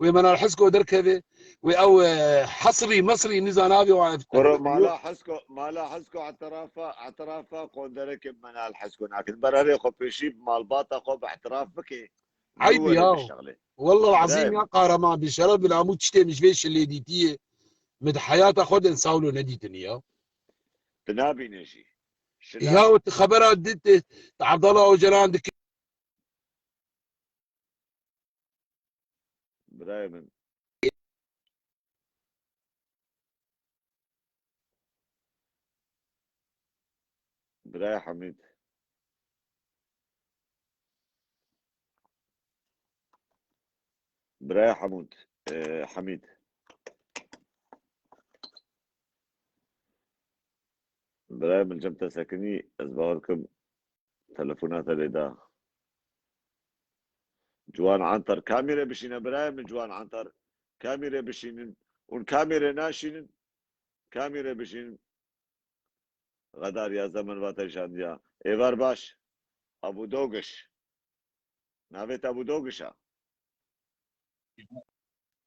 Wê Menal Hisko derkeve, wê ew, e, Hesrî Mesrî nizam navê wa ev Kuro mala Hisko, mala Hisko etirafa, etirafa qonderekê Menal Hisko nakin. Berarê xwe pêşî malbata xwe bi etiraf bike. Eyb ya. Wella azîm ya qahraman bî, şeref bila hemû tiştê min ji vê şilê dîtiyê. Min di heyata xwe de sawlo nedîtini ya. Tu nabîne jî. Şila. Ya tu xebera dît, tu Abdallah Ocalan dikir. Birayê min. Birayê Hemîd. Birayê Hemûd, e, Hemîd. Birayê min cem te sekinî, ez bawer kim telefona te lê da. Ciwan Antar, kamî rê bişîne birayê min Ciwan Antar. Kamî rê bişînin. Hûn kamî rê naşînin. Kamî rê bişînin. Xedar ya zemen vate jandiya. Êvar baş. Abu Dogiş. Navê te Abu Dogiş a?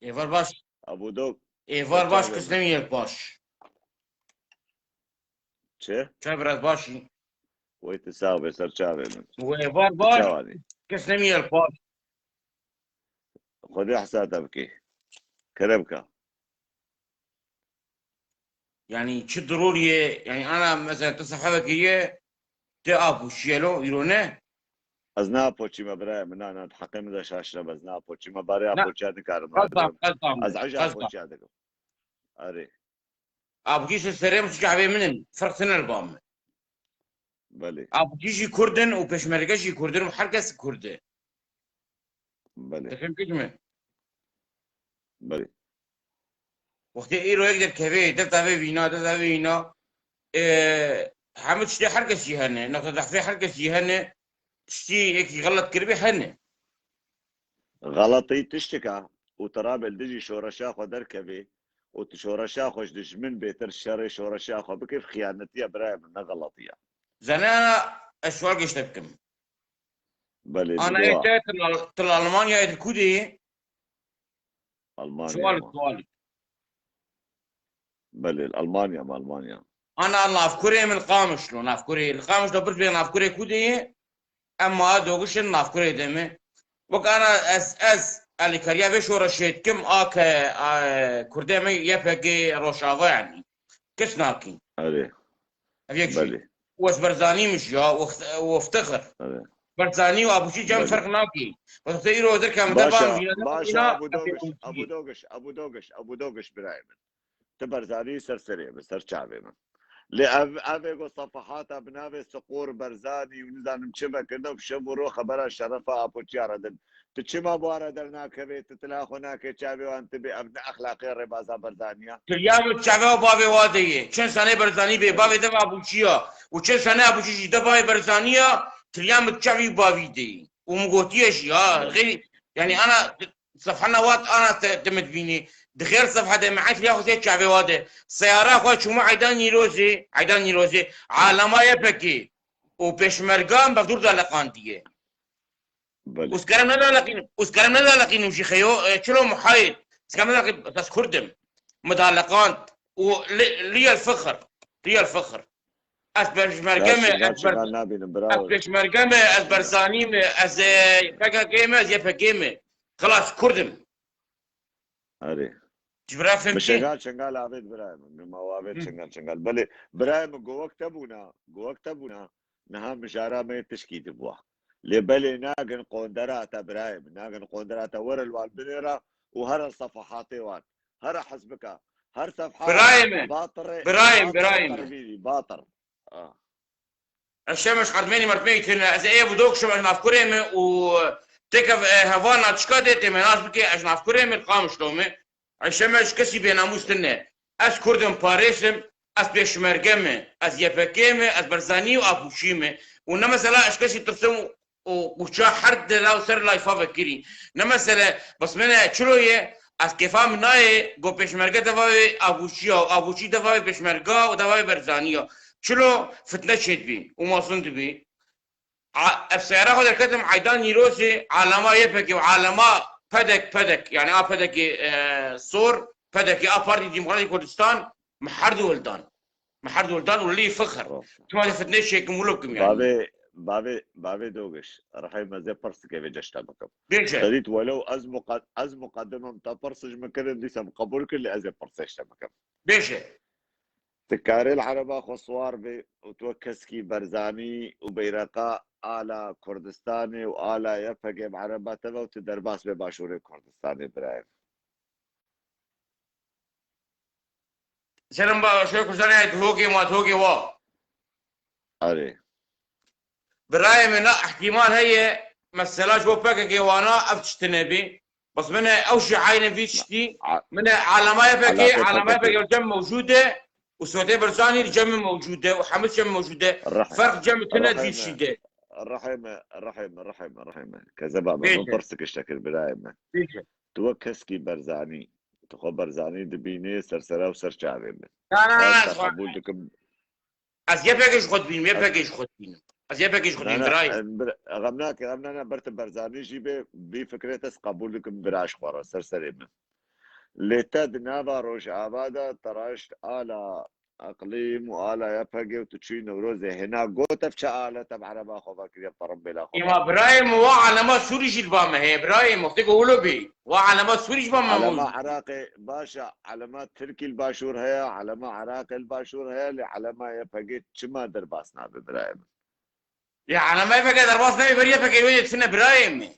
Êvar baş. Abu Dog. Êvar baş, kes nemiyel baş. Çi? Çav biraz baş. Wey tu sax be, ser çavê min. Êvar baş, kes nemiyel baş. Xwedê hesa te bike. Kerem ka. Yani çi dirûr ye, yani ana mesela tu sehevekê ye, tu apoçiyelo, îro ne? Ez ne apoçî me birayê min, na, na, heqê min de şaşire, ez ne apoçî me, barê apoçiya nikarim. Qesam, qesam, Ez ej apoçiya dikim. Erê. Apoçî ser serê min, çi avê min in, ferq tine li ba min. Belê. Apoçî jî Kurd in û pêşmerge jî Kurd in û her kes Kurd e. Belê. Te fêm kir mi? Belê. Wextê îro yek derkeve, dest avê vîna, dest avê vîna, e, hemû tiştê her kes jî hene, nokta dehfê her kes jî hene, tiştî yekî xelet kiribî hene. Xeletî tiştika û tu rabê li dijî şoreşa xwe derkevî û tu şoreşa xwe ji dijmin bêtir şerê şoreşa xwe bikî, xiyanetiya birayê min, ne xeletiya. Zanena ez sual gişte bikim. Belê, Ana didoa. Ê te til Al-, til Almanya ê til kudê? Almanya Sual, ma. Sual. Belê, Almanya ma, Almanya. Ana navkurê min Qamişlo, navkurê, Qamişlo bir bê navkurê kudê? Em ma dogişin navkurê de me. Wek ana ez, ez alîkariya vê şoreşê dikim, a ke, a, Kurdê me Y P G Rojava yani. Kes nakî. Erê. Ev yek jî. Belê. Û ez berzanî min jî ya, û xt-, û ftixir. Erê. Berzanî û apoçî cem Belê. Ferq nakî. Wextê îro derkem de Baş ban e, jî baş e, îna, Abu Dogiş, Abu Dogiş, Abu Dogiş, Abu Dogiş, birayê min. Tu berzanî ser serê min, ser çavê min. Lê ev, ev ê go sefehata bi navê Siqor Berzanî û nizanim çi vekirde û şev û ro xebera şerefa apoçiya re din. Tu çima bi wan re dernakevê? Tu tila xwe nakê çavê wan tu bê. Ev ne exlaqê rêbaza Berzanî ya. Tiliya min çavê û bavê wa de ye. Çend sane Berzanî bê, bavê de apoçiya. Û çend sane apoçî jî de bavê Berzanî ya. Tiliya min çavî bavî de ye. Û min gotiye jî, ha, Belê. Xeyrî, yani ana sefhana wat ana te, te min dibînî. Di xêr sefha de me eşliya xwe tê çavê wa de. Seyara xwe çûme Eyda Nîrozê, Eyda Nîrozê, alema Y P G û pêşmergan Bexdûr daleqandiye. Belê. Û ez kerem nedaleqînim, û ez kerem nedaleqînim jî xeyo, e, çilo muhayid. Ez kerem nedaleqînim, ez kurdim. Midaleqand û li, liyel fixir, liyel fixir. Ez pêşmerge me, ez ber-, ez pêşmerge me, ez berzanî me, ez, e, P K K me, ez Y P G me. Xilas, kurdim. Erê. Ji bira Min fimtî? Şengal Şengal avêt birayê min. Min ma avêt Hı. Şengal Şengal. Belê birayê min, govek te bûna, govek te bûna. Niha mijara me yê tişkî dibûa. Lê belê nagin qondera te birayê min. Nagin qondera te, were li wan binêre û here sefahatê wan. Here hizbika. Her sefha Birayê min. Batirê, Birayê min, batir birayê min. Qirmînî, batir. Ah. Ez şemeş qerdmênî merdmê tune. Ez ê bu dok şemeş navkurê min û têke, e, hevana çika dê tê me nas bike, ez navkurê min Qamişlo me. Eşeme ji kesî bênamûs tune. Ez Kurd im, parêz im, ez pêşmerge me, ez Y P G me, ez Barzanî û Apûçî me. Û ne mesela ez kesî tirsim û quça her dela û ser layfa vekirî. Ne mesele, bes mene çilo ye, ez kêfa min nayê, go pêşmerge deva wê Apûçî ya, Apûçî deva wê pêşmerga û deva wê Barzanî ya. Çilo fitne çêdibî û masûn dibî. A-, ev seyara xwe derketim, Eydan Nîrozê, alema Y P G û alema P D K, P D K, yani a P D K, e, sor, P D K, a Partî Demokratîk Kurdistan, me her du hildan. Me her du hildan û lî fixir. Of. Çima fitnê çêkim wilo kim yani. Bavê, bavê, bavê Dogiş, rihê me zê pirsike vê ceşta bikim. Bêje. Xerît welew ez muqad-, ez muqaddimim te pirsij min kirin, dîsa min qebûl kir, lê ez ê pirsê ji te bikim. Bêje. Tu karê li ereba xwe siwar bî û tu wek keskî Barzanî û beyreqa ala Kurdistanê û ala Y P G bi ereba te ve û tu derbas bê Başûrê Kurdistanê birayê. Selam ba, şoy Kurdistanê, hogê ma, hogê wa. Erê. Birayê min, na ihtimal heye, mesela ji bo P K K wana ev tiştine bî. Bes min e ew jî eyne vî tiştî. A-, min e alema Y P G, alema Y P G li cem mewcûd e û Swêdê Barzanî li cem min mewcûd e û hemû cem mewcûd e. Ferq cem tine vî tiştî de. Rihê me, rihê me, rihê me, rihê me. Kezeba me, min pirsik ji te kir birayê me. Bêje. Tu wek keskî Barzanî, tu xwe Barzanî dibînî ser sera û ser çavê min. Na, na, na, ez xwe qebûl dikim. Ez Y P G ji xwe dibînim, Y P G ji xwe dibînim. Ez Y P G ji xwe dibînim, birayê. Em bir, xem nake, xem nane, ber tu Barzanî jî bê, vî fikrê te ez qebûl dikim, bira ji xwe re, ser serê min. Lê te di nava Rojava de te raşt ala Eqlîm û ala Y P G û tu çûyî Newrozê. Hêna got ev çi alete bi ereba xwe vekiriye, perimbêla xwe vekiriye. Ema birayê min, wa alema Sûrî jî li ba me heye, birayê min. Wextê ku wilo bî, wa alema Sûrî jî ba me. Alema Iraqê, baş e, alema Tirkî li başûr heye, alema Iraqê li başûr heye, lê alema Y P G çima derbas nabe birayê min? Ya alema Y P G derbas nebe, ber Y P G wê tune birayê min.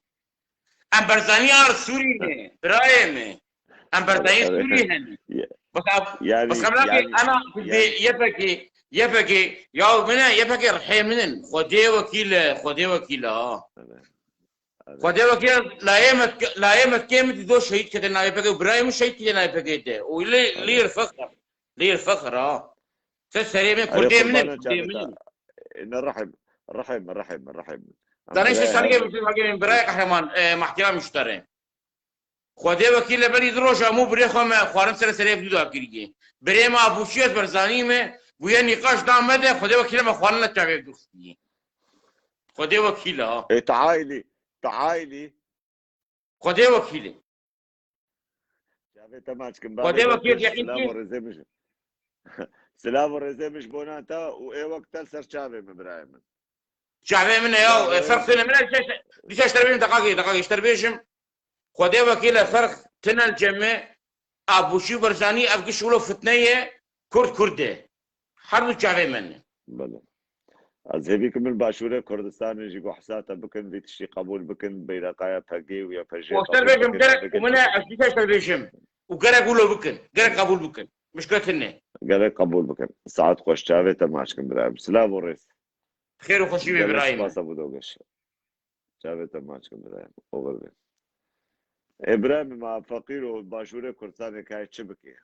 Em Barzanî ar Sûrî ne, birayê min. Em Barzanî Sûrî hene. Bas, bas, yani, ana yani, bi Y P G, Y P G, ya min e, Y P G rihê min in. Xwedê wekîl e, Xwedê wekîl e, ha. Xwedê wekîl e, layê me, layê me kêm dido şehîd kete nayê Y P G, birayê min şehîd kete nayê Y P G de. Û lê, lê fexr, lê fexr, ha. Te serê min, Kurdê min e, Kurdê min e. Ne rihê min, rihê min, rihê min, rihê min. Danê işte sargê birayê qehreman, e, mahtiram müşteri. Xwedê wekîl e, berî du roja mû birê xwe me xwarin ser serê ev dû da kiriye. Birê me Apûçî ez Barzanî me, bûye nîqaş da me de, Xwedê wekîl e me xwarin li çavê dû xistiye. Xwedê wekîl e, ha. E, tailî, tailî. Xwedê wekîl e. Çavê te maç kim, Xwedê bavê wekîl Dogiş, yeqîn silav û rêzê min ji, silav û rêzê min ji bona te û ê wek te li ser çavê min, birayê min. Çavê min e ya, e, ferq têne min e, dîsa, dîsa ji te bêjim, deqakê, deqakê ji te bêjim. Xwedê wekîl e, ferq têne li cem me, Apûçî û Barzanî, ev giş wilo fitne ye, Kurd Kurd e. Her du çavê me ne. Belê. Ez hêvî kim min Başûrê Kurdistanê jî guhsa te bikin, vî tiştî qebûl bikin, beyreqa Y P G û Y P J qebûl bikin. Û ji te bêjim, gerek, û min e, ez dîsa ji te bêjim. Û gerek wilo bikin, gerek qebûl bikin. Mişkil tune. Gerek qebûl bikin. Saet xweş, çavê te maç kim birayê min. Silav û rêz. Xêr û xweşî wê birayê min. Gelek spas Abu Dogeş. Çavê te maç kim birayê min. Oxir be. E, birayê min, ma feqîr û Başûrê Kurdistanê kayê çi bike?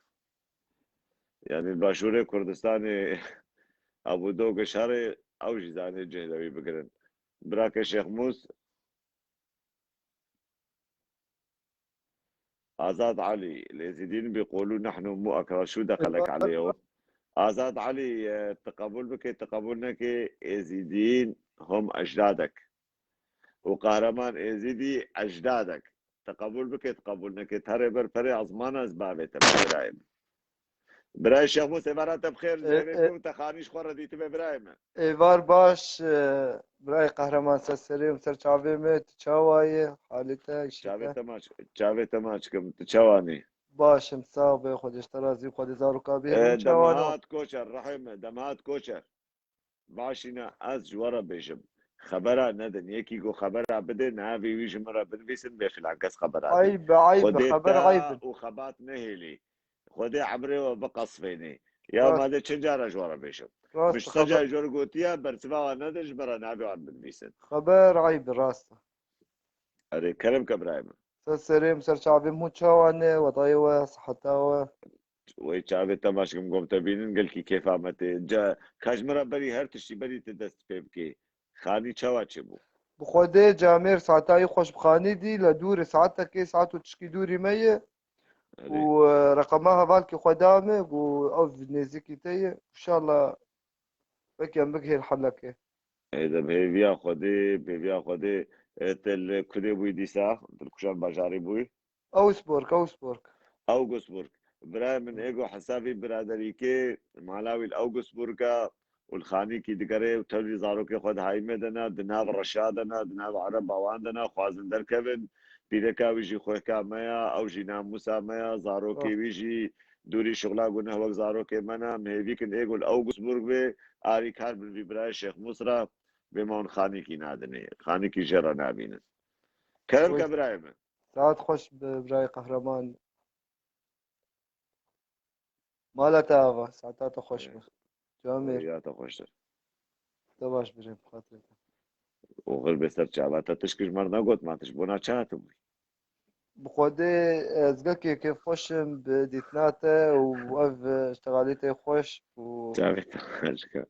Yani Başûrê Kurdistanê Abu Dogeş herê, ew jî zanê cih de wî bigirin. Birakê Şêx Mûs, Azad Elî, الإيزيديين بيقولون نحن مو أكراد، شو دخلك عليهم؟ Azad Elî, e, tu qebûl bike, tu qebûl neke, Êzîdîn hom ecdadek. Û qehreman Êzîdî ecdadek. Tu qebûl bike, tu qebûl neke, tu herê ber perê ezmana ez bavê te birayê min. Birayê Şêx Mûs, êvara te bi xêr, e, zêrê e, te û te xanî ji xwe re dîtibe birayê min. Êvar baş, e, birayê qehreman ser serê û ser çavê me, tu çawa yê? Halê te, îşê te? Çavê te maç, çavê te maç kim, tu çawa nî? Baş im, sax be, Xwedê ji te razî, Xwedê zaroka bihêle. Ee, çawa ne? Demahat Koçer, Rehîm, Demahat Koçer. Başîne, ez ji we re bêjim. Xebera nedin. Yekî ku xebera bide, navê wî ji min re binivîsin, bê filan kes xebera dê. Eyb e, eyb e, Xwedê xeber te eyb in. Û xebat nehêlî. Xwedê emrê we biqesfênê. Ya Rast. Ma de çi cara ji we re bêjim? Rast, Min ji xeber- sed carî ji we re gotiye, bersiva wan nedin, ji min re navê wan binivîsin. Xeber eyb e, rast e. Erê, kerem ke birayê min. Ser serê min, ser çavê min, hûn çawa ne, wedayê we, siheta we? Wey çavê te maşkim gom te bînin, gelkî kêfa me tê. Ca, ka ji min re berî her tiştî berî tu dest pê bikê. Xanî çawa çêbû? Bi Xwedê camêr saeta wî xweş bi xanî dî, le dûr e, saetekê, saet û tişkî dûrî me ye. Erê. Û, e, reqema hevalkê xwe da me, got ev nêzîkî te ye. Înşallah weke em bigihên helekê. Ê de bi hêviya Xwedê, bi hêviya Xwedê, e, te li kudê bûyî dîsa? Dilkuşan bajarî bûyî? Augsburg, Augsburg. Augsburg. Birayê min, êgo hesavî biraderîkê mala wî li Augsburg e û li xanîkî digere û tevlî zarokê xwe dihayî me de ne, di nav reşa de ne, di nav ereba wan de ne, xwazin derkevin. Pîreka wî jî xwêka me ya, ew jî namûsa me ya, zarokê Oh. wî jî dûrî şixula guneh wek zarokê me ne. Em hêvî kin êgo li Augsburg bê, arî kar bin vî birayê Şêx Mûs re, bê me hûn xanîkî nadinê. Xanîkî jê re nabînin. Kerem ke Wê- birayê min. Saet xweş bi birayê Qehreman. Mala te ava, saeta te xweş be. Camêr. Ya te xweştir. Te baş birê, bi xatirê te. Oxir bê ser çava te, tişk ji me re negot, ma tu ji bona çi hatibûyî? Bi Xwedê ez gelkî kêfxweş im bi dîtina te û ev, e, ştegalî tê xweş û Çavê te xweş ke.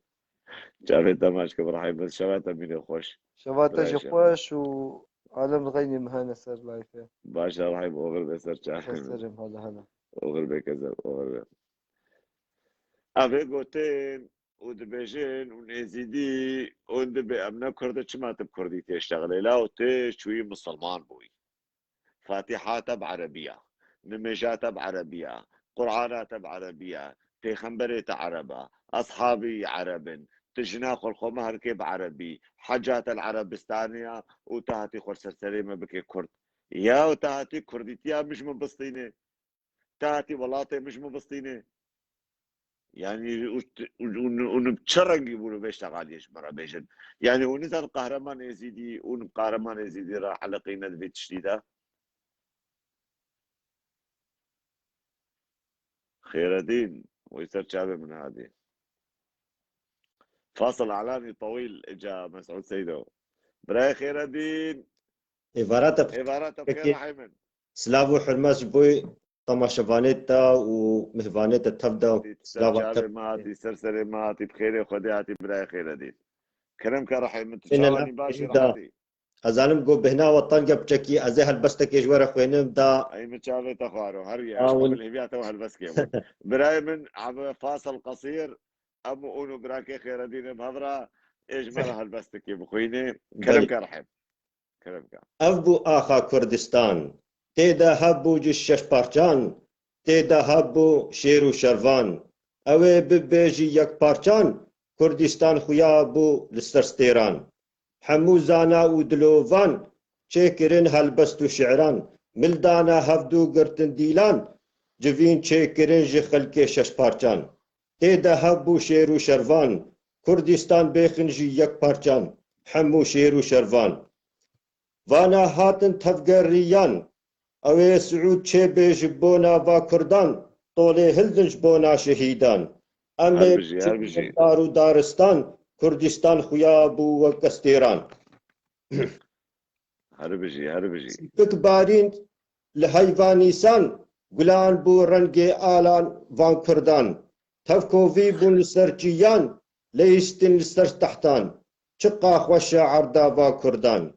Çavê te maç ke, Rehîm, şeva te mîne xweş. Şeva te Birayê jî Şeva. xweş û alem xeynî min hene ser layfê. Baş e, Rehîm, oxir be ser çavê Ser min. serê min, hele, hele. Oxir be kezer, oxir be. Ev ê gotin û dibêjin û nêzîdî û dibê em ne Kurd e, çima tu bi Kurdî têştexilê? La û tu çûyî misilman bûyî. Fatiha te bi erebî ya, nimêja te bi erebî ya, Qur'ana te bi erebî ya, pêxemberê te ereb e, eshabî ereb in, tu jina xwe li xwe mehr kê bi erebî, heca te li Erebistanê ya û tu hatî xwe li ser serê me bikê Kurd. Ya tu hatî Kurdîtiya min ji min bistînê, tu hatî welatê min ji min bistînê. Yani, û, û, û, û, û çi rengî bû li vê ştegaliyê ji min re bêjin? Yani, û nizan Qehreman Êzîdî, û Qehreman Êzîdî re eleqî ne di vê tiştî de? Xêredîn, wî ser çavê min hadî. Fasıl alanî tewîl, ca Mesûd Seydo. Birayê Xêredîn. Êvara te bi Êvara te bi xêr, xêr, Rehîm in. Silav û hurmet ji bo temaşevanê te û mêvanê te tev de. Hatî ser Silava çavê te me hatî, ser serê me hatî, bi xêrê Xwedê hatî, birayê Xêredîn. Kerem ke Rehîm, tu Êne çawanî, baş î, Êne da. Rehetî? Ez zanim ku bêhna we teng e, piçekî ez ê helbestekê ji we re xwênim da. Ey min çavê te xwaro, her wiya, Awin. Ji qebl hêviya te û helbestkê bû. Birayê min, abi Fasıl Qesîr, em û ûn û birakê Xêredîn ê bi hev re, ê ji me re helbestekê bixwînê. Belê. Kerem ke Rehîm. Kerem ke. Ev bû axa Kurdistan. Tê de hebû ji şeş parçan, tê de hebû şêr û şervan. Ew ê bibêjî yek parçan, Kurdistan xuya bû li ser stêran. Hemû zana û dilovan, çêkirin helbest û şi'ran. Mildana hevdû girtin dîlan, civîn çêkirin ji xelkê şeş parçan. Tê de hebû şêr û şervan, Kurdistan bêxin jî yek parçan, hemû şêr û şervan. Vana hatin tevgeriyan, ew ê Siûd çêbê ji bona va Kurdan, tolê hildin ji bona şehîdan. Em ê Her bijî, her bijî. Dar û daristan, Kurdistan xuya bû wek stêran. Her bijî, her bijî. Sipik barîn li heyva Nîsan, gulan bû rengê alan van Kurdan. Tevkovî bûn li ser çiyan, leyistin li ser tehtan. Çiqa xweş e erda va Kurdan.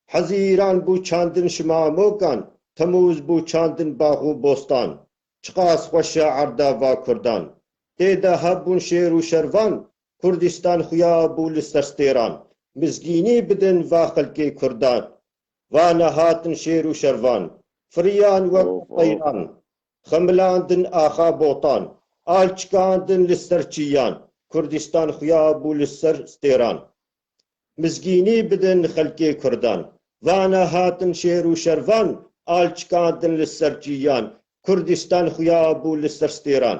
Hezîran bû çandin şima mokan, Temûz bû çandin bax û bostan. Çiqas xweş e erda va Kurdan. Tê de hebûn şêr û şervan, Kurdistan xuya bû li ser stêran. Mizgînî bidin va xelkê Kurdan. Va nehatin şêr û şervan, firiyan wek Of, of. Teyran. Xemilandin axa botan, alçikandin li ser çiyan. Kurdistan xuya bû li ser stêran. Mizgînî bidin xelkê Kurdan. Va nehatin şêr û şervan, alçikandin li ser çiyan. Kurdistan xuya bû li ser stêran.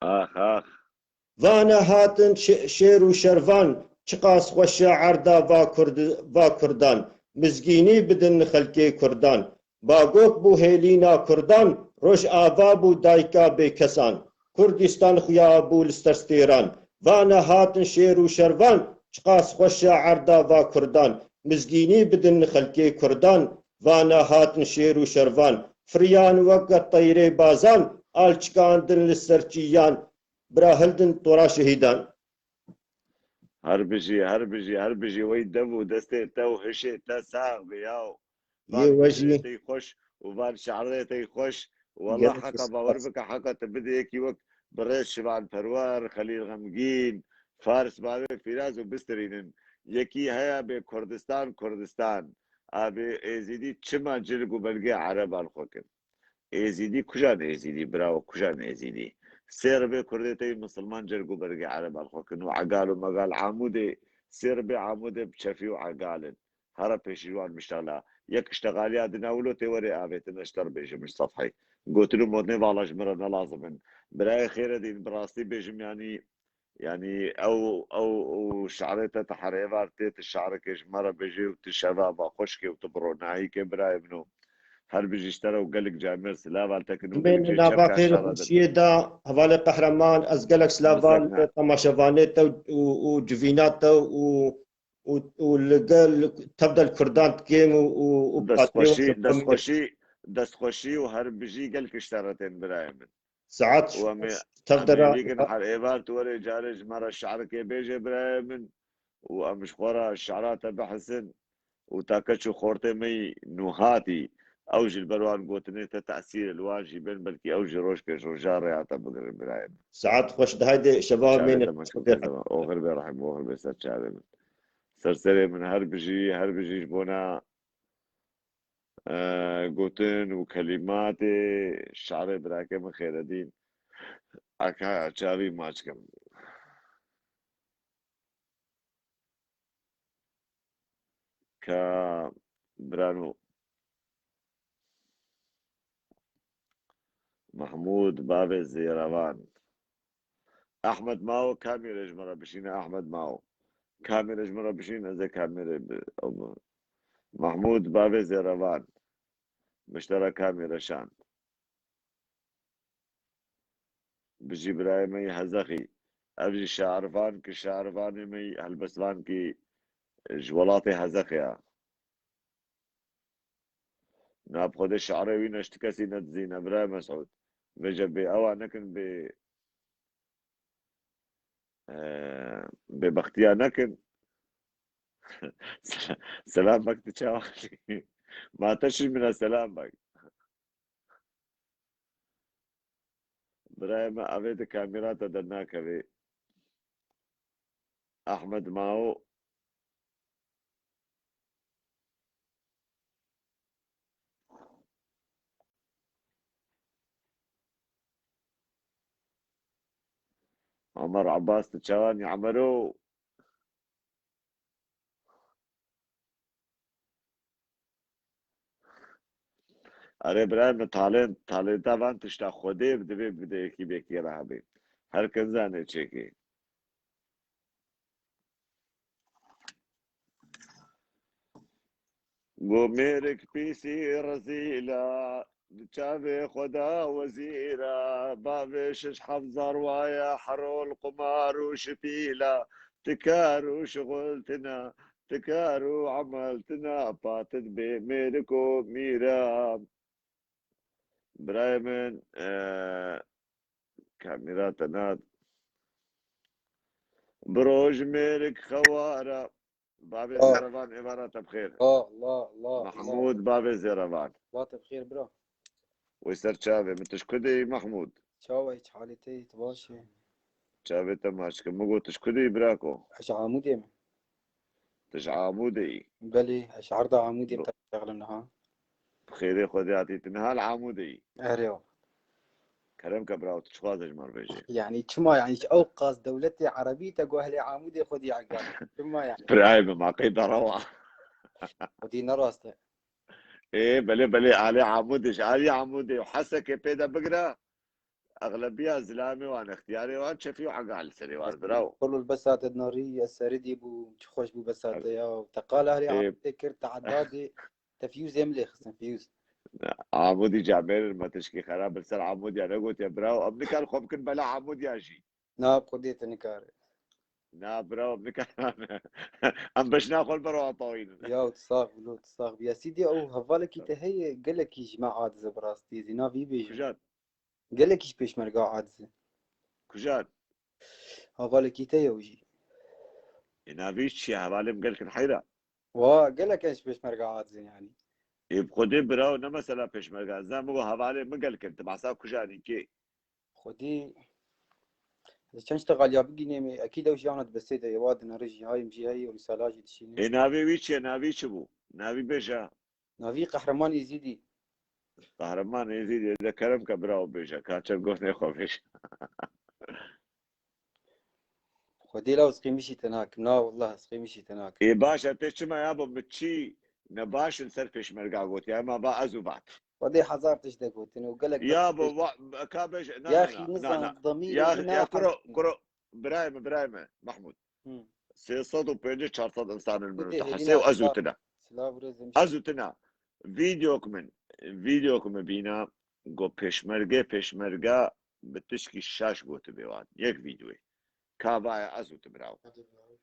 Ax, ax. Vane hatin şê-, şêr û şervan, çiqas xweş e erda va Kurd-, va Kurdan. Mizgînî bidin xelkê Kurdan. Bagok bû hêlîna Kurdan, Rojava bû dayika bêkesan. Kurdistan xuya bû li ser stêran. Vane hatin şêr û şervan, çiqas xweş e erda va Kurdan. Mizgînî bidin xelkê Kurdan, vane hatin şêr û şervan. Firiyan weke teyrê bazan, alçikandin li ser çiyan. Bira hildin tora şehîdan. Her bijî, her bijî, her bijî wey dev û destê te û hişê te sax be yaw. Yê Van we jî. Te xweş û van şehrê te xweş. Walla Gelek heqa bawer bike, heqa te bide yekî wek birêz Şivan Perwer, Xelîl Xemgîn, Faris Bavê Fîraz û bistirînin. Yekî heye bê Kurdistan, Kurdistan. A bê Êzîdî çima cilg û belgê Ereban xwe kin? Êzîdî kujan Êzîdî, birawo, kujan Êzîdî? Sê ribê Kurdê tey Misilman cilg û belgê Ereban xwe kin û egal û megal Amûdê, sê ribê Amûdê bi çefî û egal in. Here pêşî wan miştala. Yek iştexaliya dina wilo tê werê avêtin, ez ji te re bêjim ji sefhê. Gotin û motnê vala ji min re ne lazim in. Birayê Xêredîn, bi rastî bêjim, yanî, yanî ew, ew, ew şe'rê te, te herêvar tê, tu şe'rikê ji me re bêjê û tu şeva va xweşkê û tu bi ronahîkê birayê min o. Her bijî ji te re û gelek camêr silav al te kin û Min gelek jê nava çepka xêr û şara de xweşiyê da hevalê qehreman, ez gelek silav al temaşevanê te û, û, û civîna te û û, û li gel tev de li Kurdan dikêm û, û, û Destxweşî, destxweşî, destxweşî û her bijî gelek ji te re tên birayê min. Saet Û em ê, tev em de ê ra bîgin her êvar tu were carê ji me re şe'rikê bêje birayê min û em ji xwe re şe'ra te bihisin û ta keç û xortê me yî nûhatî ew ji li ber wan gotinê te tesîr li wan jî bên, belkî ew jî rojkê ji roja rêya te bigirin birayê min. Saet xweş, di haydê şeva Çavê mêne te meşkûl kir zema. Oxir bê rehim, oxir bê ser çavê min. Ser serê min her bijî, her bijî ji bona, e, gotin û kelîmatê şarê birakê min Xêredîn. Aka çavî maç kim. Ka birano Mahmûd bavê Zêrevan. Ehmed Mao, kamîrê ji min re bişîne, Ehmed Mao. Kamîrê ji min re bişîne, ez ê kamîrê bi-, ew bi-, Mahmûd bavê Zêrevan. Miştera kamîre şand. Bijî birayê me yê Hezexî. Ev jî şairvan ki şairvanê me yî helbestvan ki ji welatê Hezexê ya. Na bi Xwedê şi'rê wî ne ji ti kesî nedizîne, birayê Mesûd. Vêce bê ewa nekin, bê, e, bêbextiya nekin. Selam bak, tu çawa? Ma te şî min e, Selam bak. Birayê me, evê di kamîra te dernakevê. Ahmed Mao. Omer Abbas, tu çawa nî Emero? Erê birayê min, talent, talenta van tişta Xwedê divê bide yekî bêkî re hebê. Her kin zane çêkê. Go mêrik pîsî rezîla, di çavê xwe da wezîra, bavê şeş heft zarwaye herol qumar û şipîla, ti kar û şixul tina, ti kar û emel tina, patit bê mêrik û mîra. Birayê min, e, kamîra te na. Biro ji mêrik xewara. Bavê Ah. Zêrevan, êvara te bi xêr. Ah, Allah, Allah, Allah. Mahmûd, bavê Zêrevan. Va te bi xêr, bira. Wê ser çavê min, tu ji ku de yî Mahmûd? Çawa yî, halê te yî, tu baş î? Çavê te maç ke. Min got, tu ji ku de yî, birako? Ez ji Amûdê me. Tu ji Amûdê yî? Belê, ez ji erda Amûdê me, te şexlim niha. Bi xêrê Xwedê hatî, tu niha li Amûdê yî? Erê wa. Kerem ke birawo, tu çixwaze ji me re bêjî? Yanî çima, yanî ew qas dewletê erebî te guhelê Amûdê xwedî egal. Çima yanî? Birayê min, ma qey derewa. Xwedî ne rast e. Ê, belê, belê, alê Amûdê ji alî Amûdê û Hesekê pê de bigire. Exlebiya zilamê wan, extiyarê wan, çefî û ega li serê wan, bravo. Xulul besate narî, ez seridî bû, çi xweş bû besate ya. Te qala herê Ê. Amûdê kir, te edadê, te fiyûzê min lê xistin, fiyûz. Amûdî camêrin me tişkî xerab li ser Amûdiya negotiye, bravo. Em nikar xwe bikin bela Amûdiya jî. Na, Xwedê te nikare. Na, bravo, em nikar. Em beşna xwe li ber wan tawînin. Ya, tu sax bi, tu sax bi. Ya Sîdî, ew hevalekî te heye, gelekî ji me aciz e bi rastî, ez ê navî bêjim. Kujan? Gelekî ji pêşmerga aciz e. Kujan? Hevalekî te ye ew jî. Ê, navî çi ye? Hevalê min gelkin heyra. Wa, gelek e ji pêşmerga aciz e yanî. Ê, bi Xwedê biraw ne mesela pêşmerga. Ez ne min got hevalê min gelkin. Tu behsa kujanî kê? Xwedî, ez çend ji te xaliya bigînê me, ekîd ew jiyana dibesê de, êwa dinere jî, hayim jî heyî, û risala jî dişînê. Ê, navê wî çi ye? Navî çi bû? Navî bêje. Navî Qehreman Êzîdî. Qehreman Êzîdî, de kerem ke birawo bêje, ka çend got nêxwe bêje. Xwedê law ez qîmişî te nakim. Na, wallah, ez qîmişî te nakim. Ê, baş e, tê çima ya bo min çi ne baş li ser pêşmerga gotiye, ema ba ez û bat. Xwedê hezar tişt de gotin û gelek Ya bo, wa, ka bêje, na, na, Yaxî na, na, nizan, na. Demîrê Ya, min ya, naxwe. Kuro, kuro, birayê min, birayê min, Mahmud. Hı. Sê sed û pêncî çar sed insan li min Xwedê te hesê û ez û tina. Silav û rêzê min. Ez û tina. Vîdeok min, vîdeok min bîna, got pêşmerge, pêşmerga bi tişkî şaş gotibê wan. Yek vîdeoyê. Ka vaye ez û tu biraw.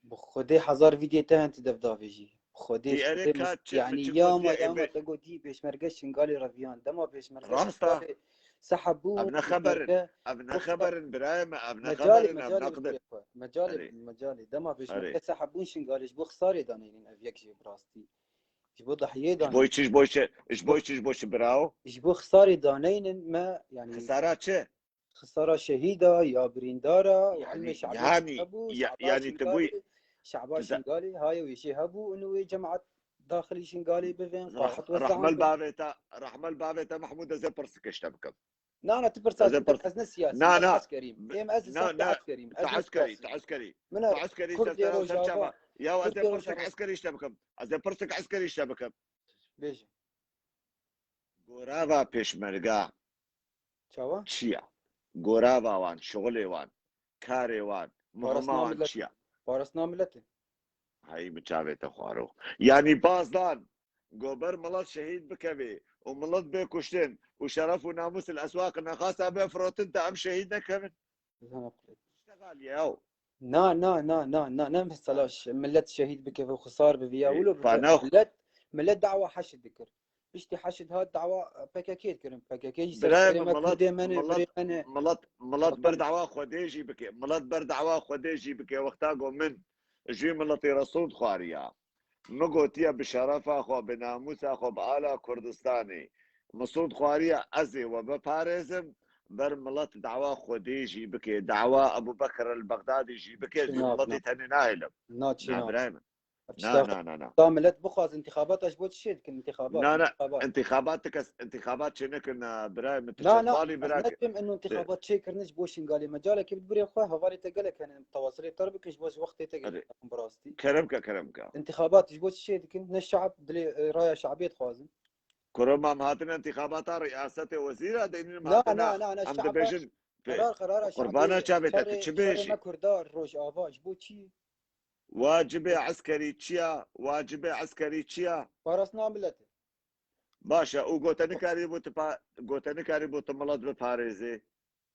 Bi Xwedê hezar vîdyoyê te hene tu dev davêjî. Bi Xwedê, Tî erê Xwedê ka mis-, çi, yanî çi ya gotiye ma, ya ma êmê? Te gotî pêşmerge Şingalê reviyand. Dema pêşmerge Rast e. Şingalê seheb bû, Ev ne xeber in. pêşmerge Ev ne xeber in, birayê me, ev ne Mecalê, xeber in, ev mecalê neqd e. bibêje xwe. Mecalê, Erê. mecalê. Dema pêşmerge Erê. seheb bûn Şingalê ji bo xisarê daneynin ev yek jê bi rastî. Ji bo dahiyê Ji boy daneynin. çi, ji boy çi, ji boy çi, ji boy çi biraw? Ji bo xisarê daneynin me, yanî Xisara çi? Xisara şehîda ya birîndara û Yanî, ilmê şebû yanî, hebû, ya-, şehba yanî tu bûy- şingalê, şehba tu de- şingalê, hayê wê jê hebû, û wê cemaet daxilî şingalê bivên, Rah-, qahet wesa Rahmel hebe. bavê te, Rahmel bavê te Mahmûd, ez ê pirsike ji te bikim. Na, na, tu pirsa Ez ê ez, pirs-, ez ne siyasî, Na, ez na. eskerîm. Êm ez Na, ser na. te eskerîm. Tu Ez ne eskerî, siyasî. tu eskerî. Min Tu er eskerî, Kurdê ser, ser, ser Rojava, çava. Ya, ez ê Kurdê pirsik Rojava. eskerî ji te bikim. Ez ê pirsik eskerî ji te bikim. Bêje. Gorava pêşmerga Çawa? çi ya? Gorava wan, şixulê wan, karê wan, muhima Parastina wan milletê. çi ya? Parastina milletê. Hey, bi çavê te xwaro. Yanî baz dan, gober milet şehîd bikevê û milet bê kuştin û şeref û namûs li eswaq nexasa bê firotin, te em şehîd nekevin. Zana qulê. Ştegal ya. Na, na, na, na, na, ne mesela ş-, millet şehîd bikeve, xisar bivî ya. Ê, Wilo pa bike. ne- Millet, millet dawa heşid dikir. Piştî heşid hat dawa P K K dikirin. P K K jî Birayê serserê min, me, milet, Kurdê me ne, milet, birê me ne. milet, milet Tamam. ber dawa Xwedê jî bike. Milet ber dawa Xwedê jî bike. Wexta go min ji wî miletê Resul dixwariya. Min gotiye bi şerefa xwe, bi namûsa xwe, bi ala Kurdistanê. Misûd xwariye ez ê we biparêzim, ber milet dawa Xwedê jî bike, dawa Ebû Bekir el Bexdadî jî bike, ez Çi wî na, miletê na. tenê nahêlim. Na, çi Na, na. birayê min. Ev Na, çi na, na, na. Ta milet bixwaz întîxabata ji bo çi çê dikin întîxabat? Na, na, Întîxabat. întîxabat ti kes, întîxabat çê nekin, na, birayê min, tu Na, na, çevalî ez bira ne ke-, dibêm eno e, întîxabat çê kirine ji bo Şingalê. Mecalekê bidbirê xwe, hevalê te gelek hene, tewasirê te bikin ji bo ji wextê te Erê. gelek bi rastî. Kerem ke, kerem ke. Întîxabat ji bo çi çê dikin? Ne şe'b dilê, e, raya şe'bê dixwazin. Kuro ma em hatine întîxabata riyasetê wezîra, de înî em Na, hatine, na, na, na, em şe'ba, dibêjin, pe-, qerar, qerara qurbana şe'bê, çavê te, tu şerê, çi şerê bêjî? me Kurda Rojava, ji bo çi? Wacibê eskerî çi ya? Wacibê eskerî çi ya? Parastina miletê. Baş e, û gote nikarî bû tu pa-, gote nikarî bû tu milet biparêzê.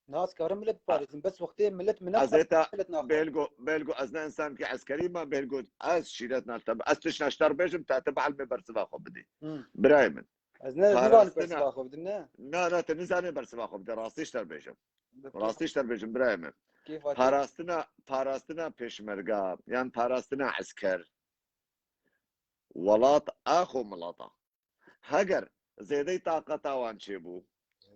Na, ez karim milet biparêzim, bes wextê milet min Ez ê nexwest, te milet naxwest. Belgo, belgo, ez ne insankî eskerî me, belgo, ez şîret naştem. Ez tişt naşter bêjim, te, te bi elmê bersiva xwe bidî. Hı. Birayê min. Ez ne, nizanim Parastina bersiva xwe bidim, ne? Na, na, te nizanê bersiva xwe bidî, rastî ji te bêjim. Bi kêf. Rastî ji te bêjim, birayê min. Kêfa te. Parastina, parastina pêşmerga, yan parastina esker. Welat a xwe milata. Heger zêdey taqeta wan çêbû,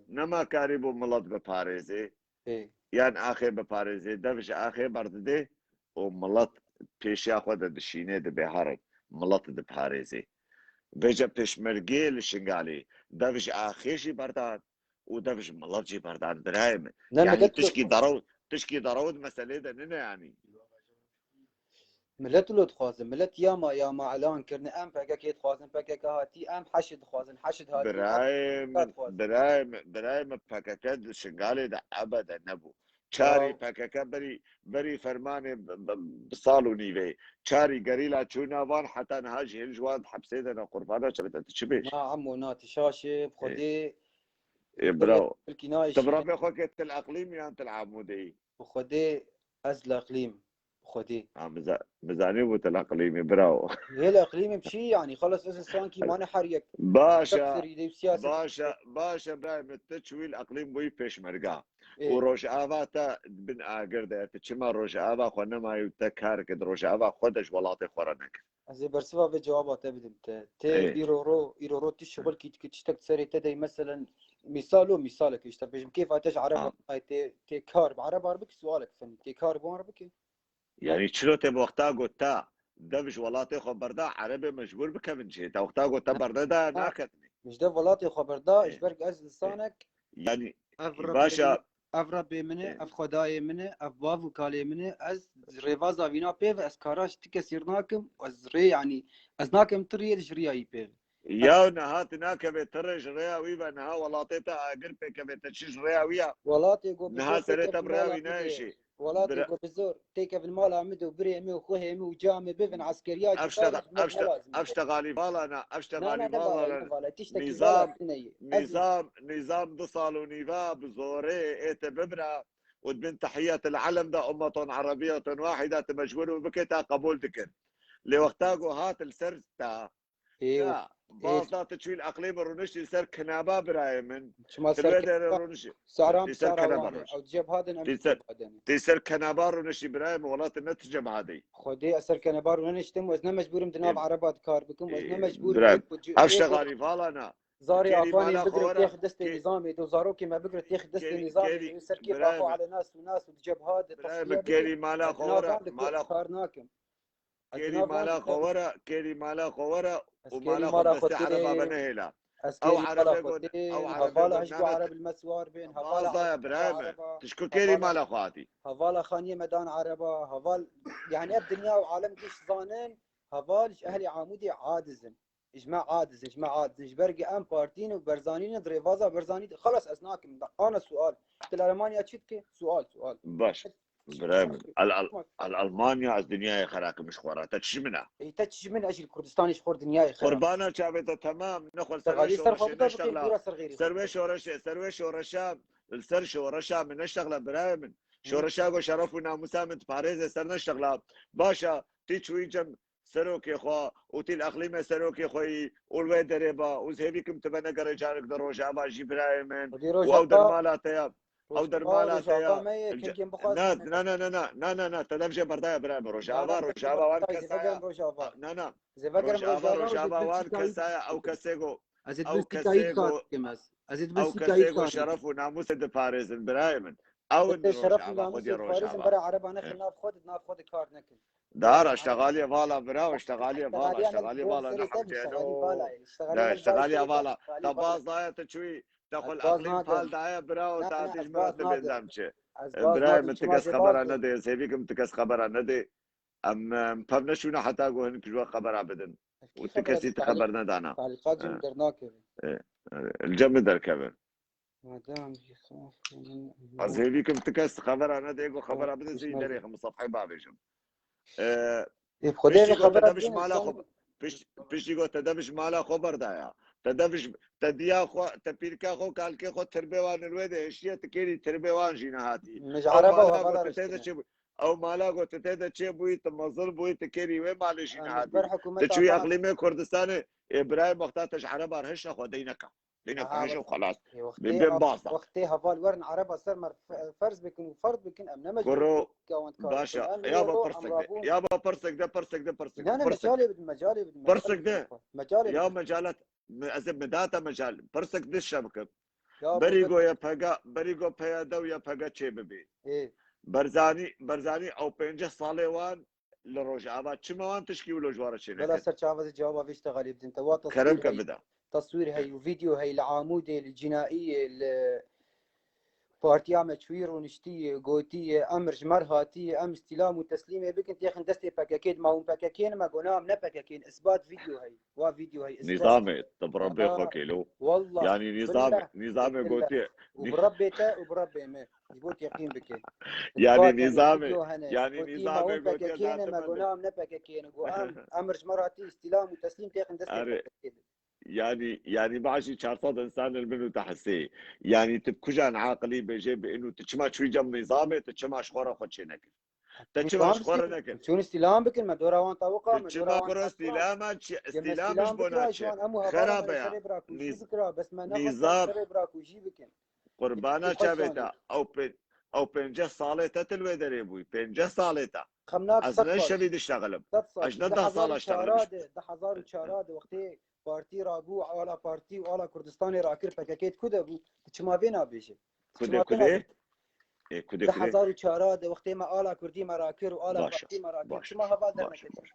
nema karîbû milet biparêzê, Ê. yan axê biparêzê, dev ji axê berdidê û milet pêşiya xwe de dişînê, dibê herin, milet diparêzê. Vêce pêşmergê li Şingalê dev ji axê jî berdan û dev ji milet jî berdan, birayê min. Ne, Yanî ne, tişkî derew, tişkî derew di meselê de nine yanî. Millet wilo dixwazin. Millet ya ma, ya ma elan kirine. Em P K K dixwazin, P K K hatî. Em heşd dixwazin, heşd hatî. Em Birayê P K K min, dixwazin. Birayê min, birayê min P K K di Şingalê de ebede nebû. Çarî Bravo. P K K berî, berî fermanê bi, bi, bi sal û nîvê. Çarî gerîla çûna van heta niha jî hêl ji wan hepsê de ne qurbana çavê te. Tu çi bêj? Na, emo, na, tu şaş e, bi Ê. Xwedê Ê, bravo. Belkî nayê Tu bi şî. Rebê xwe ke til Eqlîm yan til Amûdê yî? Bi Xwedê ez li Eqlîm. Bi Xwedê. Ha, min za-, min zanîbû til Eqlîm î, bravo. Hê li Eqlîm im çi yanî? Xelas ez sankî mane her yek. Baş e, Serî de siyaset baş e, baş e, birayê min, tu çûyî li Eqlîm bûyî pêşmerga. Ê. Û Rojava te bin agir de, tu çima Rojava xwe nemayî û te kar kir, Rojava xwe de ji welatê xwe re nekir? Ez ê bersiva vê cewaba te bidim te. Tê Ê. îro ro, îro ro tu şixulkî dikî, tiştek serê te dey, meselen, mîsal o, mîsalek işte, bêjim kêfa te ji Ereba Ha. nayê, tê, tê kar bi Ereba re bikî, sualek fenî. Tê kar bi wan re bikî? Yani çilo te bi wexta got te, dev ji welatê xwe berda, Erebê mecbûr bikevin cihê. Te wexta got te Ha. berde da, Ha. naketinê. Ji dev welatê xwe berda, Ê. ji ber ez Ê. insanek Yani, ev Reb başa, Ev Rebê min e, Ê. ev Xwedayê min e, ev bav û kalê min e. Ez rêvaza vîna pê ve, ez kara ji ti kesî r nakim, ez rê, yanî, ez nakim tu riyê ji riya yî pê ve. Ya niha tu nakevê tu rê ji rêya wî ve, niha welatê te agir pêkevê, te çi ji rêya wî ya? Welatê ku bi Niha zor serê têkevin te bi rêya mala wî min de, nayêşî. Welatê Bira- ku bi zor têkevin mala min de û birê min û xwehê min û ca min bibin eskeriya Ev cî şte-, tar, ji min ev şte-, ne lazim ev e. ştegalî vala ne, ev Na, ştegalî na, ne vala vala ne. ne vala. Tiştekî Nîzam, vala tune ye. Ez nîzam, nîzam du sal û nîva bi zorê ê te bibira û di bin tehiyetil elem de ummeton erebiyeton wahîde tu mecbûr û bike te qebûl dikin. Lê wexta ku hat li ser te, Ê, ya, ê, baz da tu çûyî li eqlê min rûniştî li ser kenaba birayê min. Çima Tu ser wê derê kenaba? Rûnişî. Saram Li ser sara kenaba wan e. rûnişî. Ew cebha din em Li ser, cebha din. Li ser kenaba rûnişî birayê min, welatê ne tu cebha dey. Xwedê ez ser kenaba rûniştim û ez ne mecbûrim di nav Ê, ereba de kar bikim û ez ne ê, mecbûrim birayê, êk û ci-, ev êk û ştegalî vala ne. Zarê Kêrî apanê mala xwe bigre were, têx destê kê-, nîzamê do, zarokê me bigre têx destê kêrî, nîzamê kêrî, do, ser kêfa birayê xwe min, ale nas û nas û di cebha de birayê tasfiye min, bike. Kêrî mala Ez xwe di were, nav de mala xwe, kar nakim. Ez di kêrî nav mala xwe were, kêrî mala xwe were Ez û kêrî mala xwe mala xwe destê ereba dirê. Venehêla. Ez Ew kêrî mala erebe xwe got, dirê. Ew erebe Hevala got, hej gu nane ereb te-, li me siwar bên. Hevala Bazaya hej birayê min. ereba. Tu ji ku kêrî Hevala mala xwe hatî? Hevala xaniyê me dan ereba. Heval, yani ev dinya û alem giş zanin. Heval ji ehlê Amûdê aciz in. Ji me aciz in, ji me aciz in. Ji ber gi em partî ne û Berzanî ne, di rêvaza Berzanî de. Xelas ez nakim. Ana sual. Tu li Almanya çi dike? Sual, sual. Baş. Birayê min. Al, al, al, Almanya ez dinyayê xera kim ji xwe re. Te çi ji min e? Ê, te çi ji min e, ez jî li Kurdistanê ji xwe re dinyayê xera. Qurbana çavê te temam. Ne xwe li ser Te vê xalî ser xwe şoreşê bide bike, neştexla. dûra ser xêrê Ser xwe. vê şoreşê, ser vê şoreşa, li ser şoreşa min neştexla birayê min. Hı. Şoreşa ku şeref û namûsa min diparêze ser neştexla. Baş e, tî çûyî cem serokê xwe û tî li eqlîmê serokê xwe yî û li wê derê ba û ez hêvî kim tu venegere carek di Rojava jî birayê min Xwedî û ew Rojava, dermala te ya. Ew dermala te ya. Rojava me ye, Ece-, kengên bixwazin na, me. na, na, na, na, na, na, te dev jê berdaya birayê min. Rojava, Rojava wan kesaya. Rojava. Na, na. Zêvegerim Rojava, Rojava, Rojava wan kesaya, ew kesê go, Ez ê ew dibin sîkayî kesê kar go, dikim ez. Ez ê dibin ew sîkayî kesê go kar şeref dikim. û namûsê diparêzin birayê min. Ew in Şeref û Rojava, namûsê xwedî diparêzin, Rojava. bera ereba nexin Eh. nav xwe de, nav xwe de kar nekin. Dara, ştegaliyê vala bira, ştegaliyê vala, Ştegaliyê ştegaliyê vala, ne hemceno. Ştegaliyê vala. Da, ştegaliyê vala. Te baz daye te çûyî, te xwe li eqlîm pal daye bira û te hatî ji min re te bêzem çi. Birayê min ti kes xebera nede, ez hêvî kim ti kes xebera nede. Em, em, pev neşûne heta ku hinek ji we xebera bidin. Û ti kesî ti xeber nedana. Talîqat jî Eh. dernakeve. Eh, eh, li cem min derkeve. Madem jî xaf Ez hêvî kim ti kes xebera nede, ku xebera bidin, zî derêxim, sefhê bavêjim. Eh, Ê, Xwedê piştî ve got, te xebera dev ji bidin, mala sen xwe, piş-, piştî got, te dev ji mala xwe berdaya. Te dev ji, te diya xwe, te pîrka xwe, kalkê xwe tirbê wan li wê de hiştiye, ti kêrî tirbê wan jî nehatî. Min ji Ew ereba mala hevala got, tu tê de riştine. çi bû-, ew mala got, tu tê de çê bûyî, tu mezin bûyî, tu kêrî wê malê jî Em ji nehatî. ber hikûmeta Tu çûyî xwe eqlîmê Kurdistanê, ê birayê wexta te ji ereba re hişa xwe dey neka. Dîne Aha, xweş û xelas. Ê, wextê Bin, bin ev, baz da. wextê heval werin ereba ser me fe-, ferz bikin û ferd bikin, em ne mecbûr Kuro, gawan kar baş e. bikin. Em Ya êro, ba em pirsek de. rabûn. Ya ba pirsek de, pirsek de, pirsek de, Ne, ne, pirsek. mecalê bidin, mecalê bidin, mecalê Pirsek de. bidin. Mecalê Ya bidin. mecalet, me, ez ê me data mecal. Pirsek de şe bikim. Ya Berî baba. go Y P G, berî go P Y D û Y P G çê bibî. Ê. Berzanî, Berzanî ew pêncî salê wan li Rojava. Çima wan tişkî wilo ji wan re çênekir? Bela ser çava zî cewaba vê ştegalî bidin. Te wa Kerem taswîr ke hey, bida. taswîr hey û vîdeo hey li Amûdê, li Cînaiyê, li, Partiya me çûyî rûniştî ye, gotî ye, emir ji me re hatî ye, em îstîlam û teslîmê bikin, têxin destê P K K, ma hûn P K K ne, me got na, em ne P K K ne, isbat vîdeo heye, wa vîdeo heye, isbat. Nîzamê, tu bi Rebbê xwe kêlo. Wallah, Yanî nîzamê, nîzamê gotiye. Û bi Rebbê te û bi Rebbê me. Ji bo yaqîn bike. Yanî Isbat heye, nîzamê, vîdeo hene. yanî Gotî, nîzamê ma hûn gotiye P K K ne, me zaten got na, em ne P K K ne. Got em, emir ji me re hatî, îstîlam û teslîm, têxin destê Erê. P K K de. Yanî, yanî başî çar sed însan li min û te hisê. Yanî tu bi kujan aqilî bêjê bi inu, tu çima çûyî cem nîzamê, tu çima ji xwe re xwe çê nekir? Te çima ji xwe re nekir? Çûn îstîlam bikin, me dora wan tawiqa, Tu me çima dora wan xwe re tawiqa. îstîlama çi? Ya me Îstîlam ji îstîlam bo bikira, naçe. ji wan em û hevala me Xerabe ya. serê bira ku jî Nîz-, bikira, bes me nîzam. Serê bira ku jî bikin. Qurbana Nîzam çavê xweşan te. e. Ew pê-, ew pênceh salê te tu li wê derê bûyî. Pênceh salê te. Xem na Ez sed ne sal. şevî diştexilim. Sed sal. Ez ne deh sala Çara iştexilim. De, du hazar û çar de wextê partî rabû, ala partî û ala Kurdistanê rakir P K K, tu ku de bû? Tu çima vê nabêjî? Ku de, ku de? Ê, ku de, ku de? Du hazar û çar de wextê me ala Kurdî me rakir û ala Baş, partî me rakir. baş, Çima heval baş, derneketî? baş.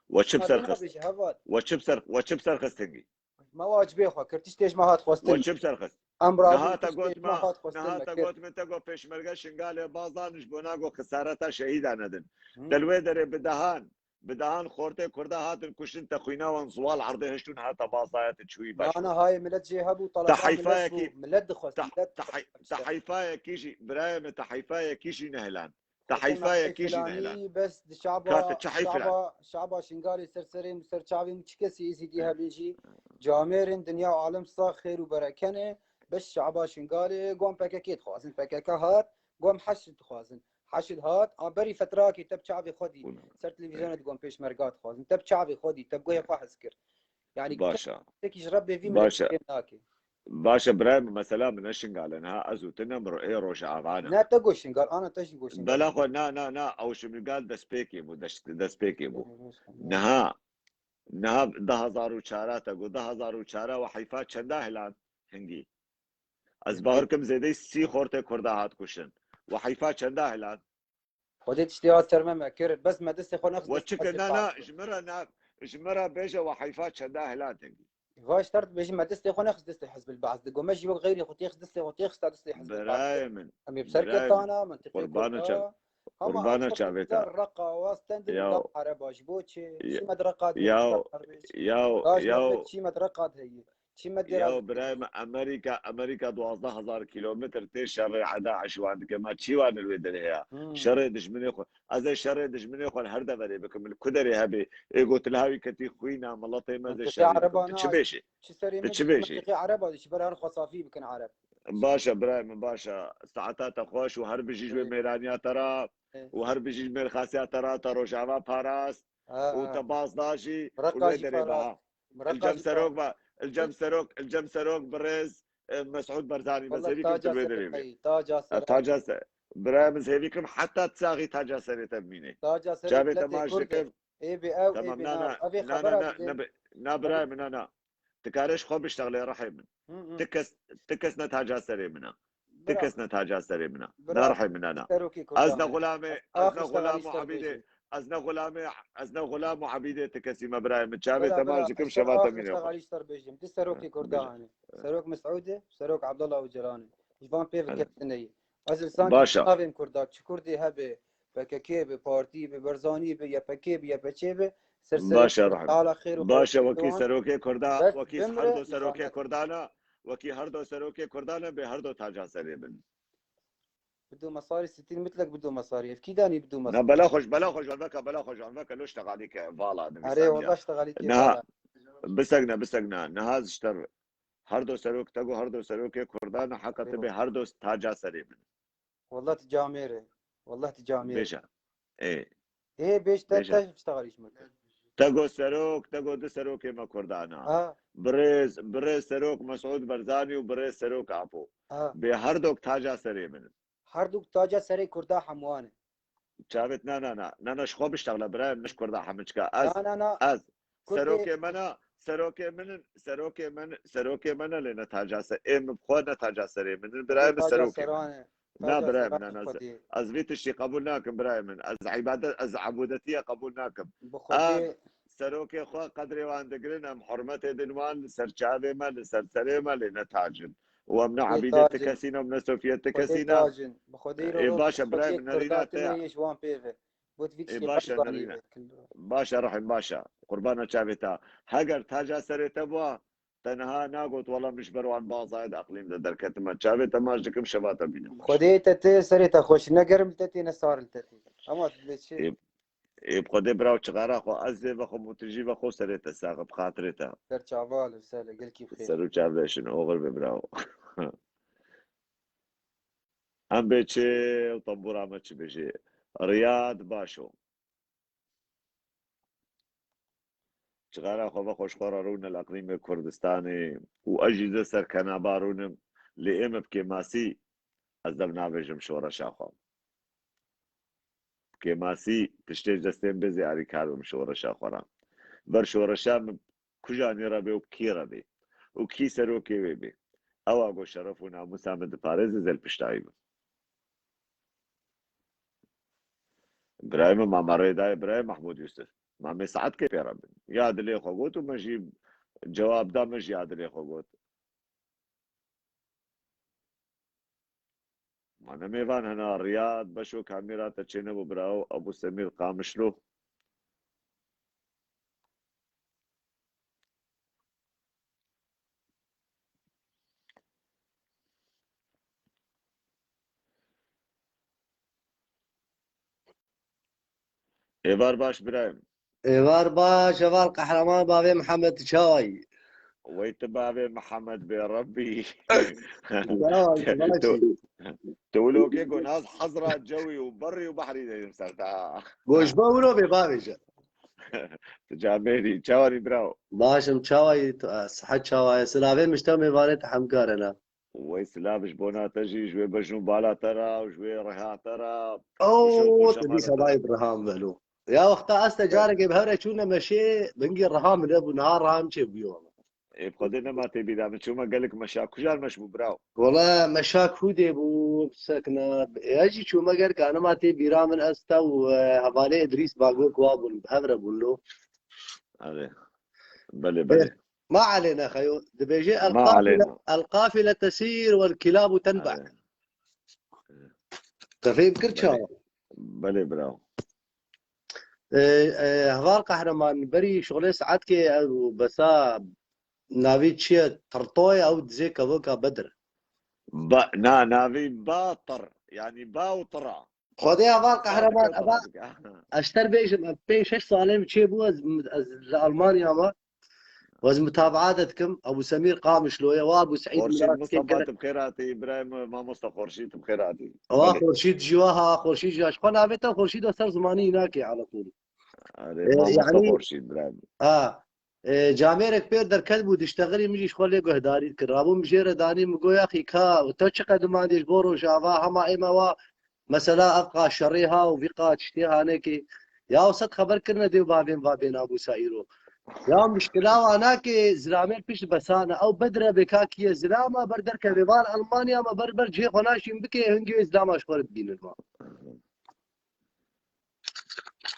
We çi bi Çima ser vê xist? Nabêjî heval? We çi bi ser, we çi bi ser xistingî? Me wacibê xwe kir. Tiştê ji me hat xwestin. We çi bi ser xist? Em razî Niha te tiştê got ji me me, hat xwestin niha me te kir. Got me, te got pêşmerge Şingalê bazan ji bo nago xisareta şehîda nedin. Hı. Te li wê derê bi dehan, bi dehan xortê Kurda hatin kuştin, te xwîna wan ziwal erdê hiştûn, hata bazaya te çûyî baş. Ana hayê millet jê hebû, Te talaba millet heyfayekî, bû, millet dixwest, te, millet te, hey- dixwest. Te heyfayekî jî, birayê min, te heyfayekî jî nehilan. Te heyfayekî jî nehilan. Bes di şaba, Ka te çi heyf lan? Şaba, şaba Şingalê ser serê min, ser çavê min çi kesî Êzîdî hebin jî, camêrên dinya û alem sax xêr û berekene, bes şaba Şingalê gom P K K dixwazin. P K K hat, gom heşd dixwazin. Heşd hat, a berî fetrakê te bi çavê xwe dî, ser televîzyonê digom pêşmerga dixwazin. Te bi çavê xwe dî, te bi guhê xwe hez kir. Yani Baş e. Tekî ji Rebbê vî Baş e. Milletê nake. Baş e, birayê min, mesela min ne Şingal e niha, ez û tu ne min ê Rojava ne. Ne te got Şingal, ana te jî got Şingal. Bela xwe, na, na, na, ew Şingal destpêkê bû, dest-, destpêkê bû. Niha, niha du hazar û çar te got, du hazar û çar we heyfa çenda hilan hingî. Ez bawer kim zêdeyî sî xortê Kurda hat kuştin. We heyfa çenda hilan. Xwedê tiştê hat ser me me kir. Bes me destê xwe nexist. We çike na, na, ji min re na, ji min re bêje we heyfa çenda hilan hingî. Vaş tert bêjî me destê xwe nexist destê Hizbil Baas. Di gome jî wek xeyrê xwe têxist destê xwe têxista destê Hizbil Baas. Birayê min. Em ê bi serketana, mentiqê Kurda. Qurbana çavê te. Reqa, wa stendin Yaw. Areba ji bo çi? Çî me di Reqa de. Yaw. Yaw. Yaw. Çî me di Reqa de heye. Çî me dê Yaw birayê min, Amerîka, Amerîka duwazdeh hezar kilometr tê şerê eda eşwan dike. Ma çî wan li wê derê ya? Şerê dijminê xwe. Ez ê şerê dijminê xwe li her deverê bikim. Li ku derê hebe? Ê got li hawî ketî xwîna miletê me zê şerê bikim. Tu çi bêjî? Tu çi bêjî? Ereba dişî ber her xwe safî bikin Ereb. Baş e birayê min, baş e. Saeta te xweş û her bijî ji wê mêraniya te re û her bijî ji mêrxasiya te re, te rojava parast û te baz da jî û wê derê biha. Li cem serok ve, li cem serok, li cem serok birêz, e, Mesûd Barzanî, me zêvî kim tu wê derê bê. Taca ser. Birayê min zêvî kim heta saxî taca serê te bimîne. Çavê te maç dikim. Ê bê ew, ê bê na, ev ê xebera bide. Na birayê min, na, na. Tu kare ji xwe biştexlê rihê min. Ti kes, ti kes ne taca serê min e. Ti kes ne taca serê min e. Ne rihê min e, na. Ez ne xulamê, ez ne xulam û ebîdê, ez ne xulamê, ez ne xulam û ebîdê ti kesî me birayê min. Çavê te maç dikim, şeva te mîne. Di serokê Kurda hene. Serok Mesûd e, Serok Abdullah Ocalan e. Ji van pê ve ketin neyê. Ez insan navêm Kurda, çi Kurdê hebe, P K K be, partî be, Barzanî be, Y P G be, Y P G be, ser ser ala xêr û xêr. Baş e, wekî serokê Kurda, wekî her do serokê Kurdana, wekî her do serokê Kurdana bê her do taca serê bin. Bido mesarî, sitîn mitlek bido mesarî. Ev kî danî bido mesarî? Na, bela xweş, bela xweş, wan veke, bela xweş, wan veke, lo ştegalî ke vala. Erê, wala ştegalî ke vala. Bisekne, bisekne. Niha ji te re her do serok, te got her do serokê Kurdan, heqa tu bê her do taca serê min. Wallah tu camêr e. Wallah tu camêr e. Bêje. Ê. Ê, bêj te, te ştegalî ji min. Te got serok, te got du serokê me Kurdan a. Birêz, birêz serok Mesûd Barzanî û birêz serok Apo. Bê her do taca serê min. Her du taca serê Kurda hemû wan e. Çavêt, na, na, na. Na, na, ji xwe biştexle, birayê min, ji Kurda hemû çika. Ez, ez, serokê me ne, serokê min in, serokê min, serokê me ne lê ne taca se-, ê min bi xwe ne taca serê min in, birayê min serokê min. Na, birayê min, na, na, ez vî tiştî qebûl nakim, birayê min. Ez îbadet, ez ebûdetiye qebûl nakim. Em serokê xwe qedrê wan digirin, em hurmetê din wan li ser çavê me, li ser serê me lê ne tac in. û em ne Xwedê Ebîdê tacin. Tikesî ne, em ne Sofiyê Xwedê tikesî ne. Tacin. Bi Xwedê Ê, re baş e, Xwedê Birayim, nerîna kirdatî te. Me yê ji wan pê ve. Got vî Ê, tiştê baş e, baş nerîna. Baş e, rehim baş e. Qurbana çavê te. Heger taca serê te bûa, te niha nagot, wela min ji ber wan bazayê de eqlîm de derketime. Çavê te maç dikim, şeva te bînim. Xwedê te tê serê te xweş. Ne germ te tê, ne sar te tê. Ama tu dê çi? Ê, ê, bi Xwedê biraw çixara xwe, ez vê vexwim û tu jî vexwe serê te sax, bi xatirê te. Ser çava li ser gelkî xêr. Ser û çav veşin, oxir be biraw. Em bê çi û tembûra me çi bêjê. Riyad baş o. Çixara xwe vexwe ji xwe re rûne li eqlîmê Kurdistanê û ez jî zê serkenaba rûnim, lê ê min bi kêmasî ez dev navêjim şoreşa xwe. Bi kêmasî tiştê ji destê min bê zê alîkar bim şoreşa xwe re. Ber şoreşa min kujanî re bê û bi kî re bê û kî serokê wê bê. Ewa ku şeref û namûsa min diparêze, zê li piştayî bim. Birayê min, ma me rê dayê birayê Mehmûd Yûsif. Ma me saetkê pê re bin. Ya dilê xwe got û me jî cewab da, me jî ya dilê xwe got. Ma ne mêvan hena Riyad, beşo kamîra te çênebû birawo, Ebû Semîr Qamişlo. Êvar baş birayê min. Êvar baş, heval Qehreman, bavê Mihemed, tu çawa yî? Wey tu bavê Mihemed bê Rebbî. Çawa yî, baş Tu, yî. Tu wilo kê ku nas hezra cewî û berrî û behrî deyim ser te. Goş be wilo bê bavêje. Tu camêrî, çawa yî birawo? Baş im, çawa yî, tu, e, sihet çawa ye? Silavê min ji te mêvanê te hemkar hene. Wey silav ji bona te jî, ji wê bejn û bala te re û ji wê reha te re û şewq û Ew, tu şema dîsa te re. Dayê bi reha min velo. Ya wexta ez te carekê bi hev re çûne meşê, bingî reha min nebû, niha reha min çêbûye wele. Ê, bi Xwedê nema tê bîra min, çûme gelek meşa, kujan meş bû biraw? Wele meşa Kûdê bû, sekna, ya jî çûme gelek, nema tê bîra min ez te û, e, hevalê Idrîs Bagok wa bûn, bi hev re bûn lo. Erê. Belê, belê. Ma aleyna xeyo. Dibêje Ma el qafile, aleyna. El qafile tesîr wel kilabu tenba. Erê. Te fêm kir Belê. Çawa? Belê birawo. E, e, heval Qehreman, berî şixulê saetkê ew besa navî çi ye? Tirtoy ew dizê kevoka Bedir. Ba, na, navî Batir. Yanî ba û tira. Xwedê heval Qehreman, eva, ez ji te bêjim, ev pênc şeş salê min çêbû, ez, ez li Almanya me. Ez mutabaa de dikim, Ebû Semîr Qamişlo ye, wa Ebû Seîd Xorşîd Mirat Mustafa, kekir. Tu bi xêr hatî, Îbrahîm, mamosta Xorşîd, tu bi xêr hatî. Wa Belê. Xorşîd jî wa ha, Xorşîd jî, ji xwe navê te Xorşîd, ser zimanî nake ala Xorşîd. Erê, E, mamosta yanî, Xorşîd, Îbrahîm. Ha, e, camêrek pêr derket bû, diştexilî min jî ji xwe lê guhdarî dikir. Rabû min jê re danî, min got, yaxî ka, te çi qedimandî ji bo Rojava, hema ême wa, mesela ev qa şerê ha û vî qa tiştê hanekê. Ya, ew sed xeber kirine dê û bavên va bê namûsa îro. Ya, mişkila wa nake, zilamê pişt besane. Ew Bedre bê ka kî ye zilama, ber derkeve van Almanya me, ber, ber cihê xwe naşîn bike, hingê wê zilama ji xwe re dibînin ma.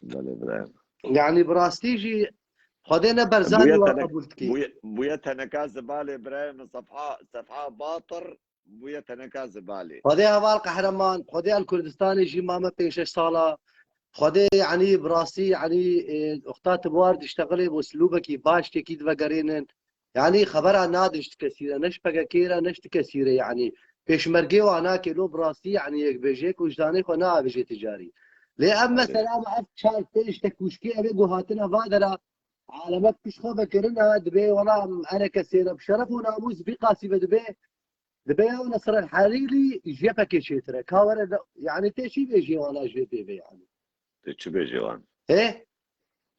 Belê, belê. Yanî bi rastî jî Xwedê ne berzanî Bûye wa tenek-, qebûl dikî. Bûye, bûye teneka zibalê birayê min, sefha, sefha Batir, bûye teneka zibalê. Xwedê heval Qehreman, Xwedê el Kurdistanê jî mame pênc şeş sala. Xwedê, yanî, bi rastî, yanî, e, wexta tu bi war diştexilê bi uslûbekî baş têkî divegerênin. Yanî, xebera nadin ji ti kesî re, ne ji P K K re, ne ji ti kesî re, yanî. Pêşmergê wa nake, lo bi rastî, yanî, yek bêje ku ji danê xwe naavêje ticarî. Lê ev Erê. Mesela me ev çar pênc tekûşkê ev ê ku hatine va dera, alemek pişt xwe vekirine, dibê, wela, em eneke sêne bi şeref û namûs vî qasî ve dibê, dibê ew Nesr el Herîrî ji Y P G çêtir e. Ka were de, yanî tê çi bêjê wana ji vê pê ve yanî? Tê çi bêjê wan? Ê?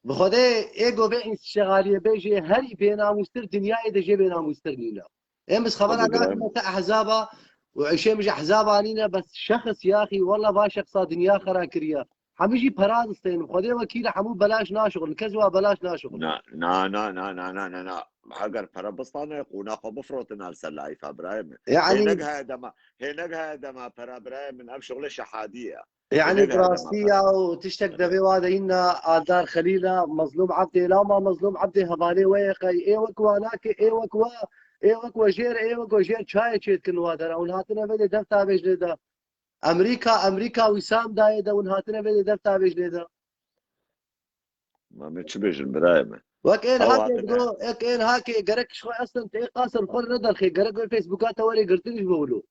Bi Xwedê ê go vê înşegaliyê bêjê herî bênamûstir dinyayê de jê bênamûstir nîne. Ê min xebera Xwedê nakime te ehzaba û eşê min ji ehzaba nîne, bes şexs yaxî, wela va şexsa dinya xera kiriye. Hemî jî pera distênin. Xwedê wekîl e, hemû belaş naşixulin. Kes wa belaş naşixulin. Na, na, na. Heger pere bistane, qûna xwe bifrotin li ser layîfa birayê min. Yanî Hênek heye dema, hênek heye dema pera birayê min, ev şixulê şehadî ye. Yanî Hênek heye dema rastî pere. Ya û tiştek devê wa de hîna Aldar Xelîl e, Mezlûm Ebdê, lama Mezlûm Ebdê hevalê we ye qey. Ê wek wa nake, ê wek wa Ê wek we jêr, ê wek we jêr çayê çê dikin wa dera. Hûn hatine vê dê dev tavêj lê de. Amerîka, Amerîka Wîsam dayê de, hûn hatine vê dê dev tavêj lê de. Ma me çi bêjin birayê me? Wek ên Ew hakê hatine. Digo, ek ên hakê gerek ji xwe eslin tê qasir xwe re nederxê, gerek wê Facebooka te werê girtin ji bo wilo.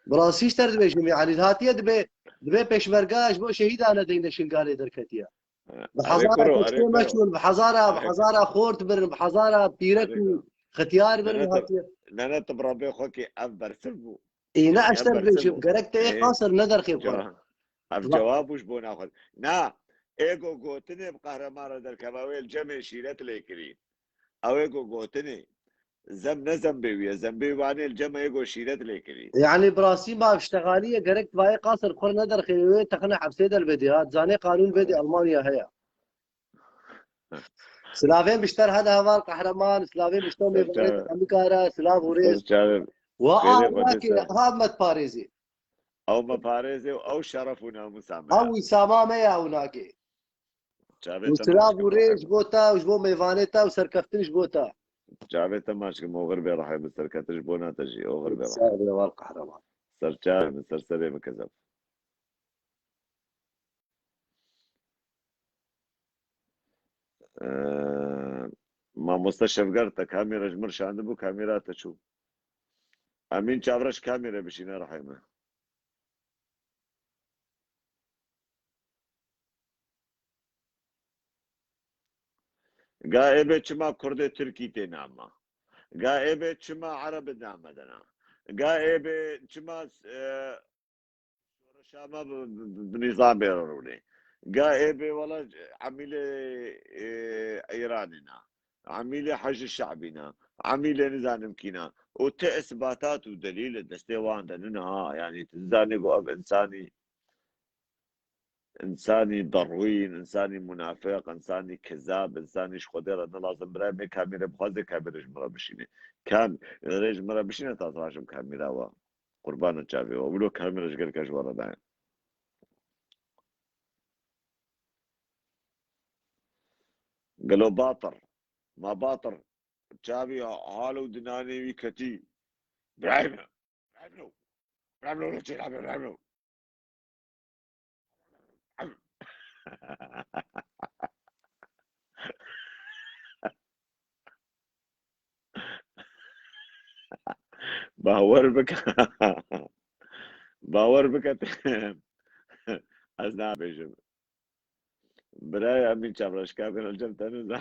Bi rastî ji te re dibêjim, yanî hatiye dibê, dibê pêşmerga ji bo şehîda nedeyne Şingalê derketiye. Bi Erê hezara kuro, erê keçikê kuro. Meşûl, bi hezara, bi Erê hezara xort birin, bi hezara pîrek Erê û kuro. Xitiyar birin Nene tu, hatiye. Nene tu bi Rebê xwe kî ev bersiv bû. Ê, ne Yanî ev eşter bersiv bêjim, bû. Gerek te yê Ê, qasir nederxê xwe. Ca-, ev Wa- cewab bû ji bo naxwe. Na, êgo gotinê bi qehreman re derkeva wê li cemê şîret lê kirî. Ew êgo gotinê. Zem ne zembê wî ye, zembê wanê li cem êgo şîret lê kirî. Yanî bi rastî ma ştexalî ye, gerek vayê qasir xwe nederxê wê texine hepsê de li vê dê ha. Zanê qanûn vê dê Almanya heye. Silavên bişter hene heval qehreman, silavên bişter mêvanê Serçe-, Amerîka re, silav û rêz. Serçe-, Wa Fêrê a Xwedê nakê ser. Ha me parêzê. Ew me parêzê û ew şeref û namûsa me Ew ya. Wîsama me ya û nakê. Çavê Û te silav maç û kim rêz ji bo te û ji bo mêvanê te û serkeftin ji bo te. Çavê te maç kim oxir bê rehê min serketin ji bo nate jî oxir bê rehê. Ser ê wal qehreman. Ser çavê min, ser serê min kezeb. Ee, mamoste Şevger te kamera ji min şandibû, kamera te çû. Emîn Çavreş kamera bişîne rehê min. Ga êbê çima Kurdê Tirkî tê nama? Ga êbê çima Ereb namedena? Ga êbê çima, e, şoreşa me bi, bi, bi, bi nîzamê re rûnê? Ga êbê wela emîlê, e, Îranê na? Emîlê Hecî Şe'bî na? Emîlê nizanim kî na? Û ti isbatat û delîl li destê wan de nina ha. Yanî tu dizanî ku ev insanî insanî derwîn, insanî munafiq, insanî kezab, insanî ji Xwedê re ne lazim. Birayê me kamîre bixwaze kamîre ji min re bişîne. Kam, rê ji min re bişîne ta ez raşim kamîra we. Qurbana çavê we. Wilo kamîre ji gelka ji we re daye. Gelo batir. Ma batir. Çavî halo dinanê wî ketî. Birayê me. Birayê me. Birayê me. Birayê me. Bawer bike. Bawer bike te. Ez nabêjim. Birayê Emîn Çavreşka bin Elcem te niza.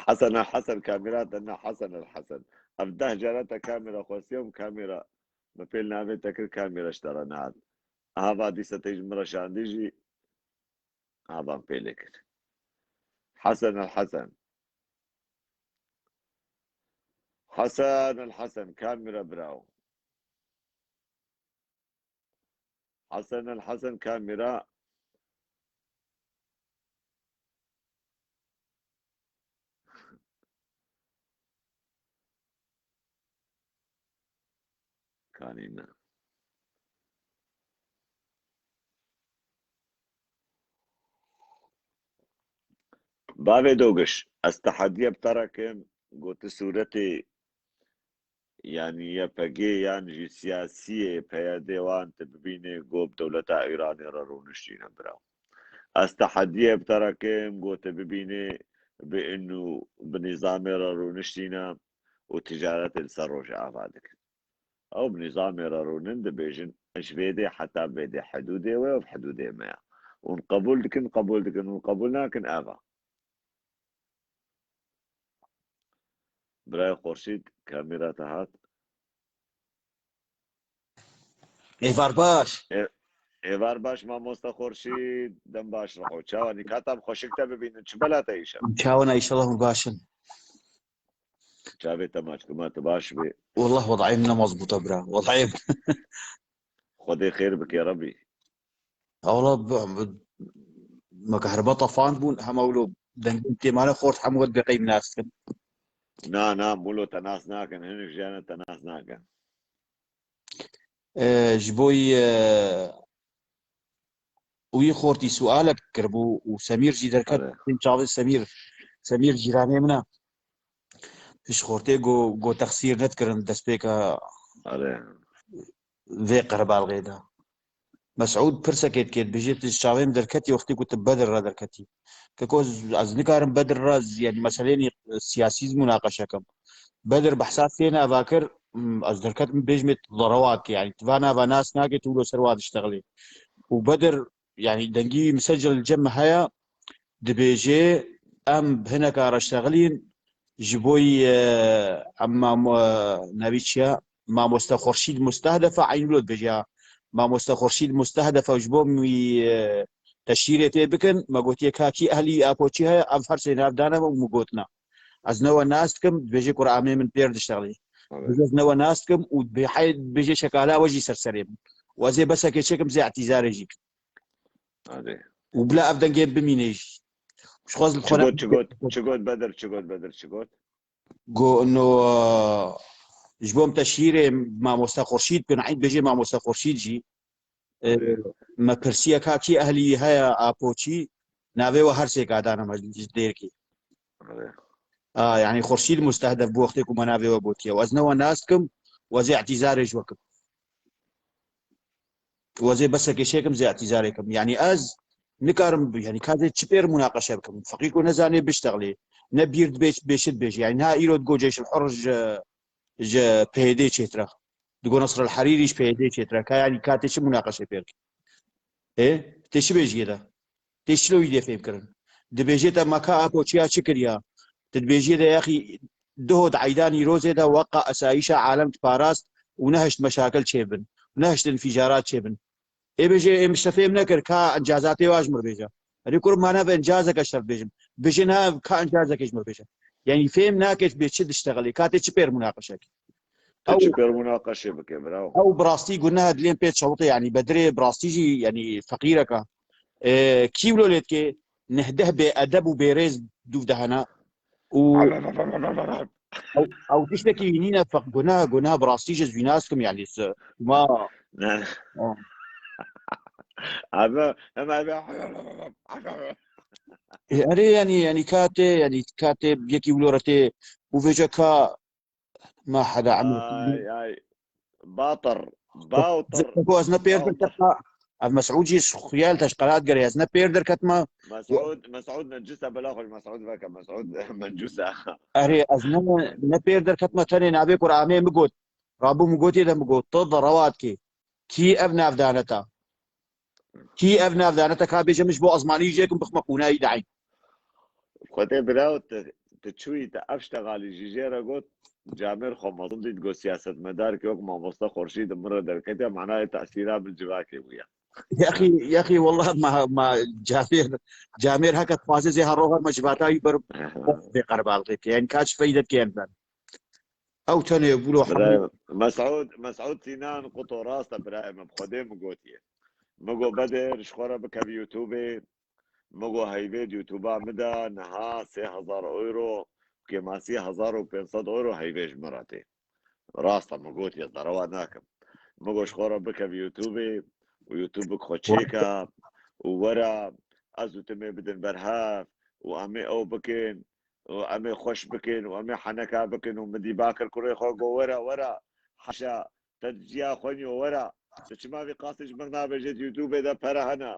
Hesen el Hesen kamera te ne Hesen el Hesen. Ev deh cara te kamera xwestiye û kamera me pêl navê te kir kamera ji te re nehat. Hava dîsa te ji min re şandî jî havan pêlê kir. Hesen el Hesen. Hesen el Hesen kamera bravo. Hesen el Hesen kamera. Kanî ne. Bavê Dogiş, ez tehediye bi te re kim, goti sûretê Yanî Y P G yan jî siyasiyê P Y D wan tu bibînê ku bi dewleta Îranê re rûniştîne bira. Ez tehediyê bi te re kim ku tu bibînê bi inu bi nîzamê re rûniştîne û ticaretê li ser Rojava dikin. Ew bi nîzamê re rûnin dibêjin ji vê dê heta vê dê hidûdê we û hidûdê me ya. Hûn qebûl dikin, qebûl dikin, hûn qebûl nakin eva. Birayê Xurşîd, kamera te hat. Êvar baş. Ê-, êvar baş mamoste Xurşîd, dem baş reho. Çawa nîkata bi xweşik te bibînin, çi bela te îşev? Çawa ne, înşallah hûn baş in. Çavê te maç, kuma tu baş bî. Wallah wedayê min ne mezbût e bira. Wedayê min. Xwedê xêr bike Rebî. Ewla bi, bi, me kehreba tefand bûn, hema wilo dengên têmane xort hemû wet bêqey nas dikin. Na, na, mulo te nas nakin, hinek jiyane te nas nakin. E, ji bo yî, e, Wî xortî sualek kiribû û Semîr jî derket. Çavê Semîr, Semîr cîranê min e. Ji xortê go, go texsîr nedikirin destpêka vê qerebalxê de. Mesûd pirsekê dike, dibêje, tu ji çavê min derketî wextê ku tu Bedir re derketî. Keko, ez nikarim Bedir re, yanî meseleyê siyasî munaqeşe kim. Bedir behsa sê nava kir, m, ez derketim bêjmê tu derewa dike, yanî tu va nava nas nake, tu wilo ser wa diştexilê. Û Bedir, yanî dengî wî misecel li cem min heye, dibêje, em hineka re ştexilîn, ji bo yî, e, em mamo-, e, nevî çi ye? Mamoste Xurşîd mustehdef e, eynî wilo dibêje ya. Mamoste Xurşîd mustehdef e, ji bo min wî, e, teşhîrê tê bikin. Me gotiye, ka kî ehlî apoçî heye, ev her sê nav dane me û min gotina. Ez ne we nas dikim, dibêje, Qur'anê min pêr diştexilî. Dibêje, ez ne we nas dikim û dibê-, hey, dibêje, şekala we jî ser serê min. Û ez ê besekê çêkim, zê etîzarê jî kim. Û bila ev dengê bimîne jî. Ji xwe ez li xwe Çi got, çi got, çi got Bedir, çi got Bedir, çi got? Go, no, ji bo em teşhîrê mamoste Xurşîd bikin, eyn dibêje mamoste Xurşîd jî. E, me pirsiye, ka kî ehlî heye apoçî, navê we her sêka dane me ji dêrkê. A, yanî Xurşîd mustehdef bû wextê ku me navê we gotiye. Û ez ne we nas dikim, û ez ê etîzarê ji we kim. Û ez ê besekê çêkim, zê etîzarê kim. Yanî ez nikarim, yanî ka zê çi pêr munaqeşe bikim. Feqîr ku nezanê biştexilê. Ne bîr dibê, bêşit bêjî. Yanî niha îro digo Ceyşul Hur ji, ji P Y D çêtir e. Digo Nasr el Herîrî ji P Y D çêtir e. Ka yanî ka tê çi munaqeşe pêr kî? Ê? Tê çi bêjiyê de? Tê çilo wî dê fêm kirin? Dibêje te me ka apoçiya çi kiriya? Tu dibêjiyê de yaxî duho di eydan îrozê de weqa esayîşa alem diparast û nehişt meşakil çêbin. Nehişt înfîcarat çêbin. Ê bêje ê min ji te fêm nekir, ka encazatê wa ji mir bêje. Erê kurim, ma ne bi encazeke ji te bêjim. Bêje ne, ka encazekê ji mir bêje. Yanî fêm nake bê çi diştexilê, ka tê çi pêr munaqeşekî. Tu çi pêr munaqeşê bike, bravo. Ew bi rastî guneh dilên pê çewitê, yanî Bedirê bi rastî jî, yanî feqîrek e. E, kî wilo lê dike, nehdeh bê edeb û bê rêz dûv de hene. Û ew, ew tiştekî nîne, feq guneh, guneh bi rastî jî ez wî nas kim, yanî se-, ma Ne. Ha. Abi, ama abi. E, erê, yanî, yanî ka tê, yanî ka tê yekî wilo re tê û vêce ka ma heda emr. Ay, ay. Batir. Batir. Ko ez ne pêr derketma. Ev Mesûd jî xuya li teşqelat gere, ez ne pêr derketma. Mesûd, Mesûd nencisa bela xwe, Mesûd veke, Mesûd mencûsa. Erê, ez ne, ne pêr derketma, tenê navê Qur'anê min got. Rabû min gotiye de min got, tu derewa dikê. Kî ev navdane ta? Kî ev navdane te ka bêje min ji bo ezmanî jê kim bixme qûnayî de eyn. Xwedê biraw, tu, tu çûyî, tu ev ştegalî jî jê re got, camêr xwe mezin dît, got, siyasetmedar ki wek mamoste Xurşîd min re derketiye, manayê tesîra min civakê bûye. Yaxî, yaxî, wallah ma, ma camêr, camêr heke dixwaze zê her roha me civata wî ber vê qerbal rêke. Yani kaç feyde dikin ben. Ew tenê bûlo Birayê hemî. Mesûd, Mesûd Sînan Quto rast e birayê min, bi Xwedê min gotiye. Min got, Bedir, ji xwe re bikevî YouTubeê. Min got, heyvê di YouTube'a min de niha sê hezar euro, kêmasî hezar û pênc sed euro heyvê ji min re tê. Rast e, min gotiye, ez derewa nakim. Min got, ji xwe re bikevî YouTubeê û YouTube bi xwe çêke û were, ez û tu mê bidin ber hev û em ê ew bikin. û em ê xweş bikin û em ê heneka bikin û min dî bakir kurê xwe got, were, were, haşa, te ciya xwe niyo, were. Tu çima vî qasî ji min nabêjê, di YouTubeê de pere hene.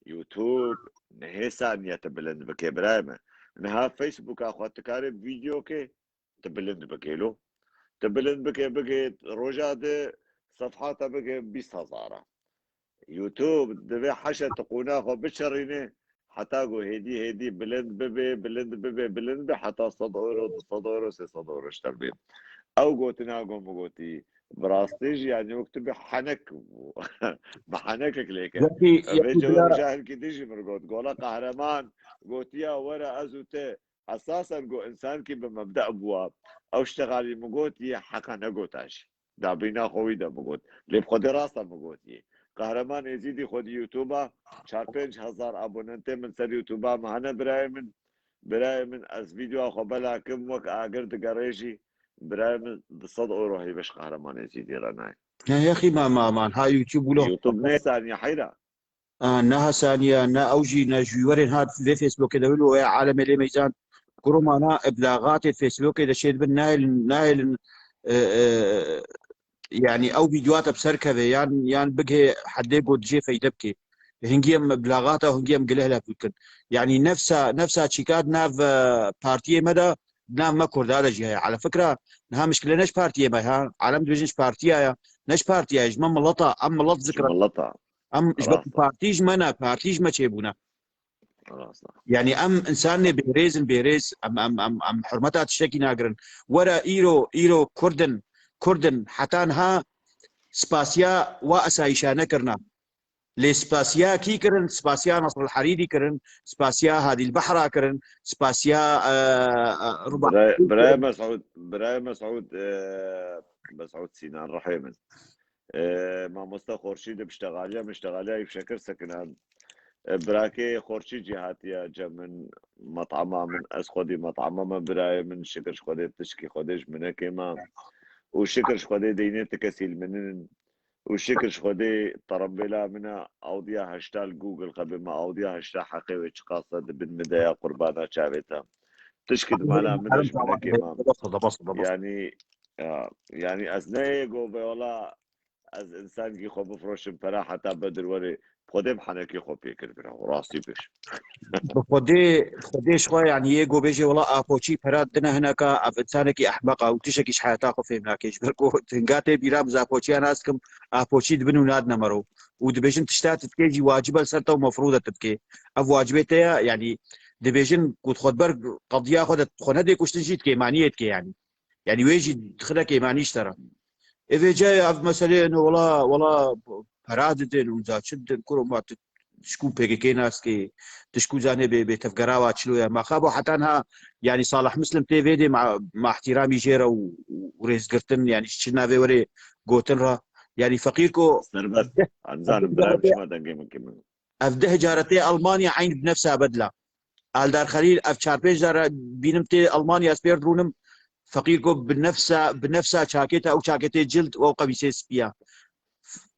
YouTube nihê saniye tu bilind bike, birayê min. Niha Facebooka xwe tu karê vîdeo ke, tu bilind bike lo. Tu bilind bike, bike, roja di sefha te bike bîst hezar e. YouTube divê heşe tu qûna xwe biçerîne, heta ku hêdî hêdî bilind bibe, bilind bibe, bilind be, heta sed euro, du sed euro, sê sed euro ji te bê. Ew gotina ku min gotî, bi rastî jî, yani wek tu bi henek bû. Bi henekek lê ke. Yekî, Vê yekî cewra bila- cahilkî din jî min got. Gola Qehreman gotiya, were ez û te. Esasen ku însankî bi mebde bûa, ew ştexalî min got, yê heqa negota jî. Dabîna xwe wî de min got. Lê bi Xwedê rast e min got yê. Qehreman Êzîdî xwe di YouTube-a çar pênc hezar abonentê min ser YouTube-a min hene birayê min. Birayê min, ez vîdeoya xwe bela kim wek agir digerê jî, birayê min du sed euro heyvê ji Qehreman Êzîdî re nayê. Ne, yexî ma, ma, ma, ha YouTube wilo. YouTube ne saniye heyra. A, ne Hasaniye, ne ew jî, ne ji werên hat vê Facebookê de wilo ya alemê lê meyzan. Kurumana iblaxatê Facebookê de çê dibin, nahêlin, nahêlin, e, e, yanî ew vîdyoa te bi ser keve, yan, yan bigihê hedê ku dijê feyde bike. Hingî em iblaxata, hingî em gileh leh bikin. Yanî nefsa, nefsa çîka di nav, e, partiyê me de, di nav me Kurda de jî heye. Ala fikra, niha mişkile ne ji partiyê me ha. Alem dibêjin ji partiya ya. Ne ji partiya ye, ji me mileta, em milet Ji zikra. mileta. Em ji ber Rast e. partî ji me ne, partî ji me çêbûne. Rast e. Yanî em însanê bêrêz in, bêrêz, em, em, em, em hurmeta tiştekî nagirin. Were îro, îro Kurd in, Kurd in, heta niha spasiya wa esayîşa nekirina. Lê spasiya kî kirin? Spasiya Nasr el Herîrî kirin, spasiya Hadî el Behra kirin, spasiya, e, e, Ruba Birayê, birayê Mesûd, birayê Mesûd, e, Mesûd Sînan, rehê min. E, mamoste Xorşî de piştexaliya, min piştexaliya î fişekir sekinan. E, birakê Xorşî jî hatiye cem min, met'ama min, ez xwedî met'ama me, birayê min, şikir ji Xwedê, tişkî Xwedê ji min nekê me. Û şikir ji Xwedê deynê ti kesî li min in. Û şikir ji Xwedê terembêla min e, awdiya heşta li Google xebê me, awdiya heşta heqê wê çiqas e, di bin min de ya, qurbana çavê te. Tişkî di mala min de ji min nekê me. Bes e, bes e, bes e. Yanî, ya, yanî ez ne yê go be wela ez însankî xwe bifroşim pera heta Bedir were, Xwedê bi henekê xwe pê kir bira, rastî bêj. Bi Xwedê, bi Xwedê ji xwe, yanî yê go bêje wela Apoçî pera dine hineka, ev însanekî ehmeq e û tiştekî ji heyata xwe fêm nake. Ji ber ku hinga tê bîra min, ez Apoçiya nas dikim, Apoçî dibin û nadine mero. Û dibêjin tişta tu dikê jî wacib e li ser te û mefrûd e tu bikê. Ev wacibê te ye, yanî dibêjin ku tu xwe di ber qediya xwe de xwe nedê kuştin jî dikê, maniyê dikê yanî. Yanî wê jî dixine kêmanî ji te re. Ê vêca ev meseleyê ne wela, wela pera didin û za çi didin, kuro ma tu tişkû P K K nas dikê, tişkû zanê bê, bê tevgera wa çilo ye. Ma xabo heta niha, yanî Salih Muslim tê vê dê ma, ma ihtiramî jê re û, û, û rêzgirtin, yanî ji çi navê were gotin re. Yanî feqîr ku Serbest. Ez nizanim, birayê min, şima dengê min kê min. Ev deh care tê Almanya eyn bi nefsa bedla. Aldar Xelîl, ev çar pênc care bînim tê Almanya, ez pêr dirûnim. Feqîr ku bi nefsa, bi nefsa çakê te, ew çakê tê cild û ew qemîsê spî ya.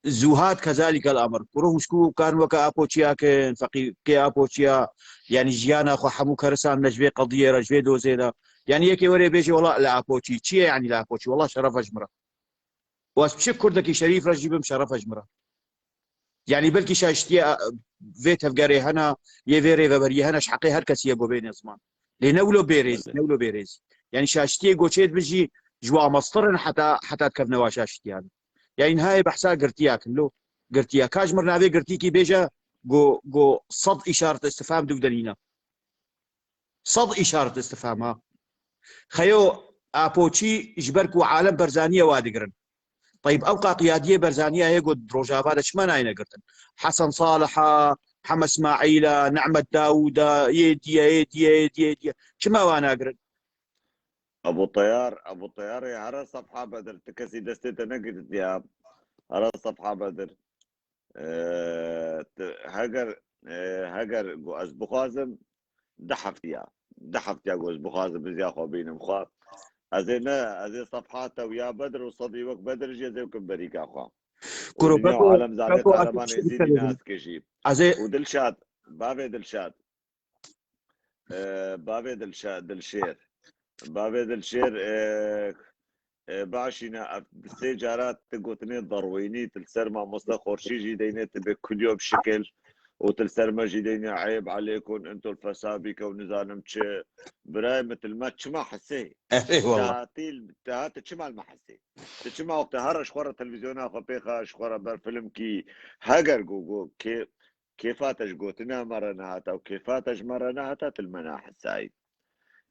Zuhat kezalîk el emr. Kuro hûşkû karin weke Apoçiya kin, feqîr kê Apoçiya, yanî jiyana xwe hemû kerisan ne ji vê qediyê re, ji vê dozê re. Yanî yekê were bêje, wela li Apoçî. Çi ye yanî li Apoçî? Wela şeref e ji min re. Û ez bi çi kurdekî şerîf re jî bim, şeref e ji min re. Yanî belkî şaştiye, e, vê tevgerê hene, yê vê rêveberiyê hene, ji heqê her kesî ye ku bêne ziman. Lê ne wilo bêrêz, Belê. ne wilo bêrêz. Yanî şaştiyê ku çê dibe jî ji wa mestir in heta, heta dikevne wa şaştiyan. Yanî niha yê behsa girtiya kin lo. Girtiya. Ka ji mir navê girtîkî bêje ku, ku sed îşaret istifham dû denîne. Sed îşaret istifham ha. Xeyo Apoçî ji ber ku alem Berzaniye wa digirin. Teyb, ew qa qiyadiyê Berzaniye heye ku di Rojava de çima nayne girtin? Hesen Saliha, Heme Smaîla, Nehmet Dawûda, yê diye, yê diye, yê diye, yê diye. Çima wa nagirin? Ebu Teyar, Ebu Teyarê here sefha Bedir, ti kesî destê te negirtiya. Here sefha Bedir. Ee, te-, heger, ee, heger ku ez bixwazim, du heftiya, du heftiya ku ez bixwazim, biziya xwe bînim xwe. Ez ê ne, ez ê sefha te û ya Bedir û sedî wek Bedir jî ez ê bikim berîka xwe. Û Kuro, dinya beko, alem zanê beko Tareban Atatürk'ü Êzîdî severim. nas dike jî. Ez ê Û Dilşad, bavê Dilşad. Ee, bavê Dilşa-, Dilşêr. Bavê Dilşêr, ee, ee, başîne, ev sê cara tu gotinê derwînî, tu li ser mamoste Xorşî jî deynê, tu bê kulyo bi şikil û tu li ser me jî deynê, eyb aleykum, entul fesabike û nizanim çi. Birayê min, tu li me çima hisê? Erê wala. Tatil, te hat çima li me hisê? Tu çima wexta her ji xwe re televîzyona xwe pêxa, ji xwe re ber film kî, heger ku, ku kê-, kêfa te ji gotina me re nehata û kêfa te ji me re nehata, tu li me nahesayî.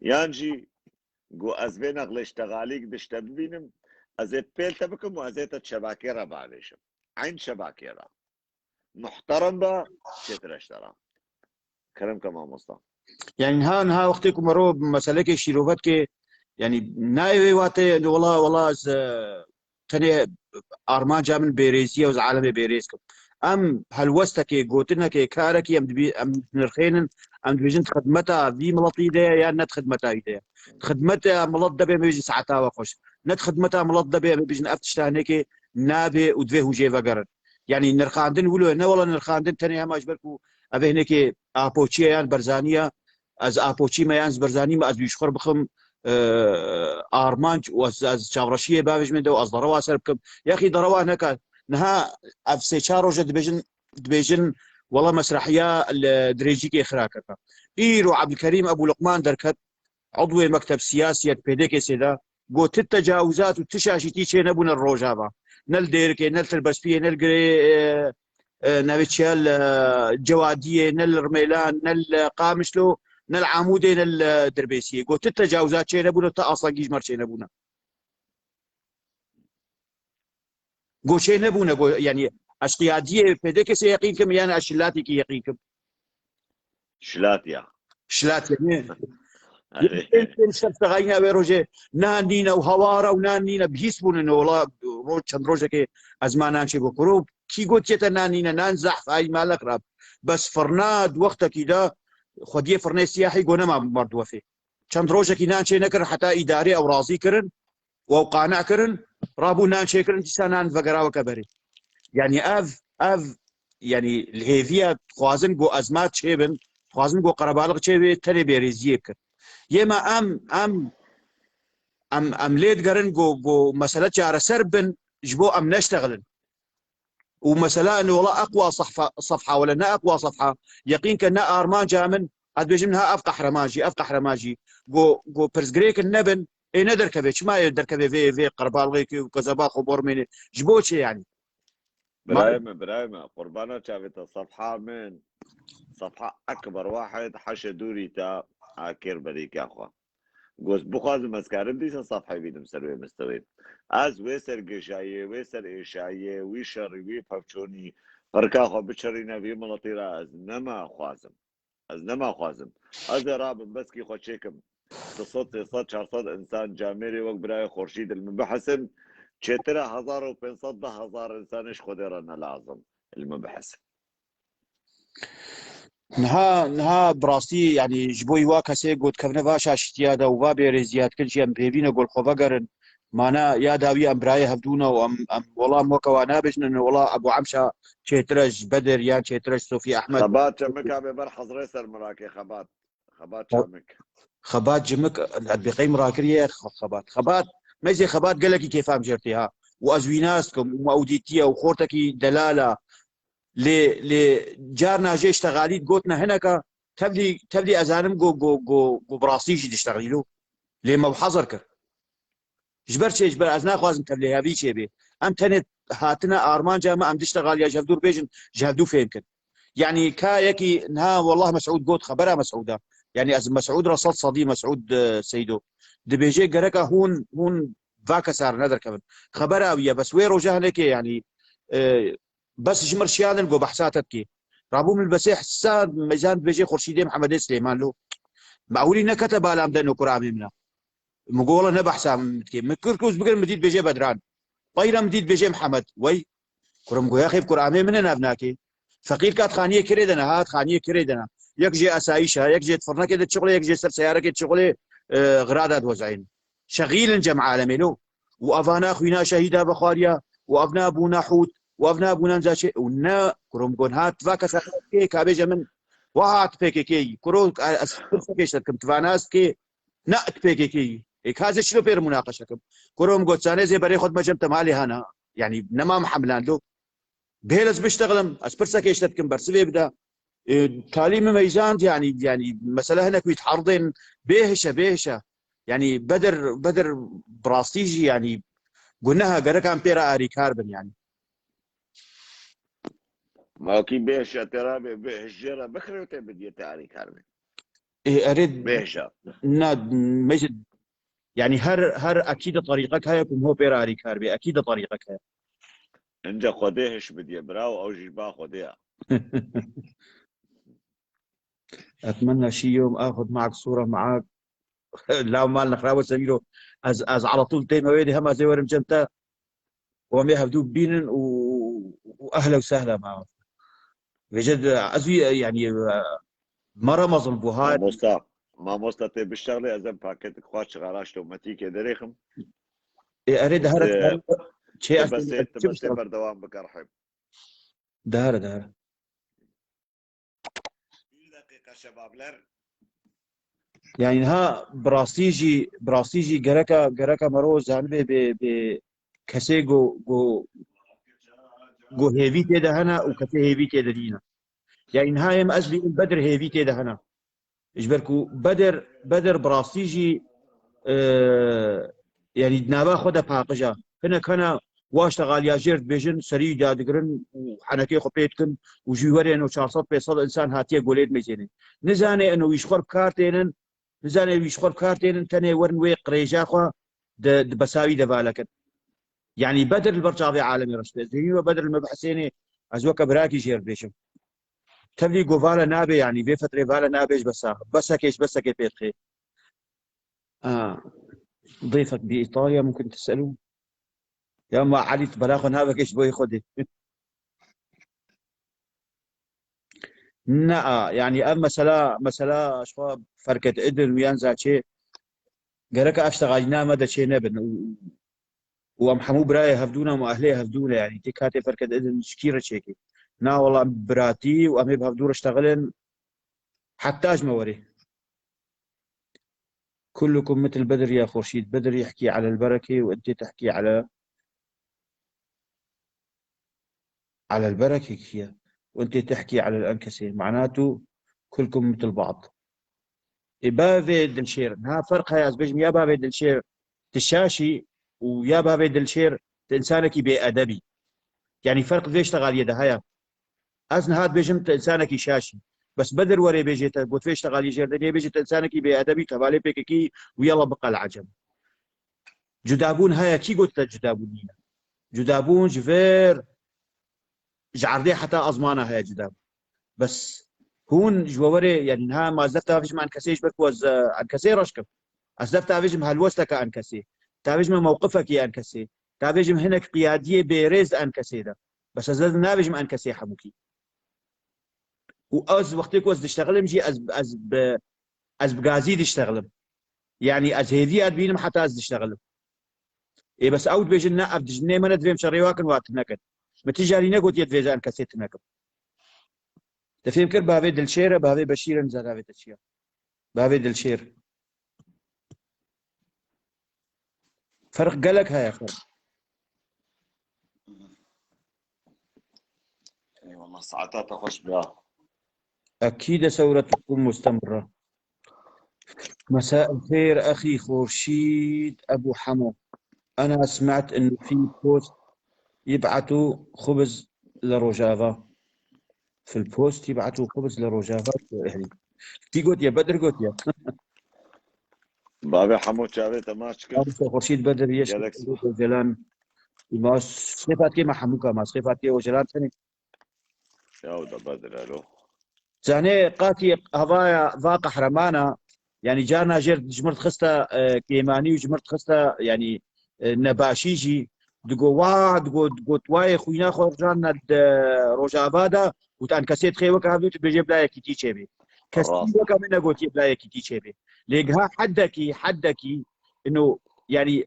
Yan jî ku ez vê nexlê ji texalîk dişte bibînim, ez ê pêl te bikim û ez ê te şebakê re bavêjim. Eyn şebakê re. Muhterem be, çêtir eştera. Kerem ke mamosta. Yani niha, niha wextê ku mero meselekê şîrove dike, yani nayê wê wate, wela, wela ez, e, tenê armanca min bêrêzî ye, ez alemê bêrêz kim. Em helwestekê, gotinekê, karekî em dibî-, em dinirxênin, em dibêjin di xidmeta vî miletî de ye yan ne di xidmeta wî de ye. Di xidmeta milet de be, em bêjin saeta we xweş. Ne di xidmeta milet de be, em bêjin ev tişta hinekê nabe û divê hûn jê vegerin. Yanî nirxandin wilo ye, ne wela nirxandin tenê hema ji ber ku ev ê hinekê Apoçî ye yan Berzanî ye, ez Apoçî me yan ez Berzanî me, ez wî ji xwe re bixim, e, armanc û ez, ez çavreşiyê bavêjim ê de û ez derewa ser bikim. Yexî derewa neka. Niha ev sê çar roje dibêjin, dibêjin, wela mesrehiya li dirêjîkê xira kirine. Îro Ebdulkerîm Ebû Luqman derket, Udwê Mekteb Siyasiyet P D K S'ê de, got, ti tecawizat û ti şaşîtî çênebûne li Rojava. Ne li Dêrikê, ne li Tilbespiyê, ne li Girê, e, e, navê çi ye, li, e, Cewadiyê, ne li Rimêlan, ne li Qamişlo, ne li Amûdê, ne li Dirbêsiyê. Got, ti tecawizat çênebûne, ti asangî ji me re çênebûne. Goçê nebûne, go-, yanî ez qiyadiyê P D K S'ê yeqîn kim, yan ez şilatekî yeqîn kim? Şilat ya. Şilat ya, ne? Erê. Ên, ên ser sexayîna wê rojê nan nîne û hawara û nan nîne, bihîs bûne ne wela roj, çend rojekê ez ma nan çê bo kuro. Kî gotiye te nan nîne, nan zehf ay malek rab. Bes firna di wextekî de xwediyê firnê siyahî go nema merdwefê. Çend rojekî nan çê nekirin heta îdarê ew razî kirin û ew qane kirin, rabû nan çêkirin, dîsa nan vegera weke berê. Yanî ev, ev, yanî li hêviya dixwazin ku ezmat çêbin, dixwazin ku qerebalix çêbê, tenê bêrêziyê bikin. Yê me em, em, em, em lê digerin ku, ku mesele çareser bin, ji bo em neştexilin. Û mesela, ene wela eqwa sehfa, sefha, wela ne eqwa sefha. Yeqîn ke ne armanca min, ez dibêjim niha ev qehreman jî, ev qehreman jî. Go, go pirsgirêkin nebin, ê ne derkeve, çima yê derkeve vê, vê qerbalxê ke û kezeba xwe bormêne? Ji bo çi yanî? Birayê me, birayê me, qurbana çavê te, sefha min, sefha ekber wahid, heşê dûrî te, akêr berîka xwe. Got, bixwazim ez karim dîsa sefhê bînim ser wê mistewê. Ez wê ser gêşayê, wê ser êşayê, wî şerî, wî pevçûnî, qirka xwe biçirîne vî miletî re ez nema xwazim. Ez nema xwazim. Ez ê rabim, beskî xwe çêkim. Du sed, sê sed, çar sed însan camêrê wek birayê Xurşîd li min bihesin. Çêtir e hezar û pênc sed, deh hezar însanê ji Xwedê re ne lazim li min bihesin. Niha, niha bi rastî, yanî ji bo wa kesê ku dikevine va şaşîtiya de û va bêrêziya dikin jî em pêvî ne ku li xwe vegerin. Mana ya dawî em birayê hevdû ne û em, em wela em weke wa nabêjin, wela Ebû Emşa çêtir e ji Bedir yan çêtir e ji Sofî Ehmed. Xebat Çemik abe ber hezrê ser mirakê Xebat. Xebat Çemik. Xebat Cimik, ez bêqey mirakiriye Xebat. Xebat, meyzê Xebat gelekî kêfa em jê re tê ha. Û ez wî nas dikim û me ew dîtiye û xortekî delal e. Lê, lê carna jê ji texalî gotine hineka, tevlî, tevlî ez zanim ku, ku, ku, ku bi rastî jî diştexilî lo. Lê me hezir kir. Ji ber çi? Ji ber ez naxwazim tevlêhavî çêbê. Em tenê hatine armanca me, em diştexaliya ji hevdû bêjin, ji hevdû fêm kin. Yanî ka yekî niha, wallah Mesûd got, xebera Mesûda. Yanî ez Mesûd re sed sedî Mesûd, e, Seydo. Dibêje gereka hûn, hûn va kesa re nederkevin. Xebera wî ye, bes wê roja hinekê, yanî, e, bes ji min şiyadin ku behsa te dikê. Rabû min besê hisa meyzan dibêjê Xurşîdê Mihemedê Silêman lo. Me ewilî nekete bala min de no kuramê min e. Min got, wela ne behsa min dikê. Min kir ku ez bigirim, min dît bêjê Bedran. Peyre min dît bêjê Mihemed. Wey, kurim got, ya xêb kuramê min e nav nakê. Feqîr ka di xaniyê kirê de ne, ha, di xaniyê kirê de ne. Yek jê esayîş e, yek jê di firnekê de dişixulê, yek jê ser seyarekê dişixulê, e, xira de diwezayîn. Şexîlin cem alemê lo. Û evana xwîna şehîda vexwariya, û evna bûna hût, û evna bûna nizam çi, û ne, kurim got, hat va kesa kê, ka bêje min, wa hat P K K yî. Kuro, ez pirsekê ji te dikim, tu va nas dikê, ne tu P K K yî. Ê, ka ez ê çilo pê re munaqeşe kim? Kuro min got, zanê ez ê berê xwe dime cem te malê hana. Yanî nema min hemilan lo. Bihêl ez biştexilim, ez pirsekê ji te dikim, bersivê bide. Ê, talî min meyzand, yanî, yanî mesele hinek wî diherdên, bêhiş e, bêhiş e. Yanî Bedir, Bedir bi rastî jî, yanî guneh e, gerek em pê re arîkar bin, yanî. Ma wekî bêhiş e, tê re bê, bêhiş jê re bixirê û tê bidiyê te arîkar bin. Ê, erê, bêhiş e. Na, mecid, yanî her, her ekîde terîqek heye ku ho pê re arîkar bê. Ekîde terîqek heye. Ince Xwedê hiş bidiye, bravo, ew jî ji ba Xwedê ye. Etmenna şî yom axud maak sûra maak. Law mal nexra we Semîro. Ez, ez ala tûl tême wê de hema zê werim cem te. Û em ê hevdû bibînin û, û ehla û sehla ma. Vêce de ez wî, yanî, e, mera mezin bû ha. Mamosta, mamosta tê bişexlê, ez em paketik xwe çixara ji tometîkê derêxim. Ê, erê de here çê ez berdewam bike rihê. Dare, dare. Bir dakika şebaplar. Yani ha, bi rastî jî, bi rastî jî gereka, gereka mero zanibê bi, bi kesê go, go, go hêvî tê de hene û kesê hêvî tê de nîne. Yani niha em ez bînim Bedir hêvî tê de hene. Ji ber ku Bedir, Bedir bi rastî jî, e, yani di nava xwe de paqij e. Hinek hene wa ji texaliya jêr dibêjin, serî wî dadigirin û henekê xwe pê dikin û ji wî werê eno çar sed pênc sed însan hatiye golê dimêzênin. Nizane eno wî ji xwe bi kar tênin, nizane wî ji xwe bi kar tênin, tenê werin wê qirêja xwe di, di besawî de valekin. Yani Bedir li ber çavê alemê reştê. Zihî we Bedir li me bihesênê, ez weke birakî jêr dibêjim. Tevlî go vala nabe, yani vê fetrê vala nabe ji besa. Besekê ji besekê pê dixe. آه، ضيفك بإيطاليا ممكن تسألوه. يا ما علي، tu bela xwe navekê ji bo yê xwe dê. Na, yani ev mesela, mesela ji xwe ferket idin û yan zaçê gereka ev ştexalîna me de çê nebin û, û em hemû birayê hevdû ne û ehlê hevdû ne, yani tê katê ferket idin ji kî re çêkê. Na wala biratî û em ê bi hevdû re ştexilin heta ji me werê. كلكم مثل بدر يا خورشيد، بدر يحكي على البركة وانت تحكي على على البركة كيا، وانت تحكي على الأنكسة، معناته كلكم مثل بعض. Ê bavê Dilşêr, niha ferq heye, ez bêjim ya bavê Dilşêr ti şaşî û ya bavê Dilşêr ti însanekî bêedebî. Yani ferq vê ştexaliyê de heye. Ez niha dibêjim tu însanekî şaşî. Bes Bedir were bêjê te, got vê ştexalî jêr de nê bêjê tu însanekî bêedebî, tu hevalê pêkekî û yala biqel ecem. Cudabûn heye, kî got te cudabûn nîne? Cudabûn ji vir, ji erdê heta ezmana heye cudabûn. Bes hûn ji we were, yani niha ma ez def tavêjim enkesê ji ber ku ez, e, enkesê reş kim. Ez def tavêjim helwesteke enkesê. Tavêjim mewqifekî enkesê. Tavêjim hinek qiyadiyê bêrêz di enkesê de. Bes ez navêjim enkesê hemûkî. Û ez wextê ku ez diştexilim jî ez, ez bi, ez bi gazî diştexilim. Yani ez hêviya dibînim heta ez diştexilim. Ê bes ew dibêjin ne, ev dijminê me ne, divê em şerê wa kin, wa tune kin. Min ti carî negotiye divê ez enkesê tune kim. Te fêm kir bavê Dilşêr e, bavê Beşîr e, nizam bavê te çi ye. Bavê Dilşêr. Ferq gelek heye, ferq. Eyvallah, saeta te xweş bira. أكيد ثورتكم مستمرة. مساء الخير أخي خورشيد أبو حمو. أنا سمعت إنه في بوست يبعتوا خبز لروجافا. في البوست يبعتوا خبز لروجافا. Kî gotiye? Bedir gotiye. Bavê Hemo çavê te maç kir. Abi Xurşîd Bedir, yeş Gelek Ocalan. Ma sifat kê ma Hemuka, ma sifat kê Ocalan tenê. Ya da Bedir alo. Zanê qatî havaya va qehremana, yani carna jêr ji mir dixista, e, kêmanî û ji mir dixista, yani, e, nebaşî jî, digo wa, digo, digo tu wayê xwîna xwe rijandine di Rojava de û tu enkesê dixê weke hevdû tu dibêjê bila yekîtî çêbê. Kesî Rast. Weke min negotiye bila yekîtî çêbê. Lê giha heddekî, heddekî, ino, yani,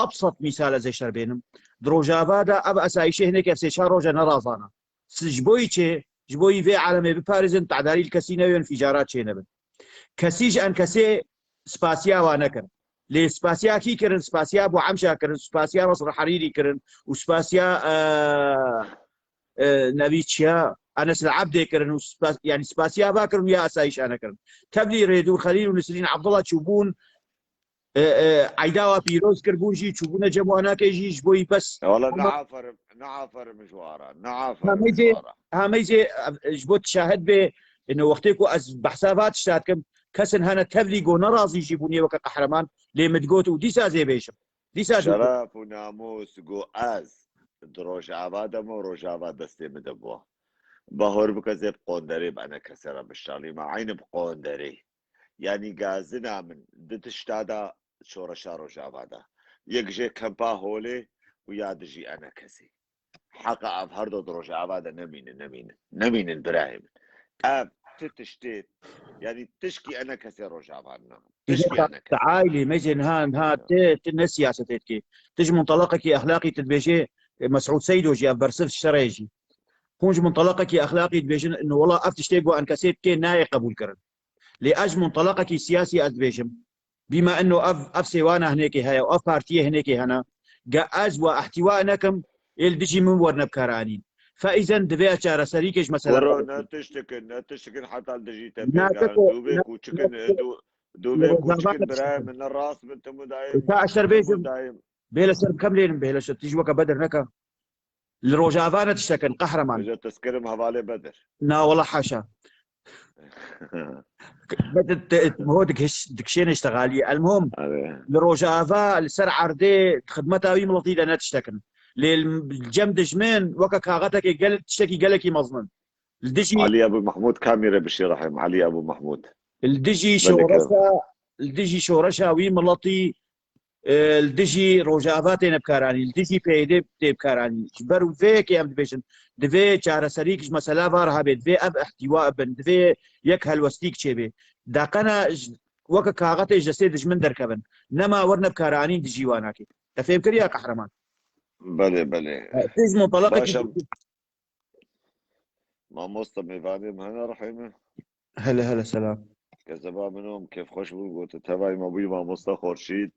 ebsat mîsal ez ê şer bênim. Di Rojava de ev esayîşê hinek ev sê çar roje nerazana. Si-, ji bo yî çê, ji bo yî vê alemê biparêzin, tedarî li kesî newên, fîcarat çê nebin. Kesî ji enkesê spasiya wan nekir. Lê spasiya kî kirin? Spasiya Abu Emşa kirin, spasiya Nasr Herîrî kirin û spasiya, e, e, nevî çiya Enes el Ebdê kirin û spas-, yani spasiya va kirin û ya esayîşa nekirin. Tevlî Rêdûr Xelîl û Nisrîn Abdullah çûbûn, e, e, eyda wa pîroz kirbûn jî, çûbûne cem wanakê jî ji bo yî bes. E, wala Ama naferim, naferim ji wara, naferim Hemê ji jê, wara. Hemê jê, e, ji bo şahid bê, ino wextê ku ez behsa va tişta dikim, kesin hene tevlî go nerazî jî bûnê weke qehreman, lê min digot û dîsa zê bêjim. Dîsa dû- Şeref û namûs go ez di Rojava de me, Rojava destê min de bû. Bahor bike zê bi qonderê bi ene kese re biştalî me, eynî bi qonderê. Yanî gazina min di tişta de şoreşa Rojava de. Yek jê kempa holê û ya dijî ene kesê. Heqa ev her do di Rojava de nemînin, nemînin. Nemînin birayê min. Ev ti tiştê, yanî tişkî ene kesê Rojava ne. Tişkî ene kesê. Ailî, mecê niha, niha ti, ti ne siyasetê dikê. Ti ji muntalaqekî exlaqî ti dibêjê, e, Mesûd Seydo jî ev bersiv şerê jî. Hûn ji munteleqekî exlaqî dibêjin, ino wela ev tiştê ku enkesê dikê nayê qebûlkirin. Lê ez ji munteleqekî siyasî ez dibêjim. Bîma ino ev, ev sêwana hinekê heye û ev partiyê hinekê hene. Ge ez we ihtîwa nekim, ê li dijî min werne bikaranîn. Feîzen divê ez çareserîkê ji mesela Kuro, ne tiştikin, ne tiştikin heta li dijî te pê Nazik gehan. o, Dû bê ne, kûçikin, ne, dû, dû li bê Rojava kûçikin ne birayê tiştikin. min, ne rast bin, tu mudayim, Ka ez ser tu bêjim, mudayim. Bê li ser bikem lênim, bê li ser tîj weke Bedir neke. Li Rojava ne tiştekin, qehreman. Ji tezkirim hevalê Bedir. Na wala haşa. Bedir te, te, ho dikiş-, dikişêne ji texaliyê. Elmuhim, Are. li Rojava, li ser erdê, xidmeta wî miletî de ne tiştekin. Lê li cem dijmin, weke kaxetekê gel, tiştekî gelekî mezin in. Li dijî Elî Ebû Mehmûd kamîre bişî rehim. Elî Ebû Mehmûd. Li dijî Belê şoreşa, li dijî şoreşa wî miletî, e, li dijî Rojava têne bikaranî, li dijî P Y D tê bikaranî. Ji ber vê yekê em dibêjin, divê çareserîk ji mesela va re hebe, divê ev ihtîwa bin, divê yek helwestîk çêbê. Deqena ji, weke kaxetê ji destê dijmin derkevin. Nema werne bikaranîn dijî wanakê. Te fêm kiriya qehreman? Belê, belê. E, tu ji munteleqekî Baş em. Mamoste mêvanê min hene rehê min. Hele hele selam. Kezeba min om kêfxweş bû, gotu tevayî me bûyî mamoste Xorşîd.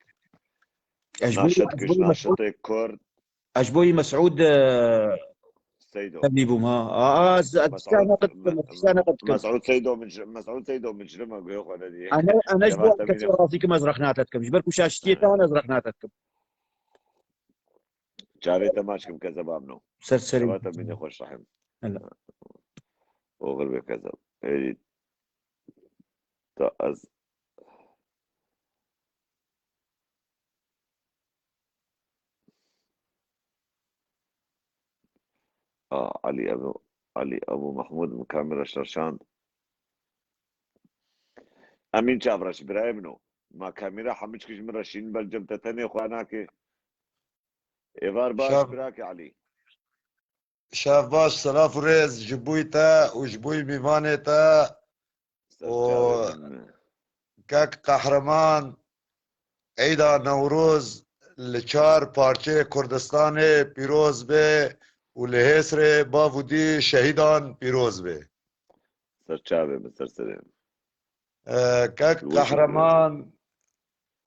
Ez ji bo, Naşit ez ji kuj, bo Mesûd, naşitê Kurd. Ez ji bo Mesûd, e, Seydo. Tevlî bûm ha. A, a, ez, ez Mesûd, tişta neqet dikim, Me-, ez tişta neqet dikim. Mesûd Seydo, min ji-, Mesûd Seydo, min ji rima guhê xwe nedî. Ene, ene ji bo Ceva te kesê bîne. razî kim ez rexnate dikim. Ji ber ku şaştiyê te hene ez rexnate dikim. Çarê te maç kim kezeba min o. Ser serê. Şeva te bîne xweş rehim. Hele. Oxir be kezeb. Êdî. Ta ez. A, Elî Ebû, Elî Ebû Mehmûd min kamera şerşand. Emîn Çavreş, birayê min o. Ma kamera hemû çikî ji min re şîn, bel cem te tenê xwe nake. Êvar baş, Şev, birakê Elî. Şev baş, selaf û rêz ji bo te û ji bo mîvanê te Ser û çavê min. kek Qehreman, Eyda Newroz li çar parçeyê Kurdistanê pîroz be û li Hêsrê bav û dî şehîdan pîroz be. Ser çavê min, ser serê min. E, kek Wê Qehreman,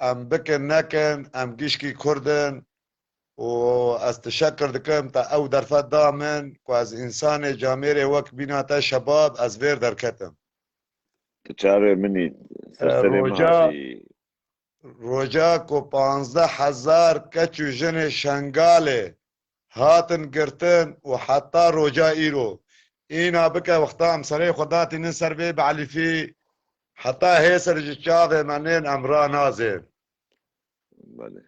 em bikin nekin, em gişkî Kurd in û ez teşekkir dikim te ew derfet da min ku ez însanê camêrê wek bîna te şebab ez vêr derketim. Tu çavê min î, ser E, serê min roja, hatî. roja ku panzdeh hezar keç û jinê Şengalê hatin girtin û heta roja îro. Îna bike wexta em serê xwe datînin ser vê behlîfî, heta hêsir ji çavê me nên em ranazên. Belê.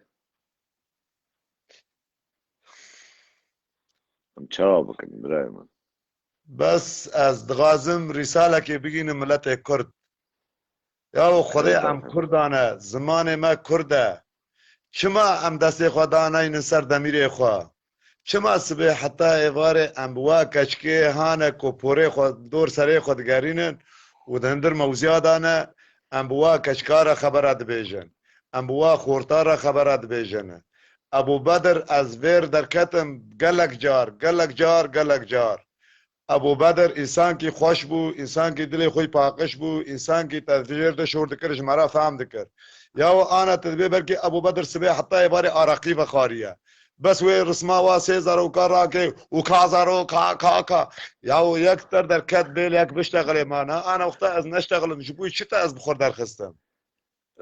Em çawa bikin, birayê min? Bes ez dixwazim rîsalekê bigînim miletê Kurd. Yaw Xwedê, Ê, em berhem. Kurdan e, zimanê me Kurd e. Çima em destê xwe danaynin ser demîrê xwe? Çima sibê heta êvarê em bi wa keçikê hane ku porê xwe dor serê xwe digerînin û di hundir mewziya de ne, em bi wa keçika re xebera dibêjin? Em bi wa xorta re xebera dibêjin? Ebû Bedir, ez vêr derketim gelek car, gelek car, gelek car. Ebû Bedir însankî xweş bû, însankî dilê xwe yî paqij bû, însankî te jêr de şor dikir, ji me re fehm dikir. Ya û ana te dibê belkî Ebû Bedir sibê heta êvarê araqî vexwariye. Bes wê risma wa sê zaroka rake û ka zaro, ka, ka, ka. Ya û yek ser derket bêl yek biştexilê mana. Ana wexta ez neştexilim, ji bo çi te ez bi xwe derxistim?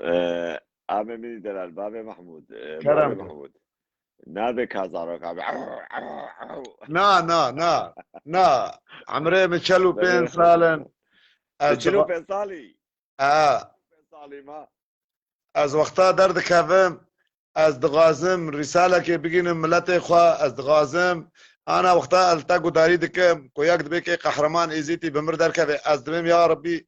Ee, Amê min delal, bavê Mahmud, ee, Kerem bavê bû. Mahmud. Nabe ka zarok abi. Au, au, au. Na, na, na, na. Emrê min çel û pênc Belê. sal in. Ez Çil û diva-, pênc salî. Ha. Pênc salî ma. Ez wexta derdikevim, ez dixwazim rîsalekê bigînim miletê xwe, ez dixwazim. Ana wexta ez li te gudarî dikim, ku yek dibê kê Qehreman Êzîtî bi mir derkeve, ez dibêm ya Rebbî,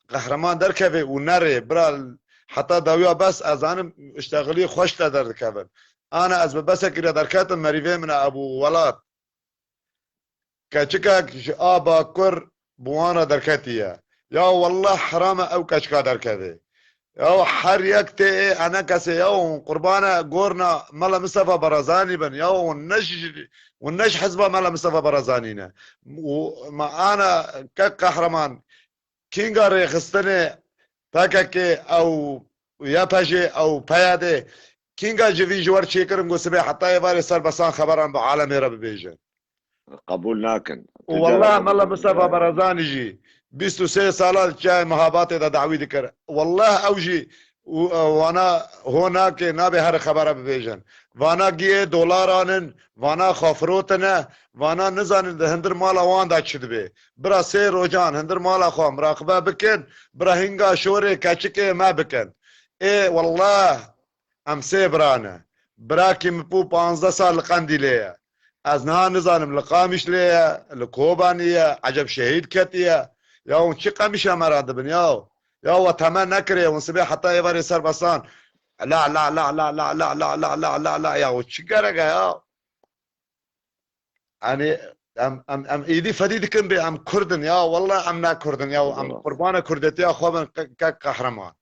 Qehreman derkeve û nerê, bira, heta dawiya bes, ez zanim, iştexilî xweş te derdikevin. Ana ez bi besekî re derketim, merîvê min e Ebû Welat. Keçikek ji a Bakur bi wan re derketiye. Ya wellah heram e ew keçika derkeve. Ya her yek tê ê enekesê ya hûn qurbana gorna Mela Mistefa Barazanî bin. Ya hûn neş, hûn neş hizba Mela Mistefa Barazanî ne. Û me ana kek Qehreman, kînga rêxistinê P K K ew YPJ ew PYD, kînga ji vî ji wer çêkirin ku sibê heta êvarê ser besan xeberan bi alemê re bibêjin. Qebûl nakin. Û wallah Mela Mistefa Barazanî jî bîst û sê sala di çiyayê Mihabatê de dawî dikir. Wallah ew jî û, e, wana ho nake, nabe her xebera bibêjin. Vana giyê dolaran in, vana xwe firotine, vana nizanin di hindir mala wan de çi dibe. Bira sê rojan hindir mala xwe muraqibe bikin, bira hinga şorê keçikê me bikin. Ê wallah, em sê bira ne. Birakî min pû panzdeh sal li Qendîlê ye. Ez niha nizanim li Qamişlê ye, li Kobanî ye, eceb şehîd ketiye. Ya hûn çi qemîşa me re dibin ya? Ya we teme nekiriye, hûn sibê heta êvarê ser besan. La, la, la, ya hûn çi gerek e ya? Yanî em, em, em êdî fedî dikin bê em Kurd in ya, wallah em ne Kurd in ya, em qurbana Kurdetiya xwe bin, ke-, kek Qehreman.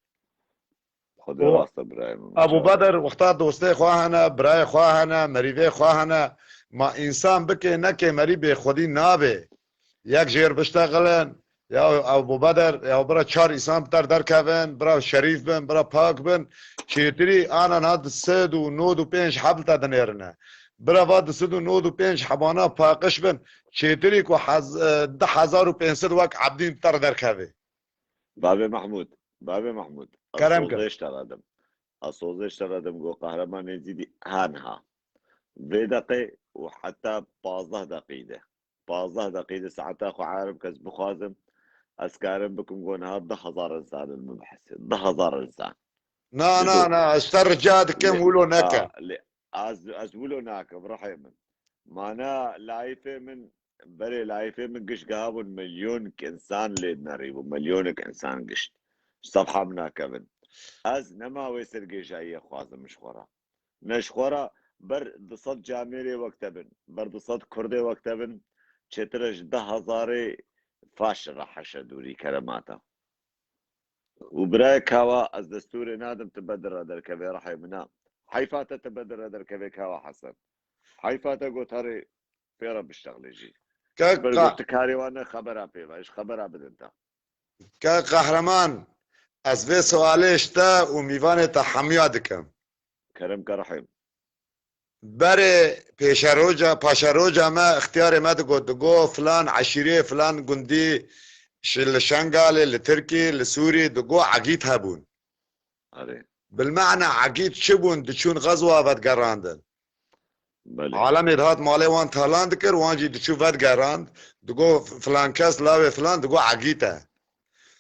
Xwedê rast e birayê min. Ebu Bedr wexta dostê xwe hene, birayê xwe hene, merîvê xwe hene. Ma însan bikê nekê merî bêxwedî nabe. Yek jêr biştexilin, ya Ebu Bedr, ya bira çar însan bi te re derkevin, bira şerîf bin, bira pak bin. Çêtirî ana niha di sed û nod û pênc heb li te dinêrine. Bira va di sed û nod û pênc hebana paqij bin. Çêtirî ku hez-, e, du hezar û pênc sed wek Ebdîn bi te re derkeve. Bavê Mehmûd, bavê Mehmûd. Kerem kir. Ez sozê ji te re dim. Ez sozê ji te re dim, got Qehreman Êzîdî, ha niha. Vê deqê û heta pazdeh deqî de. Pazdeh deqî de saeta xwe erim kes bixwazim, ez karim bikim, got niha du hezar însan in min bihesê. Du hezar însan. Na, na, na, ez te rica dikim, wilo neke. Lê ez, ez wilo nakim, rihê min. Mana layîfê min, berê layîfê min giş giha bûn, milyonek însan lê nerî bû, milyonek însan gişt. Sefha min nakevin. Ez nema wê sergêjayiyê xwazim ji xwe re. Ne ji xwe re ber du sed camêrê wek te bin, ber du sed kurdê wek te bin, çêtir e ji du hezarê faş re heşe dûrî keremata. Û birayê Kawa, ez destûrê nadim tu Bedir re derkevê, rihê min a. Heyfa te tu Bedir re derkevê Kawa Hesen. Heyfa te got herê pê re biştexlê jî. Kek Ber qa- got tu karê wan ne xebera pê ve, ji xebera bidin te. Kek Qehreman, ez vê sualê ji te û mîvanê te hemiya dikim. Kerem ke rihê min. Berê pêşeroca, paşeroca me ixtiyarê me digot, digot filan eşîrê, filan gundî, şi-, li Şengalê, li Tirkî, li Sûrî, digot egît hebûn. Erê. Bilmehna egît çi bûn, diçûn xezwa vedigerandin. Belê. Alemê dihat malê wan talan dikir, wan jî diçû vedigerand, digot filan kes lawê filan, digot egît e.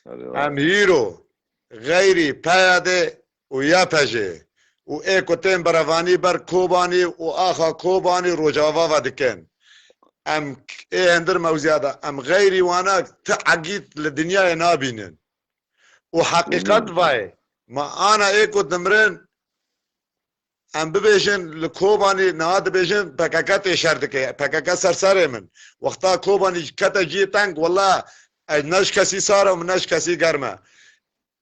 Erê, Em erê. Hîro, xeyrî PYD û YPJ û ê ku tên berevanî ber Kobanî û axa Kobanî Rojava ve dikin. Em ê hindir mewziya de, em xeyrî wana ti egît li dinyayê nabînin. Û heqîqet vayê. Ma ana ê ku dimirin, em bibêjin li Kobanî niha dibêjin P K K tê şer dike. P K K ser serê min. Wexta Kobanî kete cihê teng, wela ez ne ji kesî sar im, ne ji kesî germ e.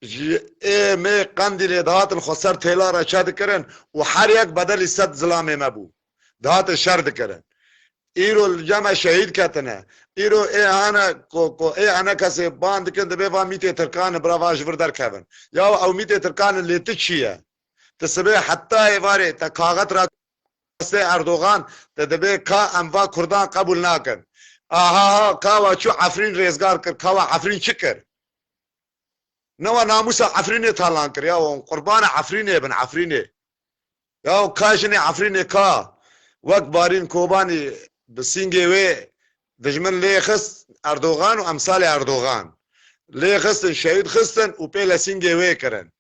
Ji ê mê Qendîlê dihatin xwe ser têla re çe dikirin û her yek bedelî sed zilamê me bû. Dihatin şer dikirin. Îro li cem me şehîd ketine. Îro ê hene ku, ku ê hene kesê ban dikin, dibê va mîtê Tirkan e, bira va ji vir derkevin. Ya ew mîtê Tirkan e, lê tu çi ye? Tu sibê heta êvarê te kaxet ra destê Erdogan, te dibê ka em va Kurdan qebûl nakin. Aha, ha, ka wa çû Efrîn rêzgar kir, ka wa Efrîn çi kir? Ne wa namûsa Efrînê talan kir, ya hûn qurbana Efrînê bin, Efrînê. Ya ka jinê Efrînê ka, wek Barîn Kobanî bi sîngê wê dijmin lê xist Erdogan û emsalê Erdogan. Lê xistin, şehîd xistin û pê le sîngê wê kirin.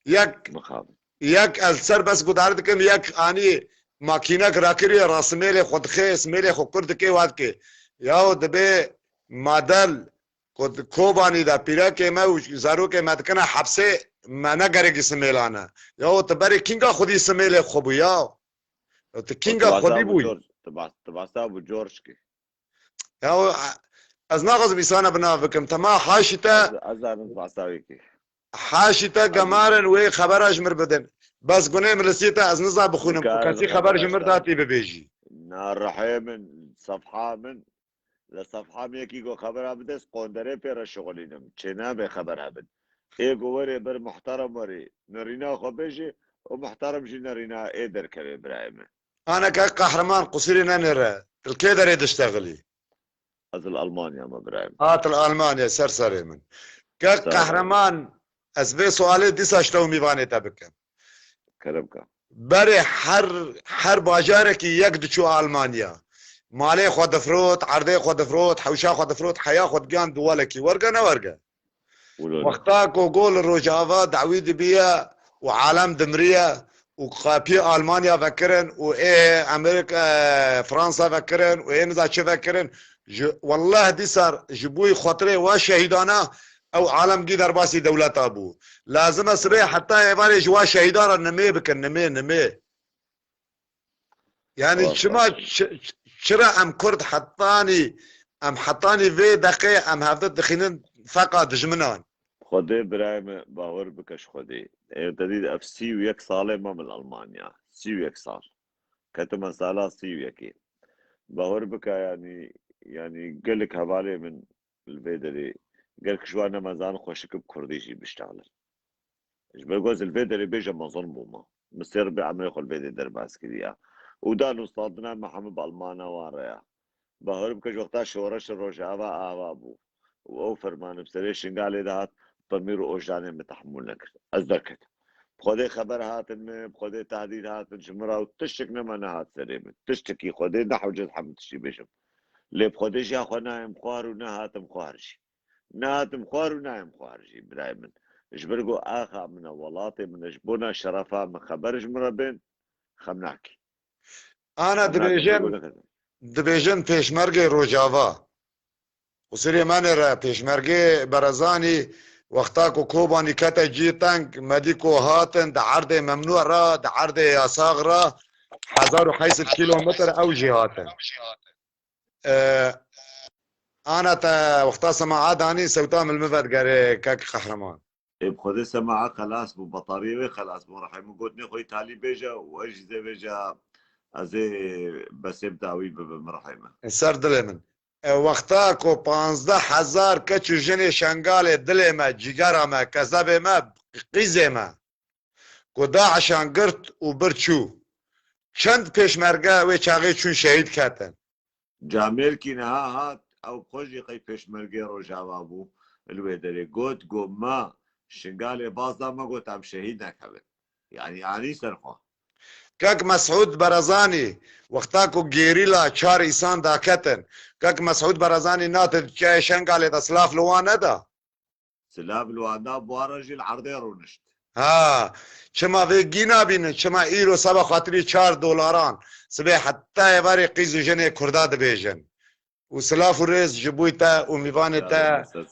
Yek, Mixabin. Yek ez ser bes guhdar dikim, yek anî makînek rakiriye, ra simêlê xwe dixê, simêlê xwe kur dikê, wa dikê. Yaw dibê madel ku di Kobanî de pîrekê me û zarokê me dikine hepsê, me ne gerekî simêlane. Yaw tu berê kînga xwedî simêlê xwe bû ya? Yaw tu kînga xwedî bûyî? Tu bas-, tu basa bû George kî? Yaw ez naxwazim îsana bi nav bikim. Tema haşî te. Ez, ez zanim tu basa wê kî. Haşî te gemarin wê xebera ji mir bidin. Bes gunê min li sî te ez niza bixwînim. Û kesî xeber ji mir datî bibêjî. Narihê min, sefha min, li sefha min yekî ku xebera bide, ez qonderê pê re şixulînim. Çênabe xeber hebin. Ê ku werê ber muhterem werê, nerîna xwe bêjê û muhterem jî nerîna ê derkeve birayê min. Ana kek Qehreman qusûrê nenêre. Li kê derê diştexilî? Ez li Almanya me birayê min. Hat li Almanya ser serê min. Kek Qehreman, ez vê sualê dîsa ji te û mîvanê te bikim. Kerem ka. Berê her her bajarekî yek diçû Almanya. Malê xwe difrot, erdê xwe difrot, hewşa xwe difrot, heya xwe digiyan duwelekî. Werge ne werge? Wilo ne. Wexta ku go li Rojava dawî dibiye û alem dimriye û qapiyê Almanya vekirin û ê Amerîka, e, Fransa vekirin û ê niza çi vekirin, ji, wellah dîsar ji bo xatirê wa şehîdana ew alem gî derbasî dewleta bû. Lazim e sibê heta êvarê ji wa şehîdan re nimê bikin, nimê, nimê. Yani çima çi-, çi-, çira em Kurd hetanî, em hetanî vê deqê em hevdî dixînin feqa dijminan. Xwedê birayê me, bawer bike ji Xwedê. Ê, te dît ev sî û yek salê me min Almanya. Sî û yek sal. Ketime sala sî û yekê. Bawer bike, yanî, yanî gelek hevalê min li vê derê, ger ji wan nema zan xweşik bi kurdî jî biştexilin. Ji ber ku ez li vê derê bêje mezin bûme. Min sê ribê emrê xwe li vê derê derbas kiriye. Û da nûstandina me hemû bi Almana wan re ya. Bawer bike ji wexta şoreşa Rojava ava bû. Û ew fermane bi serê Şingalê de hat, Demîr û Ocalanê min tehmûl nekir. Ez derketim. Bi Xwedê xeber hatin min, bi Xwedê tehdîd hatin ji min re û tiştek nema nehat serê min. Tiştekî Xwedê ne hewce ez hemû tiştî bêjim. Lê bi Xwedê jî ya xwe nayêm xwar û nehatim xwar jî. Nehatim xwar û nayêm xwar jî birayê min. Ji ber ku axa min e, welatê min e, ji bona şerefa min xeber ji min re bên, xem nakî. Ana dibêjin, dibêjin pêşmergê Rojava. Qusirê me nêre pêşmergê Berezanî wexta ku Kobanî kete cî teng, medîko hatin di erdê memnû re, di erdê yasax re hezar û heyt sed kîlometr ew jî hatin. E, ana te wexta sema'a danî sewta min li min vedigerê kek Qehreman. Ê bi Xwedê sema'a xelas bû, betariyê wê xelas bû, rehê min got nê xwe îtalî bêje û ez jî zê vêja ez ê besê bi dawî bibim, rehê min. Ser dilê min. E, wexta ku panzdeh hezar keç û jinê Şengalê dilê me, cîgera me, kezebê me, qîzê me, ku DAIŞan girt û bir çû, çend pêşmerge wê çaxê çûn şehîd ketin. Camêrkî niha hat, ew xwe jî qey pêşmergê Rojava bû li wê derê. Got, got, ma Şingalê baz da me, got, em şehîd nekevin. Yanî anî ser xwe. Kek Mesûd Barazanî, wexta ku gerîla çar îsan daketin, Kek Mesûd Barazanî nate çiyayê Şengalê de silav li wan neda? Silav li wan da, bi wan re jî li erdê rûnişt. Ha, çima vê gî nabînin? Çima îro seba xatirî çar dolaran sibê heta êvarê qîz û jinê Kurda dibêjin? Û silav û rêz ji bo te û mîvanê te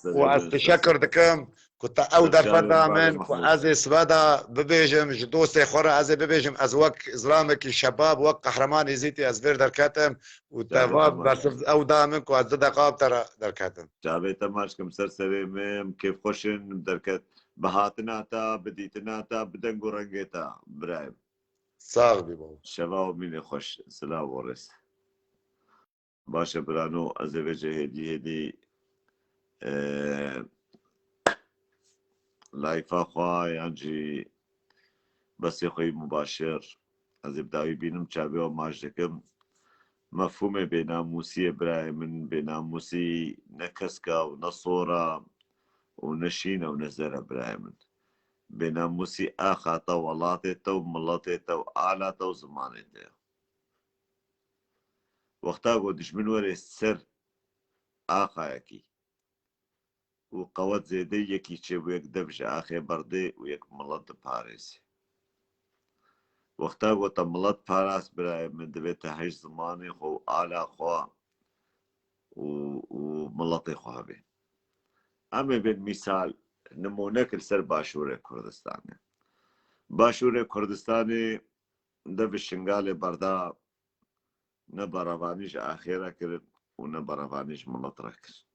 û ez teşekur dikim ku te ew derfet da min ku ez ê sibe de bibêjim, ji dostê xwe re ez ê bibêjim, ez wek zilamekî şebab, wek qehremanê Êzîdî ez vêr derketim û te va bersiv ew da min ku ez du deqa bi te re derketim. Çavê te maç kim ser serê min, kêfxweş in, derket bi hatina te, bi dîtina te, bi deng û rengê te, birayê min. Sax bî baba. Şeva û mînê xweş, silav û rêz. Baş e birano, ez ê vêce hêdî hêdî, e, layfa xwe yan jî besê xwe yî mubaşir, ez ê bi dawî bînim, çavê we maç dikim. Mefhûmê bênamûsiyê birayê min, bênamûsî ne kesk e û ne sor e û ne şîn e û ne zer e birayê min. Bênamûsî axa te, welatê te û miletê te û ala te û zimanê te ye. Wexta ku dijmin were ser axayekî û qewet zêdeyî yekî çêbû, yek dev ji axê berdê û yek milet diparêzê. Wexta ku te milet parast birayê min, divê te hej zimanê xwe û ala xwe û, û miletê xwe hebê. Em ê bên mîsal, nimûnek li ser Başûrê Kurdistanê. Başûrê Kurdistanê dev Şingalê berda, ne berevanî ji axê re kirin û ne berevanî ji milet re kir.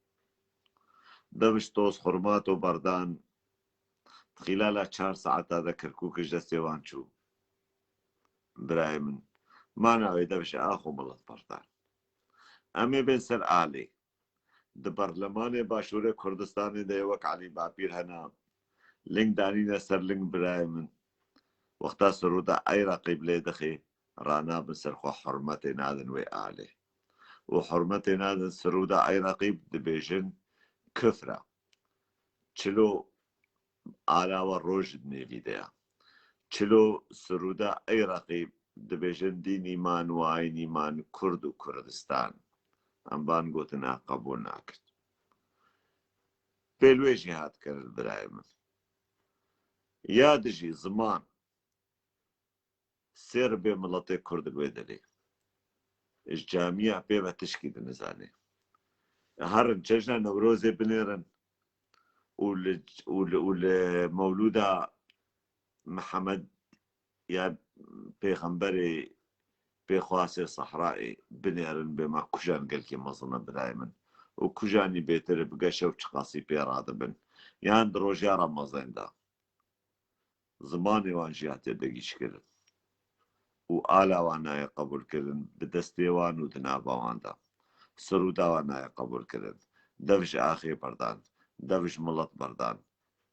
Dev ji toz xurmat û berdan, Xîlala çar saeta de Kirkûk ji destê wan çû. Birayê min, mana wê devşe ax û milet partan. Em ê bên ser alê. Di berlemanê Başûrê Kurdistanê de yê wek Elî Bapîr hene, ling danîne ser ling birayê min. Wexta sirûda Eyreqî bi lê dixê, ranabin ser xwe, hurmetê nadin wê alê. Û hurmetê nadin sirûda Eyreqî, dibêjin kufr e. Çilo ala we roj di nêvî de ye. Çilo sirûda Eyreqî dibêjin dînî man û ayînî man Kurd û Kurdistan. Em van gotina qebûl nakin. Pêl wê jî hat kirin birayê min. Ya dijî ziman, sê ribê miletê Kurd li wê derê. Ji camiya pê ve tişkî dinizane. Herin cejna Newrozê binêrin û li, û li, û li mewlûda Mihemed ya pêxemberê pêxwasê Sehrayê binêrin, bê ma kujan gelkî mezin e birayê min. Û kujanî bêtir bi geşe û çiqasî pê radibin. Yan di roja Remezan de. Zimanê wan jî hatiye degîşkirin. Û ala wan nayê qebûlkirin bi destê wan û di nava wan de. Sirûda wan nayê qebûlkirin. Dev ji axê berdan. Dev ji milet berdan.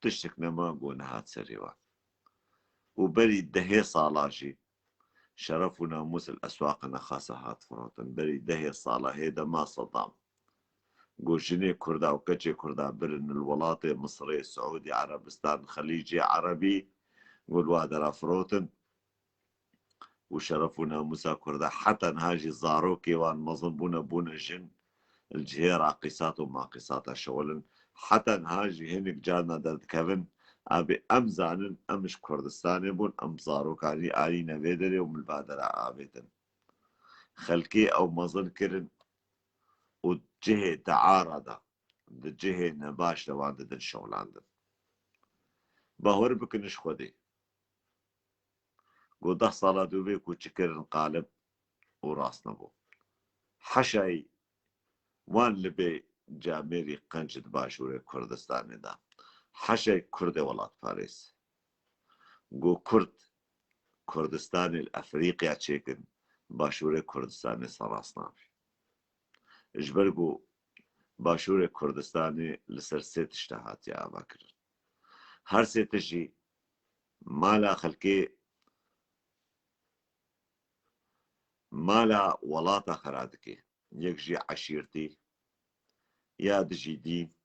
Tiştik nema ku nehat serê wan. Û berî dehê sala jî şeref û namûs li eswaqê nexasa hat firotin. Berî dehê sala hê dema Sedam got jinê Kurda û keçê Kurda birin li welatê Misirê, Siûdî Erebistan, Xelîcê Erebî, got li wa dera firotin û şeref û namûsa Kurda heta niha jî zarokê wan mezin bûne, bûne jin, li cihê raqîsat û maqîsata şewilin. Heta niha jî hinek carna derdikevin, abê em zanin, em ji Kurdistanê bûn, em zarokanî anîne vê derê û min li va dera avêtin. Xelkê ew mezin kirin û cihê diara de, di cihê nebaş de wan didin şewlandin. Bawer bikin ji Xwedê. Got deh sala dûvê ku çi kirin qalib û rast nebû. Heşayî wan li bê camêrî qenc di Başûrê Kurdistanê de. Heşayî Kurdê welatparêz. Got Kurd, Kurdistanê li Efrîqya çêkin, Başûrê Kurdistanê serast nabe. Ji ber ku Başûrê Kurdistanê li ser sê tişta hatiye avakirin. Her sê tişt jî mala xelkê, mala welata xera dike. Yek jî eşîrtî, ya dijî dîn,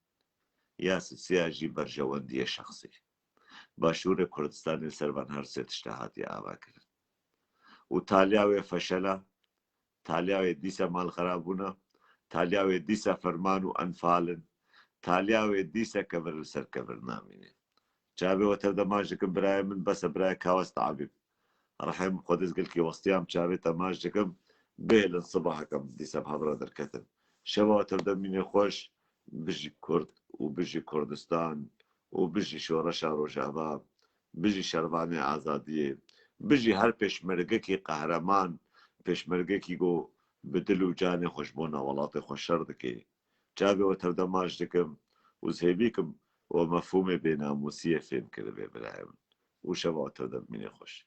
ya sisiya jî berjewendiyê şexsî. Başûrê Kurdistanê li ser van her sê tişta hatiye avakirin. Û taliya wê feşel e, taliya wê dîsa malxerabûn e, taliya wê dîsa ferman û enfal in, taliya wê dîsa kevir li ser kevir namîne. Çavê we tev de maç dikim birayê min, bes e birayê ka west abîm. Rehê min Xwedê ez gelkî westiyam, çavê te maç dikim, bihêlin sibahek em dîsa bi hev re derketin. Şeva we tev de mînê xweş, bijî Kurd û bijî Kurdistan û bijî şoreşa Rojava, bijî şervanê azadiyê, bijî her pêşmergekî qehreman, pêşmergekî ku bi dil û canê xwe ji bona welatê xwe şer dike. Çavê we tev de maç dikim û ez hêvî kim we mefhûmê bênamûsiyê fêm kiribê birayê min. Û şeva we tev de mînê xweş.